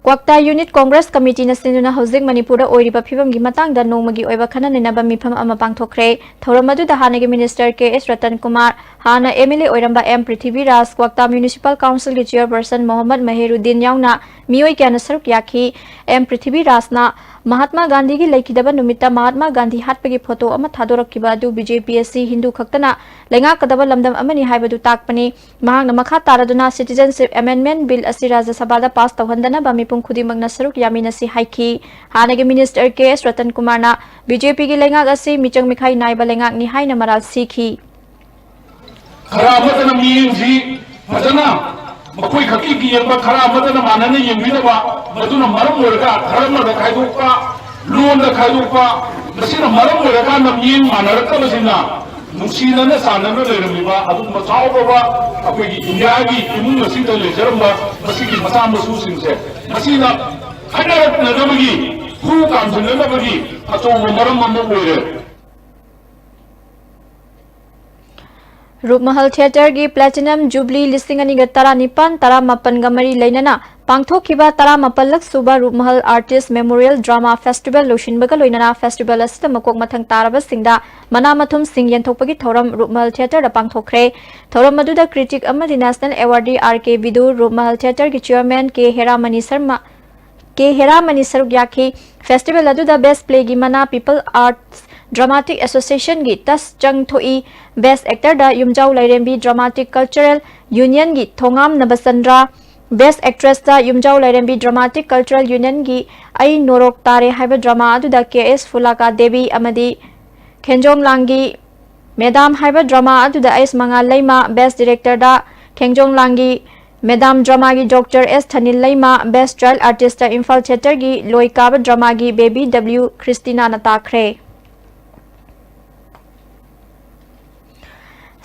ꯀ꯭ꯋꯥꯛꯇꯥ ꯌꯨꯅꯤꯠ ꯀꯣꯡꯒ꯭ꯔꯦꯁ ꯀꯃꯤꯇꯤꯅ ꯁꯤꯟꯗꯨꯅ ꯍꯧꯖꯤꯛ ꯃꯅꯤꯄꯨꯔꯗ ꯑꯣꯏꯔꯤꯕ ꯐꯤꯕꯝꯒꯤ ꯃꯇꯥꯡꯗ ꯅꯣꯡꯃꯒꯤ ꯑꯣꯏꯕ ꯈꯟꯅ ꯅꯩꯅꯕ ꯃꯤꯐꯝ ꯑꯃ ꯄꯥꯡꯊꯣꯛꯈ꯭ꯔꯦ꯫ ꯊꯧꯔꯝ ꯑꯗꯨꯗ ꯍꯥꯟꯅꯒꯤ ꯃꯤꯅꯤꯁꯇꯔ ꯀꯦ ꯑꯦꯁ ꯔꯇꯟ ꯀꯨꯃꯥꯔ, ꯍꯥꯟꯅ ꯑꯦꯝ ꯑꯦꯜ ꯑꯦ ꯑꯣꯏꯔꯝꯕ ꯑꯦꯝ ꯄ꯭ꯔꯤꯊꯤꯕꯤꯔꯥꯖ, ꯀ꯭ꯋꯥꯛꯇꯥ ꯃ꯭ꯌꯨꯅꯤꯁꯤꯄꯥꯜ ꯀꯥꯎꯟꯁꯤꯜꯒꯤ ꯆꯤꯌꯔꯄꯔꯁꯟ ꯃꯣꯍꯝꯃꯗ ꯃꯍꯦꯔꯨꯗꯤꯟ ꯌꯥꯎꯅ ꯃꯤꯑꯣꯏ ꯀꯌꯥꯅ ꯁꯔꯨꯛ ꯌꯥꯈꯤ꯫ ꯑꯦꯝ ꯄ꯭ꯔꯤꯊꯤꯕꯤꯔꯥꯖꯅ ꯃꯍꯥꯠꯃꯥ ꯒꯥꯟꯙꯤꯒꯤ ꯂꯩꯈꯤꯗꯕ ꯅꯨꯃꯤꯠꯇ ꯃꯍꯥꯠꯃꯥ ꯒꯥꯟꯙꯤ ꯍꯥꯠꯄꯒꯤ ꯐꯣꯇꯣ ꯑꯃ ꯊꯥꯗꯣꯔꯛꯈꯤꯕ ꯑꯗꯨ ꯕꯤ ꯖꯦ ꯄꯤ ꯑꯁꯤ ꯍꯤꯟꯗꯨ ꯈꯛꯇꯅ ꯂꯩꯉꯥꯛꯀꯗꯕ ꯂꯝꯗꯝ ꯑꯃꯅꯤ ꯍꯥꯏꯕꯗꯨ ꯇꯥꯛꯄꯅꯤ꯫ ꯃꯍꯥꯛꯅ ꯃꯈꯥ ꯇꯥꯔꯗꯨꯅ Citizenship Amendment Bill ꯑꯁꯤ ꯔꯥꯖ꯭ꯌ ꯁꯚꯥꯗ ꯄꯥꯁ ꯇꯧꯍꯟꯗꯅꯕ ꯃꯤꯄꯨꯝ ꯈꯨꯗꯤꯡꯃꯛꯅ ꯁꯔꯨꯛ ꯌꯥꯃꯤꯟꯅꯁꯤ ꯍꯥꯏꯈꯤ꯫ ꯍꯥꯟꯅꯒꯤ ꯃꯤꯅꯤꯁꯇꯔ ꯀꯦ ꯑꯦꯁ ꯔꯇꯟ ꯀꯨꯃꯥꯔꯅ ꯕꯤ ꯖꯦ ꯄꯤꯒꯤ ꯂꯩꯉꯥꯛ ꯑꯁꯤ ꯃꯤꯆꯪ ꯃꯤꯈꯥꯏ ꯅꯥꯏꯕ ꯂꯩꯉꯥꯛꯅꯤ ꯍꯥꯏꯅ ꯃꯔꯥꯜ ꯁꯤꯈꯤ꯫ ꯈꯔ ꯑꯃꯠꯇꯅ ꯃꯤꯠꯌꯦꯡꯁꯤ ꯐꯖꯅ ꯃꯈꯣꯏ ꯈꯛꯀꯤ ꯌꯦꯡꯕ, ꯈꯔ ꯑꯃꯠꯇꯅ ꯃꯥꯟꯅꯅ ꯌꯦꯡꯕꯤꯗꯕ, ꯃꯗꯨꯅ ꯃꯔꯝ ꯑꯣꯏꯔꯒ ꯙꯔꯃꯗ ꯈꯥꯏꯗꯣꯛꯄ, ꯂꯣꯟꯗ ꯈꯥꯏꯗꯣꯛꯄ, ꯃꯁꯤꯅ ꯃꯔꯝ ꯑꯣꯏꯔꯀꯥꯟꯗ ꯃꯤꯠꯌꯦꯡ ꯃꯥꯟꯅꯔꯛꯇꯕꯁꯤꯅ ꯅꯨꯡꯁꯤꯅꯅ ꯆꯥꯟꯅꯅ ꯂꯩꯔꯝꯃꯤꯕ ꯑꯗꯨꯒꯨꯝꯕ ꯆꯥꯎꯔꯕ ꯑꯩꯈꯣꯏꯒꯤ ꯏꯟꯗꯤꯌꯥꯒꯤ ꯏꯃꯨꯡ ꯑꯁꯤꯗ ꯂꯩꯖꯔꯝꯕ ꯃꯁꯤꯒꯤ ꯃꯆꯥ ꯃꯁꯨꯁꯤꯡꯁꯦ ꯃꯁꯤꯅ ꯈꯠꯅꯔꯛꯅꯅꯕꯒꯤ, ꯈꯨ ꯀꯥꯝꯁꯤꯟꯅꯅꯕꯒꯤ ꯑꯆꯧꯕ ꯃꯔꯝ ꯑꯃ ꯑꯣꯏꯔꯦ꯫ ꯔꯨꯞꯃꯍꯜ ꯊꯤꯌꯦꯇꯔꯒꯤ ꯄ꯭ꯂꯦꯇꯤꯅꯝ ꯖꯨꯕꯂꯤ ꯂꯤꯁꯤꯡ ꯑꯅꯤꯒ ꯇꯔꯥꯅꯤꯄꯥꯟ ꯇꯔꯥꯃꯥꯄꯟꯒ ꯃꯔꯤ ꯂꯩꯅꯅ ꯄꯥꯡꯊꯣꯛꯈꯤꯕ ꯇꯔꯥꯃꯥꯄꯜꯂꯛ ꯁꯨꯕ ꯔꯨꯞꯃꯍꯜ ꯑꯥꯔꯇꯤꯁ ꯃꯦꯃꯣꯔꯤꯌꯦꯜ ꯗ꯭ꯔꯥꯃꯥ ꯐꯦꯁꯇꯤꯚꯦꯜ ꯂꯣꯏꯁꯤꯟꯕꯒ ꯂꯣꯏꯅꯅ ꯐꯦꯁꯇꯤꯚꯦꯜ ꯑꯁꯤꯗ ꯃꯀꯣꯛ ꯃꯊꯪ ꯇꯥꯔꯕꯁꯤꯡꯗ ꯃꯅꯥ ꯃꯊꯨꯝꯁꯤꯡ ꯌꯦꯟꯊꯣꯛꯄꯒꯤ ꯊꯧꯔꯝ ꯔꯨꯞꯃꯍꯜ ꯊꯤꯌꯦꯇꯔꯗ ꯄꯥꯡꯊꯣꯛꯈ꯭ꯔꯦ꯫ ꯊꯧꯔꯝ ꯑꯗꯨꯗ ꯀ꯭ꯔꯤꯇꯤꯛ ꯑꯃꯗꯤ ꯅꯦꯁꯅꯦꯜ ꯑꯦꯋꯥꯔꯗꯤ ꯑꯥꯔ ꯀꯦ ꯕꯤꯗꯨ, ꯔꯨꯞꯃꯍꯜ ꯊꯤꯌꯦꯇꯔꯒꯤ ꯆꯤꯌꯔꯃꯦꯟ ꯀꯦ ꯍꯦꯔꯥꯃꯅꯤ ꯁꯔꯃ, ꯀꯦ ꯍꯦꯔꯥꯃꯅꯤ ꯁꯔꯨꯛ ꯌꯥꯈꯤ꯫ ꯐꯦꯁꯇꯤꯚꯦꯜ ꯑꯗꯨꯗ ꯕꯦꯁ ꯄ꯭ꯂꯦꯒꯤ ꯃꯅꯥ ꯄꯤꯄꯜ ꯑꯥꯔꯠꯁ ꯗ꯭ꯔꯃꯥꯇꯤꯛ ꯑꯦꯁꯣꯁꯤꯌꯦꯁꯟꯒꯤ ꯇꯁ ꯆꯪꯊꯣꯛꯏ, ꯕꯦꯁ ꯑꯦꯛꯇꯔꯗ ꯌꯨꯝꯖꯥꯎ ꯂꯥꯏꯔꯦꯝꯕꯤ ꯗ꯭ꯔꯃꯥꯇꯤꯛ ꯀꯜꯆꯔꯦꯜ ꯌꯨꯅꯤꯌꯟꯒꯤ ꯊꯣꯉꯥꯝ ꯅꯕꯆꯟꯗ꯭ꯔ, ꯕꯦꯁ ꯑꯦꯛꯇ꯭ꯔꯦꯁꯇ ꯌꯨꯝꯖꯥꯎ ꯂꯥꯏꯔꯦꯝꯕꯤ ꯗ꯭ꯔꯃꯥꯇꯤꯛ ꯀꯜꯆꯔꯦꯜ ꯌꯨꯅꯤꯌꯟꯒꯤ ꯑꯩ ꯅꯣꯔꯣꯛ ꯇꯥꯔꯦ ꯍꯥꯏꯕ ꯗ꯭ꯔꯃꯥ ꯑꯗꯨꯗ ꯀꯦ ꯑꯦꯁ ꯐꯨꯂꯥꯀꯥ ꯗꯦꯕꯤ ꯑꯃꯗꯤ ꯈꯦꯟꯖꯣꯡ ꯂꯥꯡꯒꯤ ꯃꯦꯗꯥꯝ ꯍꯥꯏꯕ ꯗ꯭ꯔꯃꯥ ꯑꯗꯨꯗ ꯑꯩꯁ ꯃꯉꯥꯜ ꯂꯩꯃ, ꯕꯦꯁ ꯗꯤꯔꯦꯛꯇꯔꯗ ꯈꯦꯡꯖꯣꯡ ꯂꯥꯡꯒꯤ ꯃꯦꯗꯥꯝ ꯗ꯭ꯔꯃꯥꯒꯤ ꯗꯣꯛꯇꯔ ꯑꯦꯁ ꯊꯅꯤꯜ ꯂꯩꯃ, ꯕꯦꯁ ꯆꯥꯏꯜ ꯑꯥꯔꯇꯤꯁꯇ ꯏꯝꯐꯥꯜ ꯊꯤꯌꯦꯇꯔꯒꯤ ꯂꯣꯏ ꯀꯥꯕ ꯗ꯭ꯔꯃꯥꯒꯤ ꯕꯦꯕꯤ ꯗꯕ꯭ꯂꯤꯎ ꯈ꯭ꯔꯤꯁꯇꯤꯅꯥꯅ ꯇꯥꯈ꯭ꯔꯦ꯫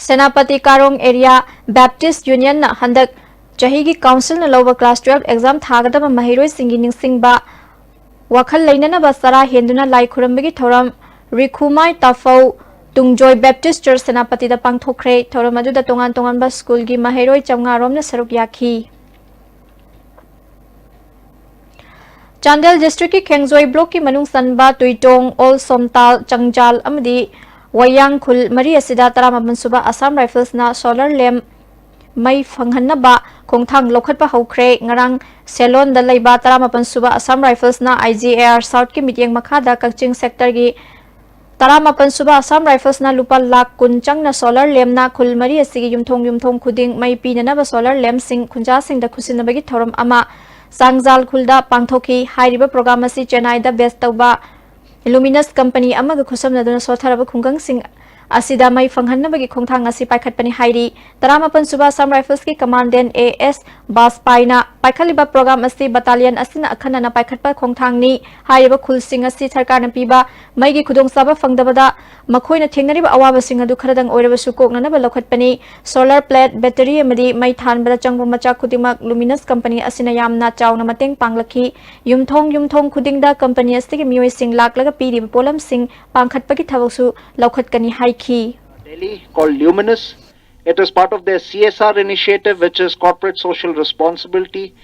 ꯁꯦꯅꯥꯄꯇꯤ ꯀꯥꯔꯣꯡ ꯑꯦꯔꯤꯌꯥ ꯕꯦꯞꯇꯤꯁ ꯌꯨꯅꯤꯌꯟꯅ ꯍꯟꯗꯛ ꯆꯍꯤꯒꯤ ꯀꯥꯎꯟꯁꯤꯜꯅ ꯂꯧꯕ ꯀ꯭ꯂꯥꯁ ꯇꯨꯋꯦꯜꯐ ꯑꯦꯛꯖꯥꯝ ꯊꯥꯒꯗꯕ ꯃꯍꯩꯔꯣꯏꯁꯤꯡꯒꯤ ꯅꯤꯡꯁꯤꯡꯕ ꯋꯥꯈꯜ ꯂꯩꯅꯅꯕ ꯆꯔꯥ ꯍꯦꯟꯗꯨꯅ ꯂꯥꯏ ꯈꯨꯔꯨꯝꯕꯒꯤ ꯊꯧꯔꯝ ꯔꯤꯈꯨꯃꯥꯏ ꯇꯥꯐꯧ ꯇꯨꯡꯖꯣꯏ ꯕꯦꯞꯇꯤꯁ ꯆꯔꯆ ꯁꯦꯅꯥꯄꯇꯤꯗ ꯄꯥꯡꯊꯣꯛꯈ꯭ꯔꯦ꯫ ꯊꯧꯔꯝ ꯑꯗꯨꯗ ꯇꯣꯉꯥꯟ ꯇꯣꯉꯥꯟꯕ ꯁ꯭ꯀꯨꯜꯒꯤ ꯃꯍꯩꯔꯣꯏ ꯆꯥꯝꯃꯉꯥ ꯔꯣꯝꯅ ꯁꯔꯨꯛ ꯌꯥꯈꯤ꯫ ꯆꯥꯟꯗꯦꯜ ꯗꯤꯁꯇ꯭ꯔꯤꯛꯀꯤ ꯈꯦꯡꯖꯣꯏ ꯕ꯭ꯂꯣꯛꯀꯤ ꯃꯅꯨꯡ ꯆꯟꯕ ꯇꯨꯏꯇꯣꯡ, ꯑꯣꯜ ꯁꯣꯝꯇꯥꯜ, ꯆꯪꯖꯥꯜ ꯑꯃꯗꯤ ꯋꯥꯌꯥꯡ ꯈꯨꯜ ꯃꯔꯤ ꯑꯁꯤꯗ ꯇꯔꯥꯃꯥꯄꯟ ꯁꯨꯕ ꯑꯁꯥꯝ ꯔꯥꯏꯐꯜꯁꯅ ꯁꯣꯂꯔ ꯂꯦꯝꯞ ꯃꯩ ꯐꯪꯍꯟꯅꯕ ꯈꯣꯡꯊꯥꯡ ꯂꯧꯈꯠꯄ ꯍꯧꯈ꯭ꯔꯦ꯫ ꯉꯔꯥꯡ ꯁꯦꯂꯣꯟꯗ ꯂꯩꯕ ꯇꯔꯥꯃꯥꯄꯟ ꯁꯨꯕ ꯑꯁꯥꯝ ꯔꯥꯏꯐꯜꯁꯅ ꯑꯥꯏ ꯖꯤ ꯑꯦ ꯑꯥꯔ ꯁꯥꯎꯠꯀꯤ ꯃꯤꯠꯌꯦꯡ ꯃꯈꯥꯗ ꯀꯛꯆꯤꯡ ꯁꯦꯛꯇꯔꯒꯤ ꯇꯔꯥꯃꯥꯄꯟ ꯁꯨꯕ ꯑꯁꯥꯝ ꯔꯥꯏꯐꯜꯁꯅ ꯂꯨꯄꯥ ꯂꯥꯈ ꯀꯨꯟ ꯆꯪꯅ ꯁꯣꯂꯔ ꯂꯦꯝꯞꯅ ꯈꯨꯜ ꯃꯔꯤ ꯑꯁꯤꯒꯤ ꯌꯨꯝꯊꯣꯡ ꯌꯨꯝꯊꯣꯡ ꯈꯨꯗꯤꯡ ꯃꯩ ꯄꯤꯅꯅꯕ ꯁꯣꯂꯔ ꯂꯦꯝꯞꯁꯤꯡ ꯈꯨꯟꯖꯥꯁꯤꯡꯗ ꯈꯨꯠꯁꯤꯟꯅꯕꯒꯤ ꯊꯧꯔꯝ ꯑꯃ ꯆꯥꯡꯖꯥꯜ ꯈꯨꯜꯗ ꯄꯥꯡꯊꯣꯛꯈꯤ꯫ ꯍꯥꯏꯔꯤꯕ ꯄ꯭ꯔꯣꯒ꯭ꯔꯥꯝ ꯑꯁꯤ ꯆꯦꯟꯅꯥꯏꯗ ꯕꯦꯁ ꯇꯧꯕ ꯂꯨꯃꯤꯅꯁ ꯀꯝꯄꯅꯤ ꯑꯃꯒ ꯈꯨꯠꯁꯝꯅꯗꯨꯅ ꯁꯣꯠꯊꯔꯕ ꯈꯨꯡꯒꯪꯁꯤꯡ ꯑꯁꯤꯗ ꯃꯩ ꯐꯪꯍꯟꯅꯕꯒꯤ ꯈꯣꯡꯊꯥꯡ ꯑꯁꯤ ꯄꯥꯏꯈꯠꯄꯅꯤ ꯍꯥꯏꯔꯤ꯫ ꯇꯔꯥꯃꯥꯄꯟ ꯁꯨꯕ ꯑꯁꯥꯝ ꯔꯥꯏꯐꯜꯁꯀꯤ ꯀꯃꯥꯟꯗꯦꯟ ꯑꯦ ꯑꯦꯁ ꯕꯥꯖꯄꯥꯏꯅ ꯄꯥꯏꯈꯠꯂꯤꯕ ꯄ꯭ꯔꯣꯒ꯭ꯔꯥꯝ ꯑꯁꯤ ꯕꯠꯇꯥꯂꯤꯌꯟ ꯑꯁꯤꯅ ꯑꯈꯟꯅꯅ ꯄꯥꯏꯈꯠꯄ ꯈꯣꯡꯊꯥꯡꯅꯤ꯫ ꯍꯥꯏꯔꯤꯕ ꯈꯨꯜꯁꯤꯡ ꯑꯁꯤ ꯁꯔꯀꯥꯔꯅ ꯄꯤꯕ ꯃꯩꯒꯤ ꯈꯨꯗꯣꯡꯆꯥꯕ ꯐꯪꯗꯕꯗ ꯃꯈꯣꯏꯅ ꯊꯦꯡꯅꯔꯤꯕ ꯑꯋꯥꯕꯁꯤꯡ ꯑꯗꯨ ꯈꯔꯗꯪ ꯑꯣꯏꯔꯕꯁꯨ ꯀꯣꯛꯅꯅꯕ ꯂꯧꯈꯠꯄꯅꯤ꯫ ꯁꯣꯂꯔ ꯄ꯭ꯂꯦꯠ, ꯕꯦꯇꯔꯤ ꯑꯃꯗꯤ ꯃꯩ ꯊꯥꯟꯕꯗ ꯆꯪꯕ ꯃꯆꯥꯛ ꯈꯨꯗꯤꯡꯃꯛ ꯂꯨꯃꯤꯅꯁ ꯀꯝꯄꯅꯤ ꯑꯁꯤꯅ ꯌꯥꯝꯅ ꯆꯥꯎꯅ ꯃꯇꯦꯡ ꯄꯥꯡꯂꯛꯈꯤ꯫ ꯌꯨꯝꯊꯣꯡ ꯌꯨꯝꯊꯣꯡ ꯈꯨꯗꯤꯡꯗ ꯀꯝꯄꯅꯤ ꯑꯁꯤꯒꯤ ꯃꯤꯑꯣꯏꯁꯤꯡ ꯂꯥꯛꯂꯒ ꯄꯤꯔꯤꯕ ꯄꯣꯠꯂꯝꯁꯤꯡ ꯄꯥꯡꯈꯠꯄꯒꯤ ꯊꯕꯛꯁꯨ ꯂꯧꯈꯠꯀꯅꯤ ꯍꯥꯏꯈꯤ꯫ Delhi called Luminous. It is part of their C S R initiative, which is corporate social responsibility.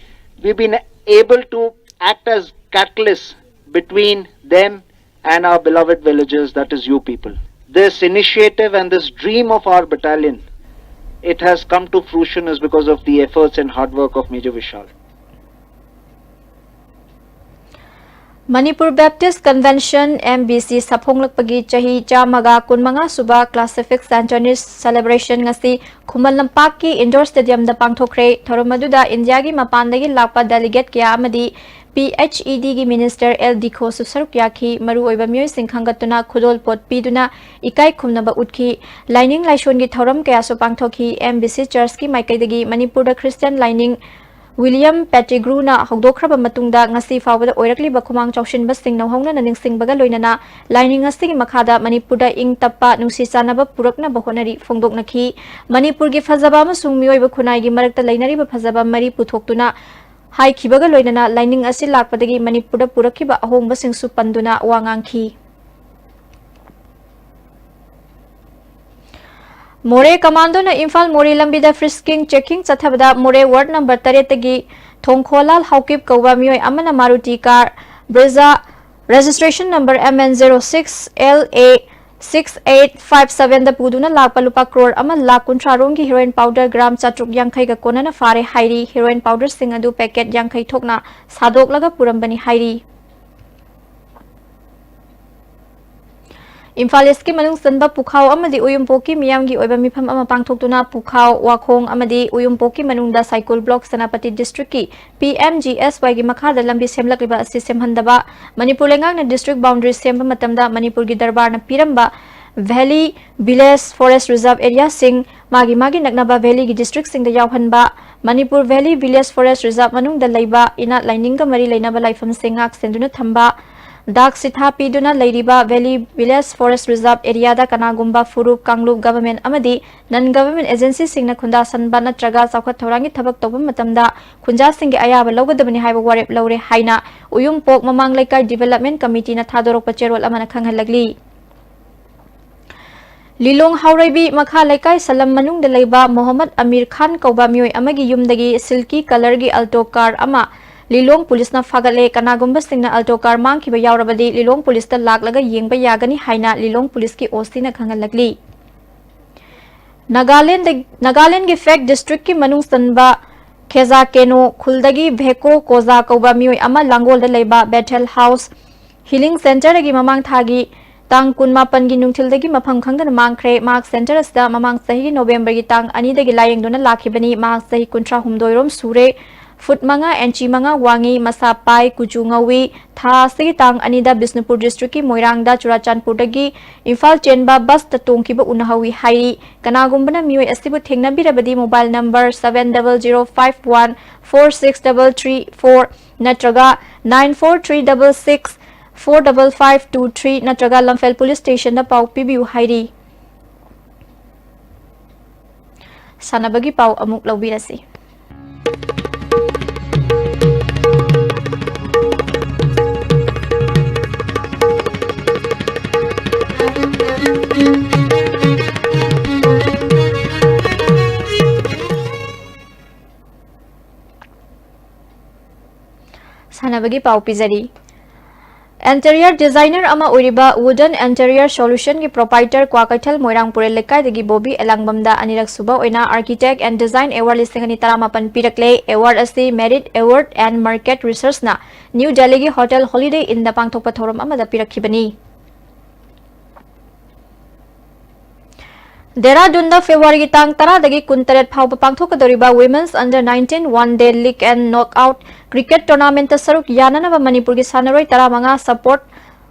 We've been able to act as catalysts between them and our beloved villagers, that is you people. This initiative and this dream of our battalion, it has come to fruition is because of the efforts and hard work of Major Vishal. Manipur baptist convention, M B C, ꯁꯥꯐꯣꯡꯂꯛꯄꯒꯤ ꯆꯍꯤ ꯆꯥꯝꯃꯒ ꯀꯨꯟꯃꯉꯥ ꯁꯨꯕ Classific Centenary Celebration ꯉꯁꯤ ꯈꯨꯃꯟ ꯂꯝꯄꯥꯛꯀꯤ ꯏꯟꯗꯣꯔ ꯁ꯭ꯇꯦꯗꯤꯌꯝꯗ ꯄꯥꯡꯊꯣꯛꯈ꯭ꯔꯦ꯫ ꯊꯧꯔꯝ ꯑꯗꯨꯗ ꯏꯟꯗꯤꯌꯥꯒꯤ ꯃꯄꯥꯟꯗꯒꯤ ꯂꯥꯛꯄ ꯗꯦꯂꯤꯒꯦꯠ ꯀꯌꯥ ꯑꯃꯗꯤ P H E ꯗꯤꯒꯤ minister L ꯗꯤꯈꯣꯁꯨ ꯁꯔꯨꯛ ꯌꯥꯈꯤ꯫ ꯃꯔꯨꯑꯣꯏꯕ ꯃꯤꯑꯣꯏꯁꯤꯡ ꯈꯟꯒꯠꯇꯨꯅ ꯈꯨꯗꯣꯜꯄꯣꯠ ꯄꯤꯗꯨꯅ ꯏꯀꯥꯏ ꯈꯨꯝꯅꯕ ꯎꯠꯈꯤ꯫ ꯂꯥꯏꯅꯤꯡ ꯂꯥꯏꯁꯣꯟꯒꯤ ꯊꯧꯔꯝ ꯀꯌꯥꯁꯨ ꯄꯥꯡꯊꯣꯛꯈꯤ꯫ ꯑꯦꯝ ꯕꯤ ꯁꯤ ꯆꯔꯆꯀꯤ ꯃꯥꯏꯀꯩꯗꯒꯤ ꯃꯅꯤꯄꯨꯔꯗ ꯈ꯭ꯔꯤꯁꯇꯤꯌꯟ ꯂꯥꯏꯅꯤꯡ ꯋꯤꯂꯤꯌꯝ ꯄꯦꯇꯤꯒ꯭ꯔꯨꯅ ꯍꯧꯗꯣꯛꯈ꯭ꯔꯕ ꯃꯇꯨꯡꯗ ꯉꯁꯤ ꯐꯥꯎꯕꯗ ꯑꯣꯏꯔꯛꯂꯤꯕ ꯈꯨꯃꯥꯡ ꯆꯥꯎꯁꯤꯟꯕꯁꯤꯡ ꯅꯧꯍꯧꯅꯅ ꯅꯤꯡꯁꯤꯡꯕꯒ ꯂꯣꯏꯅꯅ ꯂꯥꯏꯅꯤꯡ ꯑꯁꯤꯒꯤ ꯃꯈꯥꯗ ꯃꯅꯤꯄꯨꯔꯗ ꯏꯪ ꯇꯞꯄ, ꯅꯨꯡꯁꯤ ꯆꯥꯟꯅꯕ ꯄꯨꯔꯛꯅꯕ ꯍꯣꯠꯅꯔꯤ ꯐꯣꯡꯗꯣꯛꯅꯈꯤ꯫ ꯃꯅꯤꯄꯨꯔꯒꯤ ꯐꯖꯕ ꯑꯃꯁꯨꯡ ꯃꯤꯑꯣꯏꯕ ꯈꯨꯟꯅꯥꯏꯒꯤ ꯃꯔꯛꯇ ꯂꯩꯅꯔꯤꯕ ꯐꯖꯕ ꯃꯔꯤ ꯄꯨꯊꯣꯛꯇꯨꯅ ꯍꯥꯏꯈꯤꯕꯒ ꯂꯣꯏꯅꯅ ꯂꯥꯏꯅꯤꯡ ꯑꯁꯤ ꯂꯥꯛꯄꯗꯒꯤ ꯃꯅꯤꯄꯨꯔꯗ ꯄꯨꯔꯛꯈꯤꯕ ꯑꯍꯣꯡꯕꯁꯤꯡꯁꯨ ꯄꯟꯗꯨꯅ ꯋꯥ ꯉꯥꯡꯈꯤ꯫ ꯃꯣꯔꯦ ꯀꯃꯥꯟꯗꯣꯅ ꯏꯝꯐꯥꯜ ꯃꯣꯔꯦ ꯂꯝꯕꯤꯗ ꯐ꯭ꯔꯤꯁꯀꯤꯡ ꯆꯦꯀꯤꯡ ꯆꯠꯊꯕꯗ ꯃꯣꯔꯦ ꯋꯥꯔꯗ ꯅꯝꯕꯔ ꯇꯔꯦꯠꯇꯒꯤ ꯊꯣꯡꯈꯣꯂꯥꯜ ꯍꯥꯎꯀꯤꯞ ꯀꯧꯕ ꯃꯤꯑꯣꯏ ꯑꯃꯅ Maruti car Brezza registration number M N zero six L A six eight five seven ꯗ ꯄꯨꯗꯨꯅ ꯂꯥꯛꯄ ꯂꯨꯄꯥ ꯀ꯭ꯔꯣꯔ ꯑꯃ ꯂꯥꯈ ꯀꯨꯟꯊ꯭ꯔꯥ ꯔꯣꯝꯒꯤ ꯍꯦꯔꯣꯏꯟ ꯄꯥꯎꯗꯔ ꯒ꯭ꯔꯥꯝ ꯆꯥꯇ꯭ꯔꯨꯛ ꯌꯥꯡꯈꯩꯒ ꯀꯣꯟꯅꯅ ꯐꯥꯔꯦ ꯍꯥꯏꯔꯤ꯫ ꯍꯦꯔꯣꯏꯟ ꯄꯥꯎꯗꯔꯁꯤꯡ ꯑꯗꯨ ꯄꯦꯀꯦꯠ ꯌꯥꯡꯈꯩ ꯊꯣꯛꯅ ꯁꯥꯗꯣꯛꯂꯒ ꯄꯨꯔꯝꯕꯅꯤ ꯍꯥꯏꯔꯤ꯫ ꯏꯝꯐꯥꯜ ꯏꯁꯀꯤ ꯃꯅꯨꯡ ꯆꯟꯕ ꯄꯨꯈꯥꯎ ꯑꯃꯗꯤ ꯎꯌꯨꯝꯄꯣꯛꯀꯤ ꯃꯤꯌꯥꯝꯒꯤ ꯑꯣꯏꯕ ꯃꯤꯐꯝ ꯑꯃ ꯄꯥꯡꯊꯣꯛꯇꯨꯅ ꯄꯨꯈꯥꯎ, ꯋꯥꯈꯣꯡ ꯑꯃꯗꯤ ꯎꯌꯨꯝꯄꯣꯛꯀꯤ ꯃꯅꯨꯡꯗ ꯁꯥꯏꯀꯨꯜ ꯕ꯭ꯂꯣꯛ ꯁꯦꯅꯥꯄꯇꯤ ꯗꯤꯁꯇ꯭ꯔꯤꯛꯀꯤ P M G S Ywꯒꯤ ꯃꯈꯥꯗ ꯂꯝꯕꯤ ꯁꯦꯝꯂꯛꯂꯤꯕ ꯑꯁꯤ ꯁꯦꯝꯍꯟꯗꯕ, ꯃꯅꯤꯄꯨꯔ ꯂꯩꯉꯥꯛꯅ ꯗꯤꯁꯇ꯭ꯔꯤꯛ ꯕꯥꯎꯟꯗꯔꯤ ꯁꯦꯝꯕ ꯃꯇꯝꯗ ꯃꯅꯤꯄꯨꯔꯒꯤ ꯗꯔꯕꯥꯔꯅ ꯄꯤꯔꯝꯕ ꯚꯦꯂꯤ, ꯚꯤꯂꯦꯖ, ꯐꯣꯔꯦꯁ ꯔꯤꯖꯔꯚ ꯑꯦꯔꯤꯌꯥꯁꯤꯡ ꯃꯥꯒꯤ ꯃꯥꯒꯤ ꯅꯛꯅꯕ ꯚꯦꯂꯤꯒꯤ ꯗꯤꯁꯇ꯭ꯔꯤꯛꯁꯤꯡꯗ ꯌꯥꯎꯍꯟꯕ, Manipur valley village forest reserve ꯃꯅꯨꯡꯗ ꯂꯩꯕ ꯏꯅꯥꯠ ꯂꯥꯏꯅꯤꯡꯒ ꯃꯔꯤ ꯂꯩꯅꯕ ꯂꯥꯏꯐꯝꯁꯤꯡ ꯉꯥꯛ ꯁꯦꯟꯗꯨꯅ ꯊꯝꯕ, ꯗꯥꯛ ꯁꯤꯊꯥ ꯄꯤꯗꯨꯅ ꯂꯩꯔꯤꯕ ꯚꯦꯂꯤ ꯚꯤꯂꯦꯖ ꯐꯣꯔꯦꯁ ꯔꯤꯖꯔꯚ ꯑꯦꯔꯤꯌꯥꯗ ꯀꯅꯥꯒꯨꯝꯕ ꯐꯨꯔꯨꯞ, ꯀꯥꯡꯂꯨꯞ, ꯒꯚꯔꯟꯃꯦꯟꯠ ꯑꯃꯗꯤ ꯅꯟ ꯒꯚꯔꯟꯃꯦꯟꯠ ꯑꯦꯖꯦꯟꯁꯤꯁꯤꯡꯅ ꯈꯨꯟꯗꯥꯁꯟꯕ ꯅꯠꯇ꯭ꯔꯒ ꯆꯥꯎꯈꯠ ꯊꯧꯔꯥꯡꯒꯤ ꯊꯕꯛ ꯇꯧꯕ ꯃꯇꯝꯗ ꯈꯨꯟꯖꯥꯁꯤꯡꯒꯤ ꯑꯌꯥꯕ ꯂꯧꯒꯗꯕꯅꯤ ꯍꯥꯏꯕ ꯋꯥꯔꯦꯞ ꯂꯧꯔꯦ ꯍꯥꯏꯅ ꯎꯌꯨꯝꯄꯣꯛ ꯃꯃꯥꯡ ꯂꯩꯀꯥꯏ ꯗꯤꯚꯦꯂꯞꯃꯦꯟꯠ ꯀꯃꯤꯇꯤꯅ ꯊꯥꯗꯣꯔꯛꯄ ꯆꯦꯔꯣꯜ ꯑꯃꯅ ꯈꯪꯍꯜꯂꯛꯂꯤ꯫ ꯂꯤꯂꯣꯡ ꯍꯥꯎꯔꯩꯕꯤ ꯃꯈꯥ ꯂꯩꯀꯥꯏ ꯁꯂꯝ ꯃꯅꯨꯡꯗ ꯂꯩꯕ ꯃꯣꯍꯝꯃꯗ ꯑꯃꯤꯔ ꯈꯥꯟ ꯀꯧꯕ ꯃꯤꯑꯣꯏ ꯑꯃꯒꯤ ꯌꯨꯝꯗꯒꯤ ꯁꯤꯜꯀꯤ ꯀꯂꯔꯒꯤ ꯑꯜꯇꯣ ꯀꯥꯔ ꯑꯃ ꯂꯤꯂꯣꯡ ꯄꯨꯂꯤꯁꯅ ꯐꯥꯒꯠꯂꯦ꯫ ꯀꯅꯥꯒꯨꯝꯕꯁꯤꯡꯅ ꯑꯜꯇꯣ ꯀꯥꯔ ꯃꯥꯡꯈꯤꯕ ꯌꯥꯎꯔꯕꯗꯤ ꯂꯤꯂꯣꯡ ꯄꯨꯂꯤꯁꯇ ꯂꯥꯛꯂꯒ ꯌꯦꯡꯕ ꯌꯥꯒꯅꯤ ꯍꯥꯏꯅ ꯂꯤꯂꯣꯡ ꯄꯨꯂꯤꯁꯀꯤ OC ꯅ ꯈꯪꯍꯜꯂꯛꯂꯤ꯫ ꯅꯥꯒꯥꯂꯦꯟꯗ-, ꯅꯥꯒꯥꯂꯦꯟꯒꯤ ꯐꯦꯛ ꯗꯤꯁꯇ꯭ꯔꯤꯛꯀꯤ ꯃꯅꯨꯡ ꯆꯟꯕ ꯈꯦꯖꯥ ꯀꯦꯅꯣ ꯈꯨꯜꯗꯒꯤ ꯚꯦꯀꯣ ꯀꯣꯖꯥ ꯀꯧꯕ ꯃꯤꯑꯣꯏ ꯑꯃ ꯂꯥꯡꯒꯣꯜꯗ ꯂꯩꯕ ꯕꯦꯊꯦꯜ ꯍꯥꯎꯁ ꯍꯤꯂꯤꯡ ꯁꯦꯟꯇꯔꯒꯤ ꯃꯃꯥꯡ ꯊꯥꯒꯤ ꯇꯥꯡ ꯀꯨꯟꯃꯥꯄꯟꯒꯤ ꯅꯨꯡꯊꯤꯜꯗꯒꯤ ꯃꯐꯝ ꯈꯪꯗꯅ ꯃꯥꯡꯈ꯭ꯔꯦ꯫ ꯃꯍꯥꯛ ꯁꯦꯟꯇꯔ ꯑꯁꯤꯗ ꯃꯃꯥꯡ ꯆꯍꯤꯒꯤ ꯅꯣꯕꯦꯝꯕꯔꯒꯤ ꯇꯥꯡ ꯑꯅꯤꯗꯒꯤ ꯂꯥꯌꯦꯡꯗꯨꯅ ꯂꯥꯛꯈꯤꯕꯅꯤ꯫ ꯃꯍꯥꯛ ꯆꯍꯤ ꯀꯨꯟꯊ꯭ꯔꯥ ꯍꯨꯝꯗꯣꯏ ꯔꯣꯝ ꯁꯨꯔꯦ꯫ ꯐꯨꯠ ꯃꯉꯥ ꯏꯟꯆꯤ ꯃꯉꯥ ꯋꯥꯡꯉꯤ, ꯃꯁꯥ ꯄꯥꯏ, ꯀꯨꯆꯨ ꯉꯧꯏ꯫ ꯊꯥ ꯑꯁꯤꯒꯤ ꯇꯥꯡ ꯑꯅꯤꯗ ꯕꯤꯁꯅꯨꯄꯨꯔ ꯗꯤꯁꯇ꯭ꯔꯤꯛꯀꯤ ꯃꯣꯏꯔꯥꯡꯗ ꯆꯨꯔꯥꯆꯥꯟꯄꯨꯔꯗꯒꯤ ꯏꯝꯐꯥꯜ ꯆꯦꯟꯕ ꯕꯁꯇ ꯇꯣꯡꯈꯤꯕ ꯎꯅꯍꯧꯏ ꯍꯥꯏꯔꯤ꯫ ꯀꯅꯥꯒꯨꯝꯕꯅ ꯃꯤꯑꯣꯏ ꯑꯁꯤꯕꯨ ꯊꯦꯡꯅꯕꯤꯔꯕꯗꯤ mobile number seven double zero five one four six double three four ꯅꯠꯇ꯭ꯔꯒ nine four three double six four double five two three ꯅꯠꯇ꯭ꯔꯒ ꯂꯝꯐꯦꯜ ꯄꯨꯂꯤꯁ ꯁ꯭ꯇꯦꯁꯟꯗ ꯄꯥꯎ ꯄꯤꯕꯤꯌꯨ ꯍꯥꯏꯔꯤ꯫ ꯁꯥꯟꯅꯕꯒꯤ ꯄꯥꯎ ꯑꯃꯨꯛ ꯂꯧꯕꯤꯔꯁꯤ꯫ ꯁꯥꯟꯅꯕꯒꯤ ꯄꯥꯎ ꯄꯤꯖꯔꯤ꯫ Interior designer ꯑꯃ ꯑꯣꯏꯔꯤꯕ Wooden Interior Solution ꯒꯤ proprietor ꯀ꯭ꯋꯥꯀꯩꯊꯦꯜ ꯃꯣꯏꯔꯥꯡ ꯄꯨꯔꯦꯜ ꯂꯩꯀꯥꯏꯗꯒꯤ ꯕꯣꯕꯤ ꯑꯦꯂꯥꯡꯕꯝꯗ ꯑꯅꯤꯔꯛ ꯁꯨꯕ ꯑꯣꯏꯅ Architect and Design Award ꯂꯤꯁꯤꯡ ꯑꯅꯤ ꯇꯔꯥꯃꯥꯄꯟ ꯄꯤꯔꯛꯂꯦ꯫ Award ꯑꯁꯤ Merit Award and Market Research ꯅ ꯅ꯭ꯌꯨ ꯗꯦꯜꯂꯤꯒꯤ Hotel Holiday Inn ꯗ ꯄꯥꯡꯊꯣꯛꯄ ꯊꯧꯔꯝ ꯑꯃꯗ ꯄꯤꯔꯛꯈꯤꯕꯅꯤ꯫ ꯗꯦꯔꯥꯗꯨꯟꯗ ꯐꯦꯕ꯭ꯔꯨꯋꯥꯔꯤꯒꯤ ꯇꯥꯡ ꯇꯔꯥꯗꯒꯤ ꯀꯨꯟꯇꯔꯦꯠ ꯐꯥꯎꯕ ꯄꯥꯡꯊꯣꯛꯀꯗꯧꯔꯤꯕ Women's Under nineteen One Day League and Knockout Cricket Tournamentꯇ ꯁꯔꯨꯛ ꯌꯥꯅꯅꯕ ꯃꯅꯤꯄꯨꯔꯒꯤ ꯁꯥꯟꯅꯔꯣꯏ ꯇꯔꯥꯃꯉꯥ support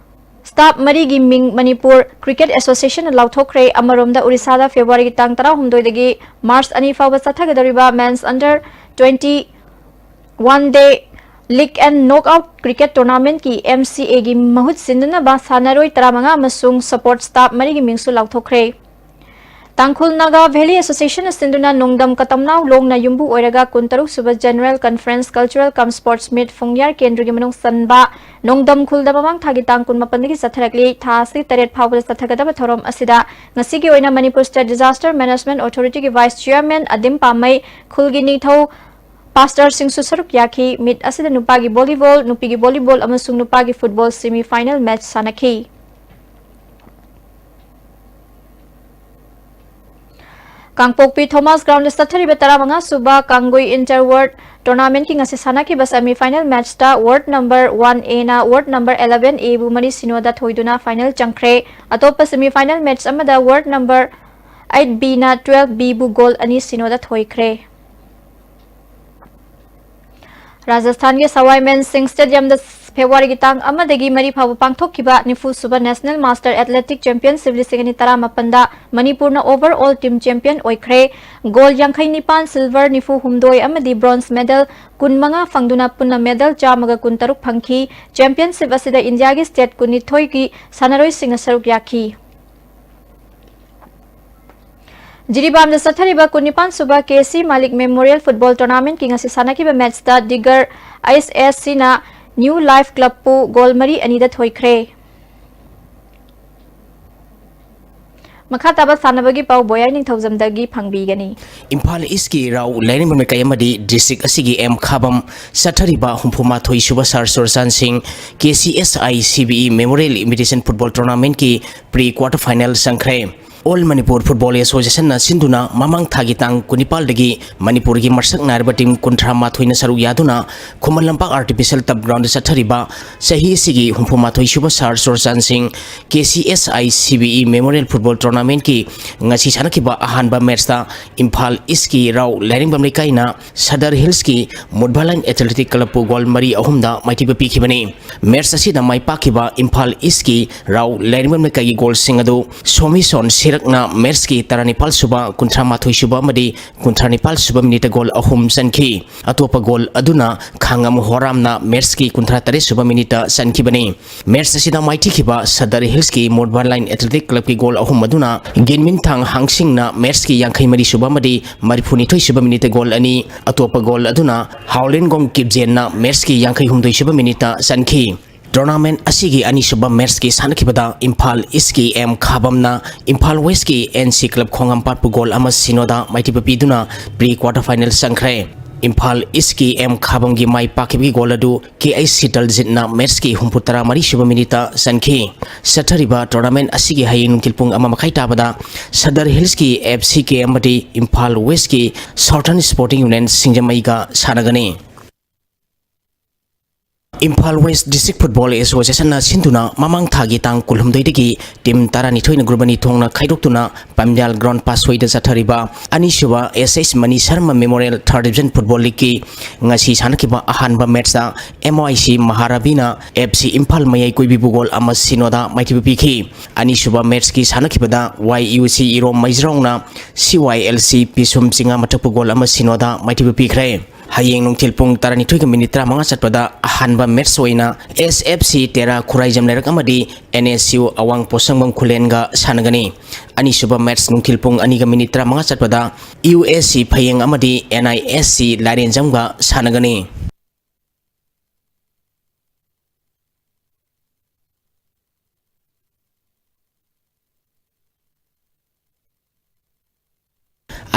staff ꯃꯔꯤꯒꯤ ꯃꯤꯡ ꯃꯅꯤꯄꯨꯔ Cricket Associationꯅ ꯂꯥꯎꯊꯣꯛꯈ꯭ꯔꯦ꯫ ꯑꯃꯔꯣꯝꯗ, ꯎꯔꯤꯁꯥꯗ ꯐꯦꯕ꯭ꯔꯨꯋꯥꯔꯤꯒꯤ ꯇꯥꯡ ꯇꯔꯥꯍꯨꯝꯗꯣꯏꯗꯒꯤ ꯃꯥꯔꯆ ꯑꯅꯤ ꯐꯥꯎꯕ ꯆꯠꯊꯒꯗꯧꯔꯤꯕ Men's Under twenty One Day League and Knockout Cricket Tournamentꯀꯤ MCAꯒꯤ ꯃꯍꯨꯠ ꯁꯤꯟꯅꯅꯕ ꯁꯥꯟꯅꯔꯣꯏ ꯇꯔꯥꯃꯉꯥ ꯑꯃꯁꯨꯡ support staff ꯃꯔꯤꯒꯤ ꯃꯤꯡꯁꯨ ꯂꯥꯎꯊꯣꯛꯈ꯭ꯔꯦ꯫ ꯇꯥꯡꯈꯨꯜ ꯅꯥꯒꯥ Valley Associationꯅ ꯁꯤꯟꯗꯨꯅ ꯅꯣꯡꯗꯝ ꯀꯇꯝꯅꯥꯎ ꯂꯣꯡꯅ ꯌꯨꯝꯕꯨ ꯑꯣꯏꯔꯒ ꯀꯨꯟꯇꯔꯨꯛ ꯁꯨꯕ General Conference Cultural cum Sports Meet ꯐꯨꯡꯌꯥꯔ ꯀꯦꯟꯗ꯭ꯔꯒꯤ ꯃꯅꯨꯡ ꯆꯟꯕ ꯅꯣꯡꯗꯝ ꯈꯨꯜꯗ ꯃꯃꯥꯡ ꯊꯥꯒꯤ ꯇꯥꯡ ꯀꯨꯟꯃꯥꯄꯟꯗꯒꯤ ꯆꯠꯊꯔꯛꯂꯤ꯫ ꯊꯥ ꯑꯁꯤ ꯇꯔꯦꯠ ꯐꯥꯎꯕꯗ ꯆꯠꯊꯒꯗꯕ ꯊꯧꯔꯝ ꯑꯁꯤꯗ ꯉꯁꯤꯒꯤ ꯑꯣꯏꯅ Manipur State Disaster Management Authorityꯒꯤ Vice Chairman ꯑꯗꯤꯝ ꯄꯥꯝꯃꯩ, ꯈꯨꯜꯒꯤ ꯅꯤꯡꯊꯧ ꯄꯥꯁꯇꯔꯁꯤꯡꯁꯨ ꯁꯔꯨꯛ ꯌꯥꯈꯤ꯫ Meet ꯑꯁꯤꯗ ꯅꯨꯄꯥꯒꯤ volleyball, ꯅꯨꯄꯤꯒꯤ volleyball ꯑꯃꯁꯨꯡ ꯅꯨꯄꯥꯒꯤ football semi final match ꯁꯥꯟꯅꯈꯤ꯫ ꯀꯥꯡꯄꯣꯛꯄꯤ Thomas Groundꯗ ꯆꯠꯊꯔꯤꯕ ꯇꯔꯥꯃꯉꯥ ꯁꯨꯕ ꯀꯥꯡꯒꯨꯏ Inter Ward Tournamentꯀꯤ ꯉꯁꯤ ꯁꯥꯟꯅꯈꯤꯕ semi final matchꯇ Ward number one Aꯅ Ward number eleven Aꯕꯨ ꯃꯔꯤ ꯁꯤꯅꯣꯗ ꯊꯣꯏꯗꯨꯅ final ꯆꯪꯈ꯭ꯔꯦ꯫ ꯑꯇꯣꯞꯄ semi final match ꯑꯃꯗ Ward number eight Bꯅ twelve Bꯕꯨ goal ꯑꯅꯤ ꯁꯤꯅꯣꯗ ꯊꯣꯏꯈ꯭ꯔꯦ꯫ ꯔꯥꯖꯁꯊꯥꯟꯒꯤ ꯁꯋꯥꯏ ꯃꯦꯟ ꯁꯤꯡ Stadiumꯗ ꯐꯦꯕ꯭ꯔꯨꯋꯥꯔꯤꯒꯤ ꯇꯥꯡ ꯑꯃꯗꯒꯤ ꯃꯔꯤ ꯐꯥꯎꯕ ꯄꯥꯡꯊꯣꯛꯈꯤꯕ ꯅꯤꯐꯨ ꯁꯨꯕ National Master Athletic Championship ꯂꯤꯁꯤꯡ ꯑꯅꯤ ꯇꯔꯥꯃꯥꯄꯟꯗ ꯃꯅꯤꯄꯨꯔꯅ overall team champion ꯑꯣꯏꯈ꯭ꯔꯦ꯫ Gold ꯌꯥꯡꯈꯩ ꯅꯤꯄꯥꯟ, silver ꯅꯤꯐꯨ ꯍꯨꯝꯗꯣꯏ ꯑꯃꯗꯤ bronze medal ꯀꯨꯟꯃꯉꯥ ꯐꯪꯗꯨꯅ ꯄꯨꯟꯅ medal ꯆꯥꯝꯃꯒ ꯀꯨꯟꯇꯔꯨꯛ ꯐꯪꯈꯤ꯫ Championship ꯑꯁꯤꯗ ꯏꯟꯗꯤꯌꯥꯒꯤ state ꯀꯨꯟꯅꯤꯊꯣꯏꯒꯤ ꯁꯥꯟꯅꯔꯣꯏꯁꯤꯡꯅ ꯁꯔꯨꯛ ꯌꯥꯈꯤ꯫ ꯖꯤꯔꯤꯕꯥꯝꯗ ꯆꯠꯊꯔꯤꯕ ꯀꯨꯟꯅꯤꯄꯥꯟ ꯁꯨꯕ ꯀꯦ ꯁꯤ ꯃꯥꯂꯤꯛ Memorial Football Tournamentꯀꯤ ꯉꯁꯤ ꯁꯥꯟꯅꯈꯤꯕ matchꯇ ꯗꯤꯒꯔ ꯑꯩꯆ ꯑꯦꯁ ꯁꯤꯅ ꯅ꯭ꯌꯨ ꯂꯥꯏꯐ ꯀ꯭ꯂꯕꯄꯨ goal ꯃꯔꯤ ꯑꯅꯤꯗ ꯊꯣꯏꯈ꯭ꯔꯦ꯫ ꯃꯈꯥ ꯇꯥꯕ ꯁꯥꯟꯅꯕꯒꯤ ꯄꯥꯎ ꯕꯣꯌꯥꯏ ꯅꯤꯡꯊꯧꯖꯝꯗꯒꯤ ꯐꯪꯕꯤꯒꯅꯤ꯫ ꯏꯝꯐꯥꯜ ꯏꯁꯀꯤ ꯔꯥꯎ ꯂꯥꯏꯔꯦꯝꯕꯝ ꯂꯩꯀꯥꯏ ꯑꯃꯗꯤ ꯗꯤꯁꯇ꯭ꯔꯤꯛ ꯑꯁꯤꯒꯤ ꯑꯦꯝ ꯈꯥꯕꯝ ꯆꯠꯊꯔꯤꯕ ꯍꯨꯝꯐꯨ ꯃꯥꯊꯣꯏ ꯁꯨꯕ ꯁꯥꯔ ꯆꯨꯔꯆꯥꯟ ꯁꯤꯡ K C S I C B E memorial invitation football ꯇꯣꯔꯅꯥꯃꯦꯟꯠꯀꯤ ꯄ꯭ꯔꯤ ꯀ꯭ꯋꯥꯔꯇꯔ ꯐꯥꯏꯅꯦꯜ ꯆꯪꯈ꯭ꯔꯦ꯫ ꯑꯣꯜ ꯃꯅꯤꯄꯨꯔ ꯐꯨꯠꯕꯣꯜ ꯑꯦꯁꯣꯁꯤꯌꯦꯁꯟꯅ ꯁꯤꯟꯗꯨꯅ ꯃꯃꯥꯡ ꯊꯥꯒꯤ ꯇꯥꯡ ꯀꯨꯟꯅꯤꯄꯥꯜꯗꯒꯤ ꯃꯅꯤꯄꯨꯔꯒꯤ ꯃꯁꯛ ꯅꯥꯏꯔꯕ ꯇꯤꯝ ꯀꯨꯟꯊ꯭ꯔꯥ ꯃꯥꯊꯣꯏꯅ ꯁꯔꯨꯛ ꯌꯥꯗꯨꯅ ꯈꯨꯃꯟ ꯂꯝꯄꯥꯛ ꯑꯥꯔꯇꯤꯐꯤꯁꯤꯌꯦꯜ ꯇꯞ ꯒ꯭ꯔꯥꯎꯟꯗ ꯆꯠꯊꯔꯤꯕ ꯆꯍꯤ ꯑꯁꯤꯒꯤ ꯍꯨꯝꯐꯨ ꯃꯥꯊꯣꯏ ꯁꯨꯕ ꯁꯥꯔ ꯆꯨꯔꯆꯥꯟ ꯁꯤꯡ K C S I C B E memorial football ꯇꯣꯔꯅꯥꯃꯦꯟꯠꯀꯤ ꯉꯁꯤ ꯁꯥꯟꯅꯈꯤꯕ ꯑꯍꯥꯟꯕ ꯃꯦꯠꯆꯇ ꯏꯝꯐꯥꯜ ꯏꯁꯀꯤ ꯔꯥꯎ ꯂꯥꯏꯔꯦꯝꯕꯝ ꯂꯩꯀꯥꯏꯅ ꯁꯗꯔ ꯍꯤꯜꯁꯀꯤ ꯃꯨꯠꯕꯥꯂꯥꯏꯟ ꯑꯦꯊꯂꯦꯇꯤꯛ ꯀ꯭ꯂꯕꯄꯨ ꯒꯣꯜ ꯃꯔꯤ ꯑꯍꯨꯝꯗ ꯃꯥꯏꯊꯤꯕ ꯄꯤꯈꯤꯕꯅꯤ꯫ ꯃꯦꯠꯆ ꯑꯁꯤꯗ ꯃꯥꯏ ꯄꯥꯛꯈꯤꯕ ꯏꯝꯐꯥꯜ ꯏꯁꯀꯤ ꯔꯥꯎ ꯂꯥꯏꯔꯦꯝꯕꯝ ꯂꯩꯀꯥꯏꯒꯤ ꯒꯣꯜꯁꯤꯡ ꯑꯗꯨ ꯁꯣꯃꯤꯁꯣꯟ ꯁꯤꯔꯛꯅ ꯃꯦꯠꯆꯀꯤ ꯇꯔꯥꯅꯤꯄꯥꯜ ꯁꯨꯕ, ꯀꯨꯟꯊ꯭ꯔꯥ ꯃꯥꯊꯣꯏ ꯁꯨꯕ ꯑꯃꯗꯤ ꯀꯨꯟꯊ꯭ꯔꯥ ꯅꯤꯄꯥꯜ ꯁꯨꯕ ꯃꯤꯅꯤꯠꯇ ꯒꯣꯜ ꯑꯍꯨꯝ ꯆꯟꯈꯤ꯫ ꯑꯇꯣꯞꯄ ꯒꯣꯜ ꯑꯗꯨꯅ ꯈꯥꯡꯉꯝ ꯍꯣꯔꯥꯝꯅ ꯃꯦꯠꯆꯀꯤ ꯀꯨꯟꯊ꯭ꯔꯥ ꯇꯔꯦꯠ ꯁꯨꯕ ꯃꯤꯅꯤꯠꯇ ꯆꯟꯈꯤꯕꯅꯤ꯫ ꯃꯦꯠꯆ ꯑꯁꯤꯗ ꯃꯥꯏꯊꯤꯈꯤꯕ ꯁꯗꯔ ꯍꯤꯜꯁꯀꯤ ꯃꯨꯠꯕꯥꯂꯥꯏꯟ ꯑꯦꯊꯂꯦꯇꯤꯛ ꯀ꯭ꯂꯕꯀꯤ ꯒꯣꯜ ꯑꯍꯨꯝ ꯑꯗꯨꯅ ꯒꯤꯟꯃꯤꯟꯊꯥꯡ ꯍꯥꯡꯁꯤꯡꯅ ꯃꯦꯠꯆꯀꯤ ꯌꯥꯡꯈꯩ ꯃꯔꯤ ꯁꯨꯕ ꯑꯃꯗꯤ ꯃꯔꯤꯐꯨ ꯅꯤꯊꯣꯏ ꯁꯨꯕ ꯃꯤꯅꯤꯠꯇ ꯒꯣꯜ ꯑꯅꯤ, ꯑꯇꯣꯞꯄ ꯒꯣꯜ ꯑꯗꯨꯅ ꯍꯥꯎꯂꯦꯟꯒꯣꯡ ꯀꯤꯞꯖꯦꯟꯅ ꯃꯦꯠꯆꯀꯤ ꯌꯥꯡꯈꯩ ꯍꯨꯝꯗꯣꯏ ꯁꯨꯕ ꯃꯤꯅꯤꯠꯇ ꯆꯟꯈꯤ꯫ ꯇꯣꯔꯅꯥꯃꯦꯟꯠ ꯑꯁꯤꯒꯤ ꯑꯅꯤꯁꯨꯕ ꯃꯦꯠꯆꯀꯤ ꯁꯥꯟꯅꯈꯤꯕꯗ ꯏꯝꯐꯥꯜ ꯏꯁꯀꯤ ꯑꯦꯝ ꯈꯥꯕꯝꯅ ꯏꯝꯐꯥꯜ ꯋꯦꯁꯀꯤ ꯑꯦꯟ ꯁꯤ ꯀ꯭ꯂꯕ ꯈꯣꯡꯉꯥꯝꯄꯥꯠꯄꯨ ꯒꯣꯜ ꯑꯃ ꯁꯤꯅꯣꯗ ꯃꯥꯏꯊꯤꯕ ꯄꯤꯗꯨꯅ ꯄ꯭ꯔꯤ ꯀ꯭ꯋꯥꯔꯇꯔ ꯐꯥꯏꯅꯦꯜ ꯆꯪꯈ꯭ꯔꯦ꯫ ꯏꯝꯐꯥꯜ ꯏꯁꯀꯤ ꯑꯦꯝ ꯈꯥꯕꯝꯒꯤ ꯃꯥꯏ ꯄꯥꯛꯈꯤꯕꯒꯤ ꯒꯣꯜ ꯑꯗꯨ ꯀꯦ ꯑꯩꯆ ꯁꯤ ꯗꯜꯖꯤꯠꯅ ꯃꯦꯠꯆꯀꯤ ꯍꯨꯝꯐꯨ ꯇꯔꯥ ꯃꯔꯤ ꯁꯨꯕ ꯃꯤꯅꯤꯠꯇ ꯆꯟꯈꯤ꯫ ꯆꯠꯊꯔꯤꯕ ꯇꯣꯔꯅꯥꯃꯦꯟꯠ ꯑꯁꯤꯒꯤ ꯍꯌꯦꯡ ꯅꯨꯡꯊꯤꯜ ꯄꯨꯡ ꯑꯃ ꯃꯈꯥꯏ ꯇꯥꯕꯗ ꯁꯗꯔ ꯍꯤꯜꯁꯀꯤ ꯑꯦꯐ ꯁꯤ ꯀꯦ ꯑꯃꯗꯤ ꯏꯝꯐꯥꯜ ꯋꯦꯁꯀꯤ ꯁꯥꯎꯊꯔꯟ ꯁ꯭ꯄꯣꯔꯇꯤꯡ ꯌꯨꯅꯤꯌꯟ ꯁꯤꯡꯖꯃꯩꯒ ꯁꯥꯟꯅꯒꯅꯤ꯫ ꯏꯝꯐꯥꯜ ꯋꯦꯁ ꯗꯤꯁꯇ꯭ꯔꯤꯛ ꯐꯨꯠꯕꯣꯜ ꯑꯦꯁꯣꯁꯤꯌꯦꯁꯟꯅ ꯁꯤꯟꯗꯨꯅ ꯃꯃꯥꯡ ꯊꯥꯒꯤ ꯇꯥꯡ ꯀꯨꯟꯍꯨꯝꯗꯣꯏꯗꯒꯤ ꯇꯤꯝ ꯇꯔꯥꯅꯤꯊꯣꯏꯅ ꯒ꯭ꯔꯨꯞ ꯑꯅꯤ ꯊꯣꯛꯅ ꯈꯥꯏꯗꯣꯛꯇꯨꯅ ꯄꯥꯝꯌꯥꯜ ꯒ꯭ꯔꯥꯎꯟ ꯄꯥꯁꯣꯏꯗ ꯆꯠꯊꯔꯤꯕ ꯑꯅꯤꯁꯨꯕ ꯑꯦꯁ ꯑꯩꯆ ꯃꯅꯤ ꯁꯔꯃ ꯃꯦꯃꯣꯔꯤꯌꯦꯜ ꯊꯥꯔꯠ ꯗꯤꯕꯤꯖꯟ ꯐꯨꯠꯕꯣꯜ ꯂꯤꯒꯀꯤ ꯉꯁꯤ ꯁꯥꯟꯅꯈꯤꯕ ꯑꯍꯥꯟꯕ ꯃꯦꯠꯆꯇ M I C ꯃꯍꯥꯔꯥꯕꯤꯅ F C Imphal ꯃꯌꯥꯏ ꯀꯣꯏꯕꯤꯕꯨ ꯒꯣꯜ ꯑꯃ ꯁꯤꯅꯣꯗ ꯃꯥꯏꯊꯤꯕ ꯄꯤꯈꯤ꯫ ꯑꯅꯤꯁꯨꯕ ꯃꯦꯠꯆꯀꯤ ꯁꯥꯟꯅꯈꯤꯕꯗ ꯋꯥꯏ ꯌꯨ ꯁꯤ ꯏꯔꯣꯝ ꯃꯩꯖ꯭ꯔꯥꯎꯅ ꯁꯤ ꯋꯥꯏ ꯑꯦꯜ ꯁꯤ ꯄꯤꯁꯨꯝ ꯆꯤꯡꯉꯥ ꯃꯊꯛꯄꯨ ꯒꯣꯜ ꯑꯃ ꯁꯤꯅꯣꯗ ꯃꯥꯏꯊꯤꯕ ꯄꯤꯈ꯭ꯔꯦ꯫ ꯍꯌꯦꯡ ꯅꯨꯡꯊꯤꯜ ꯄꯨꯡ ꯇꯔꯥꯅꯤꯊꯣꯏꯒ ꯃꯤꯅꯤꯠ ꯇꯔꯥꯃꯉꯥ ꯆꯠꯄꯗ ꯑꯍꯥꯟꯕ ꯃꯦꯠꯆ ꯑꯣꯏꯅ ꯑꯦꯁ ꯑꯦꯐ ꯁꯤ ꯇꯦꯔꯥ ꯈꯨꯔꯥꯏꯖꯝ ꯂꯩꯔꯛ ꯑꯃꯗꯤ ꯑꯦꯟ ꯑꯦꯁ ꯌꯨ ꯑꯋꯥꯡ ꯄꯣꯠꯁꯪꯕꯝ ꯈꯨꯂꯦꯟꯒ ꯁꯥꯟꯅꯒꯅꯤ꯫ ꯑꯅꯤꯁꯨꯕ ꯃꯦꯠꯆ ꯅꯨꯡꯊꯤꯜ ꯄꯨꯡ ꯑꯅꯤꯒ ꯃꯤꯅꯤꯠ ꯇꯔꯥꯃꯉꯥ ꯆꯠꯄꯗ ꯌꯨ ꯑꯦꯁ ꯁꯤ ꯐꯌꯦꯡ ꯑꯃꯗꯤ ꯑꯦꯟ ꯑꯥꯏ ꯑꯦꯁ ꯁꯤ ꯂꯥꯏꯔꯦꯟꯖꯝꯒ ꯁꯥꯟꯅꯒꯅꯤ꯫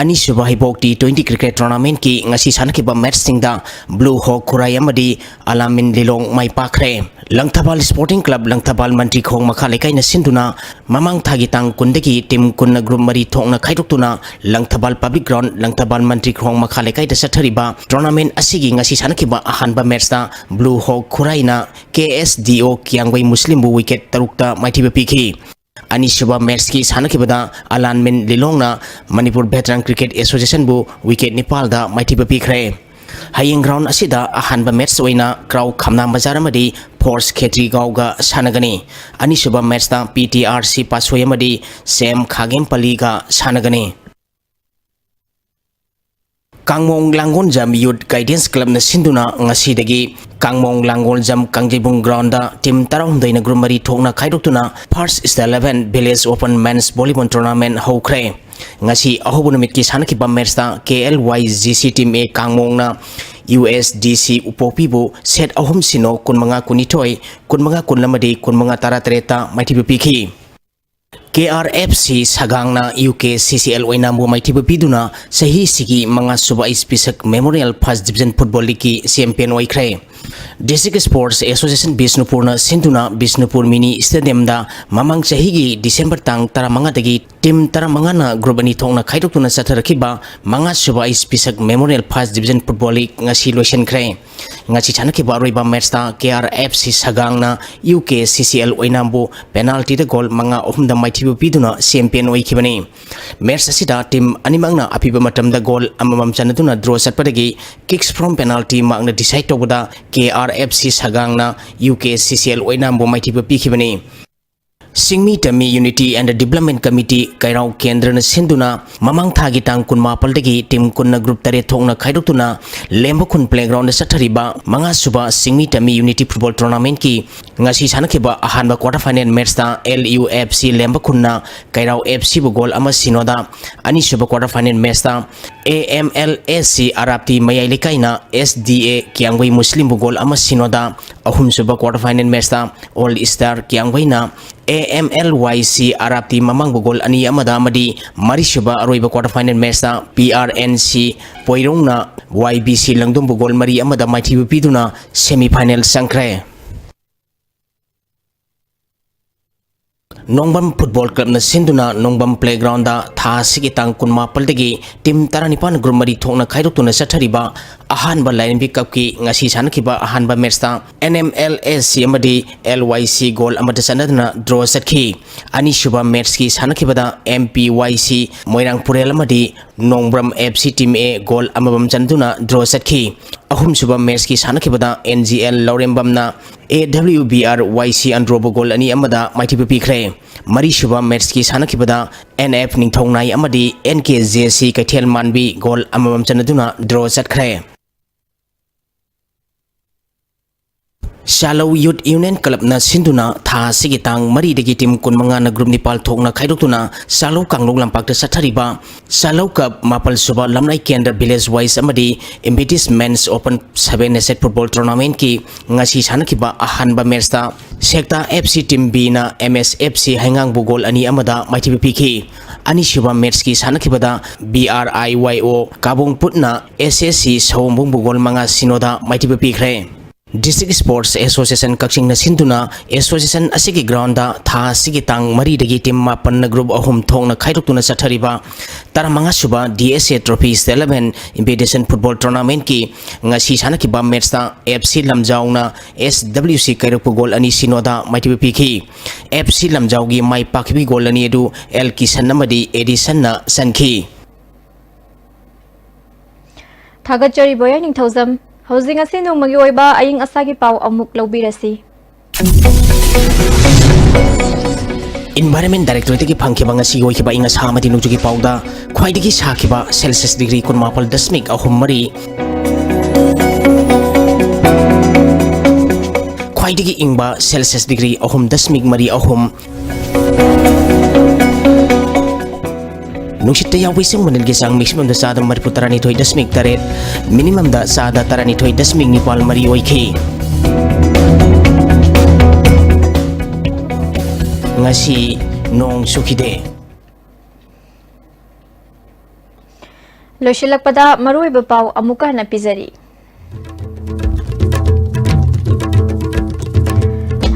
ꯑꯅꯤꯁꯨꯕ ꯍꯩꯕꯣꯛ T twenty cricket tournamentꯀꯤ ꯉꯁꯤ ꯁꯥꯟꯅꯈꯤꯕ matchꯁꯤꯡꯗ Blue Hawk ꯈꯨꯔꯥꯏ ꯑꯃꯗꯤ ꯑꯂꯥꯃꯤꯟ ꯂꯤꯂꯣꯡ ꯃꯥꯏ ꯄꯥꯛꯈ꯭ꯔꯦ꯫ ꯂꯪꯊꯕꯥꯜ Sporting Club, ꯂꯪꯊꯕꯥꯜ ꯃꯟꯇ꯭ꯔꯤꯈꯣꯡ ꯃꯈꯥ ꯂꯩꯀꯥꯏꯅ ꯁꯤꯟꯗꯨꯅ ꯃꯃꯥꯡ ꯊꯥꯒꯤ ꯇꯥꯡ ꯀꯨꯟꯗꯒꯤ team ꯀꯨꯟꯅ group ꯃꯔꯤ ꯊꯣꯛꯅ ꯈꯥꯏꯗꯣꯛꯇꯨꯅ ꯂꯪꯊꯕꯥꯜ Public Ground, ꯂꯪꯊꯕꯥꯜ ꯃꯟꯇ꯭ꯔꯤꯈꯣꯡ ꯃꯈꯥ ꯂꯩꯀꯥꯏꯗ ꯆꯠꯊꯔꯤꯕ tournament ꯑꯁꯤꯒꯤ ꯉꯁꯤ ꯁꯥꯟꯅꯈꯤꯕ ꯑꯍꯥꯟꯕ matchꯇ Blue Hawk ꯈꯨꯔꯥꯏꯅ K S D O ꯀꯤꯌꯥꯡꯒꯣꯏ ꯃꯨꯁꯂꯤꯝꯕꯨ wicket ꯇꯔꯨꯛꯇ ꯃꯥꯏꯊꯤꯕ ꯄꯤꯈꯤ꯫ ꯑꯅꯤꯁꯨꯕ matchꯀꯤ ꯁꯥꯟꯅꯈꯤꯕꯗ ꯑꯂꯥꯃꯤꯟ ꯂꯤꯂꯣꯡꯅ ꯃꯅꯤꯄꯨꯔ Veteran Cricket Associationꯕꯨ wicket ꯅꯤꯄꯥꯜꯗ ꯃꯥꯏꯊꯤꯕ ꯄꯤꯈ꯭ꯔꯦ꯫ ꯍꯌꯦꯡ ground ꯑꯁꯤꯗ ꯑꯍꯥꯟꯕ match ꯑꯣꯏꯅ ꯀ꯭ꯔꯥꯎ ꯈꯝꯅꯥ ꯕꯖꯥꯔ ꯑꯃꯗꯤ Force ꯈꯦꯇ꯭ꯔꯤꯒꯥꯎꯒ ꯁꯥꯟꯅꯒꯅꯤ꯫ ꯑꯅꯤꯁꯨꯕ matchꯇ P T R C ꯄꯥꯠꯁꯣꯏ ꯑꯃꯗꯤ ꯁꯦꯝ ꯈꯥꯒꯦꯝꯄꯜꯂꯤꯒ ꯁꯥꯟꯅꯒꯅꯤ꯫ ꯀꯥꯡꯃꯣꯡ ꯂꯥꯡꯒꯣꯜꯖꯝ Youth Guidance Clubꯅ ꯁꯤꯟꯗꯨꯅ ꯉꯁꯤꯗꯒꯤ ꯀꯥꯡꯃꯣꯡ ꯂꯥꯡꯒꯣꯜꯖꯝ ꯀꯥꯡꯖꯩꯕꯨꯡ groundꯗ team ꯇꯔꯥꯍꯨꯝꯗꯣꯏꯅ group ꯃꯔꯤ ꯊꯣꯛꯅ ꯈꯥꯏꯗꯣꯛꯇꯨꯅ First Eleven Village Open Men's Volleyball Tournament ꯍꯧꯈ꯭ꯔꯦ꯫ ꯉꯁꯤ ꯑꯍꯧꯕ ꯅꯨꯃꯤꯠꯀꯤ ꯁꯥꯟꯅꯈꯤꯕ matchꯇ K L Y G C Team A ꯀꯥꯡꯃꯣꯡꯅ U S D C ꯎꯄꯣꯛꯄꯤꯕꯨ set ꯑꯍꯨꯝ ꯁꯤꯅꯣ, ꯀꯨꯟꯃꯉꯥ ꯀꯨꯟꯅꯤꯊꯣꯏ, ꯀꯨꯟꯃꯉꯥ ꯀꯨꯟ ꯑꯃꯗꯤ ꯀꯨꯟꯃꯉꯥ ꯇꯔꯥꯇꯔꯦꯠꯇ ꯃꯥꯏꯊꯤꯕ ꯄꯤꯈꯤ꯫ K R F C ꯁꯒꯥꯡꯅ U K C C L ꯑꯣꯏꯅꯥꯝꯕꯨ ꯃꯥꯏꯊꯤꯕ ꯄꯤꯗꯨꯅ ꯆꯍꯤꯁꯤꯒꯤ ꯃꯉꯥꯁꯨꯕ H Pishak Memorial First Division Football Leagueꯀꯤ champion ꯑꯣꯏꯈ꯭ꯔꯦ꯫ District Sports Association ꯕꯤꯁꯅꯨꯄꯨꯔꯅ ꯁꯤꯟꯗꯨꯅ ꯕꯤꯁꯅꯨꯄꯨꯔ Mini Stadiumꯗ ꯃꯃꯥꯡ ꯆꯍꯤꯒꯤ December ꯇꯥꯡ ꯇꯔꯥꯃꯉꯥꯗꯒꯤ team ꯇꯔꯥꯃꯉꯥꯅ group ꯑꯅꯤ ꯊꯣꯛꯅ ꯈꯥꯏꯗꯣꯛꯇꯨꯅ ꯆꯠꯊꯔꯛꯈꯤꯕ ꯃꯉꯥꯁꯨꯕ H Pishak Memorial First Division Football League ꯉꯁꯤ ꯂꯣꯏꯁꯤꯟꯈ꯭ꯔꯦ꯫ ꯉꯁꯤ ꯁꯥꯟꯅꯈꯤꯕ ꯑꯔꯣꯏꯕ matchꯇ K R F C ꯁꯒꯥꯡꯅ U K C C L ꯑꯣꯏꯅꯥꯝꯕꯨ penaltyꯗ goal ꯃꯉꯥ ꯑꯍꯨꯝꯗ ꯃꯥꯏꯊꯤꯕ ꯄꯤꯗꯨꯅ champion ꯑꯣꯏꯈꯤꯕꯅꯤ꯫ Match ꯑꯁꯤꯗ team ꯑꯅꯤꯃꯛꯅ ꯑꯄꯤꯕ ꯃꯇꯝꯗ goal ꯑꯃꯃꯝ ꯆꯟꯅꯗꯨꯅ draw ꯆꯠꯄꯗꯒꯤ kicks from penalty markꯅ decide ꯇꯧꯕꯗ K R F C ꯁꯒꯥꯡꯅ U K C C L ꯑꯣꯏꯅꯥꯝꯕꯨ ꯃꯥꯏꯊꯤꯕ ꯄꯤꯈꯤꯕꯅꯤ꯫ ꯁꯤꯡꯃꯤ ꯇꯝꯃꯤ Unity and Development Committee ꯀꯩꯔꯥꯎ ꯀꯦꯟꯗ꯭ꯔꯅ ꯁꯤꯟꯗꯨꯅ ꯃꯃꯥꯡ ꯊꯥꯒꯤ ꯇꯥꯡ ꯀꯨꯟꯃꯥꯄꯜꯗꯒꯤ team ꯀꯨꯟꯅ group ꯇꯔꯦꯠ ꯊꯣꯛꯅ ꯈꯥꯏꯗꯣꯛꯇꯨꯅ ꯂꯦꯝꯕꯈꯨꯟ Playgroundꯗ ꯆꯠꯊꯔꯤꯕ ꯃꯉꯥꯁꯨꯕ ꯁꯤꯡꯃꯤ ꯇꯝꯃꯤ Unity Football Tournamentꯀꯤ ꯉꯁꯤ ꯁꯥꯟꯅꯈꯤꯕ ꯑꯍꯥꯟꯕ quarter final matchꯇ L U F C ꯂꯦꯝꯕꯈꯨꯟꯅ ꯀꯩꯔꯥꯎ F Cꯕꯨ goal ꯑꯃ ꯁꯤꯅꯣꯗ, ꯑꯅꯤꯁꯨꯕ quarter final matchꯇ A M L S C ꯑꯔꯥꯞꯇꯤ ꯃꯌꯥꯏ ꯂꯩꯀꯥꯏꯅ S D A ꯀꯤꯌꯥꯡꯒꯣꯏ ꯃꯨꯁꯂꯤꯝꯕꯨ goal ꯑꯃ ꯁꯤꯅꯣꯗ, ꯑꯍꯨꯝꯁꯨꯕ quarter final matchꯇ All Star ꯀꯤꯌꯥꯡꯒꯣꯏꯅ A M L Y C R R T ꯃꯃꯥꯡꯕꯨ goal ꯑꯅꯤ ꯑꯃꯗ ꯑꯃꯗꯤ ꯃꯔꯤꯁꯨꯕ ꯑꯔꯣꯏꯕ quarter final matchꯇ ꯄꯤ ꯑꯥꯔ ꯑꯦꯟ ꯁꯤ ꯄꯣꯏꯔꯧꯅ ꯋꯥꯏ ꯕꯤ ꯁꯤ ꯂꯪꯗꯨꯝꯕꯨ ꯒꯣꯜ ꯃꯔꯤ ꯑꯃꯗ ꯃꯥꯏꯊꯤꯕ ꯄꯤꯗꯨꯅ semi final ꯆꯪꯈ꯭ꯔꯦ꯫ ꯅꯣꯡꯕꯝ Football Clubꯅ ꯁꯤꯟꯗꯨꯅ ꯅꯣꯡꯕꯝ Playgroundꯗ ꯊꯥ ꯑꯁꯤꯒꯤ ꯇꯥꯡ ꯀꯨꯟꯃꯥꯄꯜꯗꯒꯤ team ꯇꯔꯥꯅꯤꯄꯥꯟ group ꯃꯔꯤ ꯊꯣꯛꯅ ꯈꯥꯏꯗꯣꯛꯇꯨꯅ ꯆꯠꯊꯔꯤꯕ ꯑꯍꯥꯟꯕ ꯂꯥꯏꯔꯦꯝꯕꯤ cupꯀꯤ ꯉꯁꯤ ꯁꯥꯟꯅꯈꯤꯕ ꯑꯍꯥꯟꯕ matchꯇ N M L S C ꯑꯃꯗꯤ L Y C ꯒꯣꯜ ꯑꯃꯗ ꯆꯟꯅꯗꯨꯅ draw ꯆꯠꯈꯤ꯫ ꯑꯅꯤꯁꯨꯕ matchꯀꯤ ꯁꯥꯟꯅꯈꯤꯕꯗ M P Y C Moirang Purel ꯑꯃꯗꯤ Nongbram F C Team A goal ꯑꯃꯃꯝ ꯆꯟꯗꯨꯅ draw ꯆꯠꯈꯤ꯫ ꯑꯍꯨꯝꯁꯨꯕ matchꯀꯤ ꯁꯥꯟꯅꯈꯤꯕꯗ N G L ꯂꯧꯔꯦꯝꯕꯝꯅ A W B R Y C ꯑꯟꯗ꯭ꯔꯣꯕꯨ ꯒꯣꯜ ꯑꯅꯤ ꯑꯃꯗ ꯃꯥꯏꯊꯤꯕ ꯄꯤꯈ꯭ꯔꯦ꯫ ꯃꯔꯤꯁꯨꯕ matchꯀꯤ ꯁꯥꯟꯅꯈꯤꯕꯗ N F ꯅꯤꯡꯊꯧꯅꯥꯏ ꯑꯃꯗꯤ N K J C ꯀꯩꯊꯦꯜ ꯃꯥꯟꯕꯤ ꯒꯣꯜ ꯑꯃꯃꯝ ꯆꯟꯅꯗꯨꯅ draw ꯆꯠꯈ꯭ꯔꯦ꯫ ꯆꯥꯂꯧ Youth Union Clubꯅ ꯁꯤꯟꯗꯨꯅ ꯊꯥ ꯑꯁꯤꯒꯤ ꯇꯥꯡ ꯃꯔꯤꯗꯒꯤ team ꯀꯨꯟꯃꯉꯥꯅ group ꯅꯤꯄꯥꯜ ꯊꯣꯛꯅ ꯈꯥꯏꯗꯣꯛꯇꯨꯅ ꯆꯥꯂꯧ ꯀꯥꯡꯂꯨꯞ ꯂꯝꯄꯥꯛꯇ ꯆꯠꯊꯔꯤꯕ ꯆꯥꯂꯧ Cup ꯃꯥꯄꯜ ꯁꯨꯕ ꯂꯝꯂꯥꯏ ꯀꯦꯟꯗ꯭ꯔ village wise ꯑꯃꯗꯤ Impedis Men's Open seven a side football tournamentꯀꯤ ꯉꯁꯤ ꯁꯥꯟꯅꯈꯤꯕ ꯑꯍꯥꯟꯕ matchꯇ ꯁꯦꯛꯇꯥ F C Team Bꯅ M S F C ꯍꯩꯉꯥꯡꯕꯨ ꯒꯣꯜ ꯑꯅꯤ ꯑꯃꯗ ꯃꯥꯏꯊꯤꯕ ꯄꯤꯈꯤ꯫ ꯑꯅꯤꯁꯨꯕ matchꯀꯤ ꯁꯥꯟꯅꯈꯤꯕꯗ B R I Y O ꯀꯥꯕꯣꯡꯄꯨꯠꯅ S S C ꯁꯑꯣꯝꯕꯨꯡꯕꯨ ꯒꯣꯜ ꯃꯉꯥ ꯁꯤꯅꯣꯗ ꯃꯥꯏꯊꯤꯕ ꯄꯤꯈ꯭ꯔꯦ꯫ District Sports Association ꯀꯛꯆꯤꯡꯅ ꯁꯤꯟꯗꯨꯅ association ꯑꯁꯤꯒꯤ groundꯗ ꯊꯥ ꯑꯁꯤꯒꯤ ꯇꯥꯡ ꯃꯔꯤꯗꯒꯤ team ꯃꯥꯄꯟꯅ group ꯑꯍꯨꯝ ꯊꯣꯛꯅ ꯈꯥꯏꯗꯣꯛꯇꯨꯅ ꯆꯠꯊꯔꯤꯕ ꯇꯔꯥꯃꯉꯥ ꯁꯨꯕ D S A Trophy State eleven Invitation Football Tournamentꯀꯤ ꯉꯁꯤ ꯁꯥꯟꯅꯈꯤꯕ matchꯇ F C ꯂꯝꯖꯥꯎꯅ S W C ꯀꯩꯔꯛꯄꯨ ꯒꯣꯜ ꯑꯅꯤ ꯁꯤꯅꯣꯗ ꯃꯥꯏꯊꯤꯕ ꯄꯤꯈꯤ꯫ F C ꯂꯝꯖꯥꯎꯒꯤ ꯃꯥꯏ ꯄꯥꯛꯈꯤꯕꯒꯤ ꯒꯣꯜ ꯑꯅꯤ ꯑꯗꯨ L ꯀꯤꯁꯟ ꯑꯃꯗꯤ ꯑꯦꯗꯤꯁꯟꯅ ꯆꯟꯈꯤ꯫ ꯊꯥꯒꯠꯆꯔꯤ ꯕꯣꯌꯥꯏ ꯅꯤꯡꯊꯧꯖꯝ꯫ ꯍꯧꯖꯤꯛ ꯉꯁꯤ ꯅꯣꯡꯃꯒꯤ ꯑꯣꯏꯕ ꯑꯏꯪ ꯑꯁꯥꯒꯤ ꯄꯥꯎ ꯑꯃꯨꯛ ꯂꯧꯕꯤꯔꯁꯤ꯫ Environment Directorateꯇꯒꯤ ꯐꯪꯈꯤꯕ ꯉꯁꯤꯒꯤ ꯑꯣꯏꯈꯤꯕ ꯑꯏꯪ ꯑꯁꯥ ꯑꯃꯗꯤ ꯅꯣꯡꯖꯨꯒꯤ ꯄꯥꯎꯗ ꯈ꯭ꯋꯥꯏꯗꯒꯤ ꯁꯥꯈꯤꯕ Celsius degree ꯀꯨꯟꯃꯥꯄꯜ ꯗꯁꯃꯤꯛ ꯑꯍꯨꯝ ꯃꯔꯤ, ꯈ꯭ꯋꯥꯏꯗꯒꯤ ꯏꯪꯕ Celsius degree ꯑꯍꯨꯝ ꯗꯁꯃꯤꯛ ꯃꯔꯤ ꯑꯍꯨꯝ, ꯅꯨꯡꯁꯤꯠꯇ ꯌꯥꯎꯕ ꯏꯁꯤꯡ ꯃꯅꯤꯜꯒꯤ ꯆꯥꯡ maximumꯗ ꯆꯥꯗ ꯃꯔꯤꯐꯨ ꯇꯔꯥꯅꯤꯊꯣꯏ ꯗꯁꯃꯤꯛ ꯇꯔꯦꯠ, minimumꯗ ꯆꯥꯗ ꯇꯔꯥꯅꯤꯊꯣꯏ ꯗꯁꯃꯤꯛ ꯅꯤꯄꯥꯜ ꯃꯔꯤ ꯑꯣꯏꯈꯤ꯫ ꯉꯁꯤ ꯅꯣꯡ ꯆꯨꯈꯤꯗꯦ꯫ ꯂꯣꯏꯁꯤꯜꯂꯛꯄꯗ ꯃꯔꯨꯑꯣꯏꯕ ꯄꯥꯎ ꯑꯃꯨꯛꯀ ꯍꯟꯅ ꯄꯤꯖꯔꯤ꯫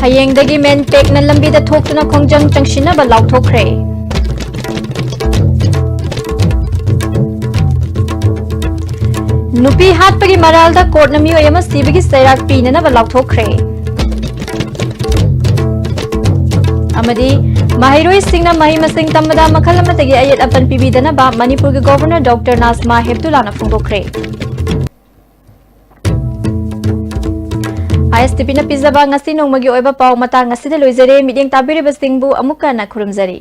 ꯍꯌꯦꯡꯗꯒꯤ ꯃꯦꯟꯄꯦꯛꯅ ꯂꯝꯕꯤꯗ ꯊꯣꯛꯇꯨꯅ ꯈꯣꯡꯖꯪ ꯆꯪꯁꯤꯟꯅꯕ ꯂꯥꯎꯊꯣꯛꯈ꯭ꯔꯦ꯫ ꯅꯨꯄꯤ ꯍꯥꯠꯄꯒꯤ ꯃꯔꯥꯜꯗ ꯀꯣꯔꯠꯅ ꯃꯤꯑꯣꯏ ꯑꯃ ꯁꯤꯕꯒꯤ ꯆꯩꯔꯥꯛ ꯄꯤꯅꯅꯕ ꯂꯥꯎꯊꯣꯛꯈ꯭ꯔꯦ꯫ ꯑꯃꯗꯤ ꯃꯍꯩꯔꯣꯏꯁꯤꯡꯅ ꯃꯍꯩ ꯃꯁꯤꯡ ꯇꯝꯕꯗ ꯃꯈꯜ ꯑꯃꯠꯇꯒꯤ ꯑꯌꯦꯠ ꯑꯄꯟ ꯄꯤꯕꯤꯗꯅꯕ ꯃꯅꯤꯄꯨꯔꯒꯤ ꯒꯣꯚꯔꯅꯔ ꯗꯣꯛꯇꯔ ꯅꯥꯖꯃꯥ ꯍꯦꯞꯇꯨꯂꯥꯅ ꯐꯣꯡꯗꯣꯛꯈ꯭ꯔꯦ꯫ ISTVꯅ ꯄꯤꯖꯕ ꯉꯁꯤ ꯅꯣꯡꯃꯒꯤ ꯑꯣꯏꯕ ꯄꯥꯎ ꯃꯇꯥꯡ ꯑꯁꯤꯗ ꯂꯣꯏꯖꯔꯦ꯫ ꯃꯤꯠꯌꯦꯡ ꯇꯥꯕꯤꯔꯤꯕꯁꯤꯡꯕꯨ ꯑꯃꯨꯛꯀ ꯍꯟꯅ ꯈꯨꯔꯨꯝꯖꯔꯤ꯫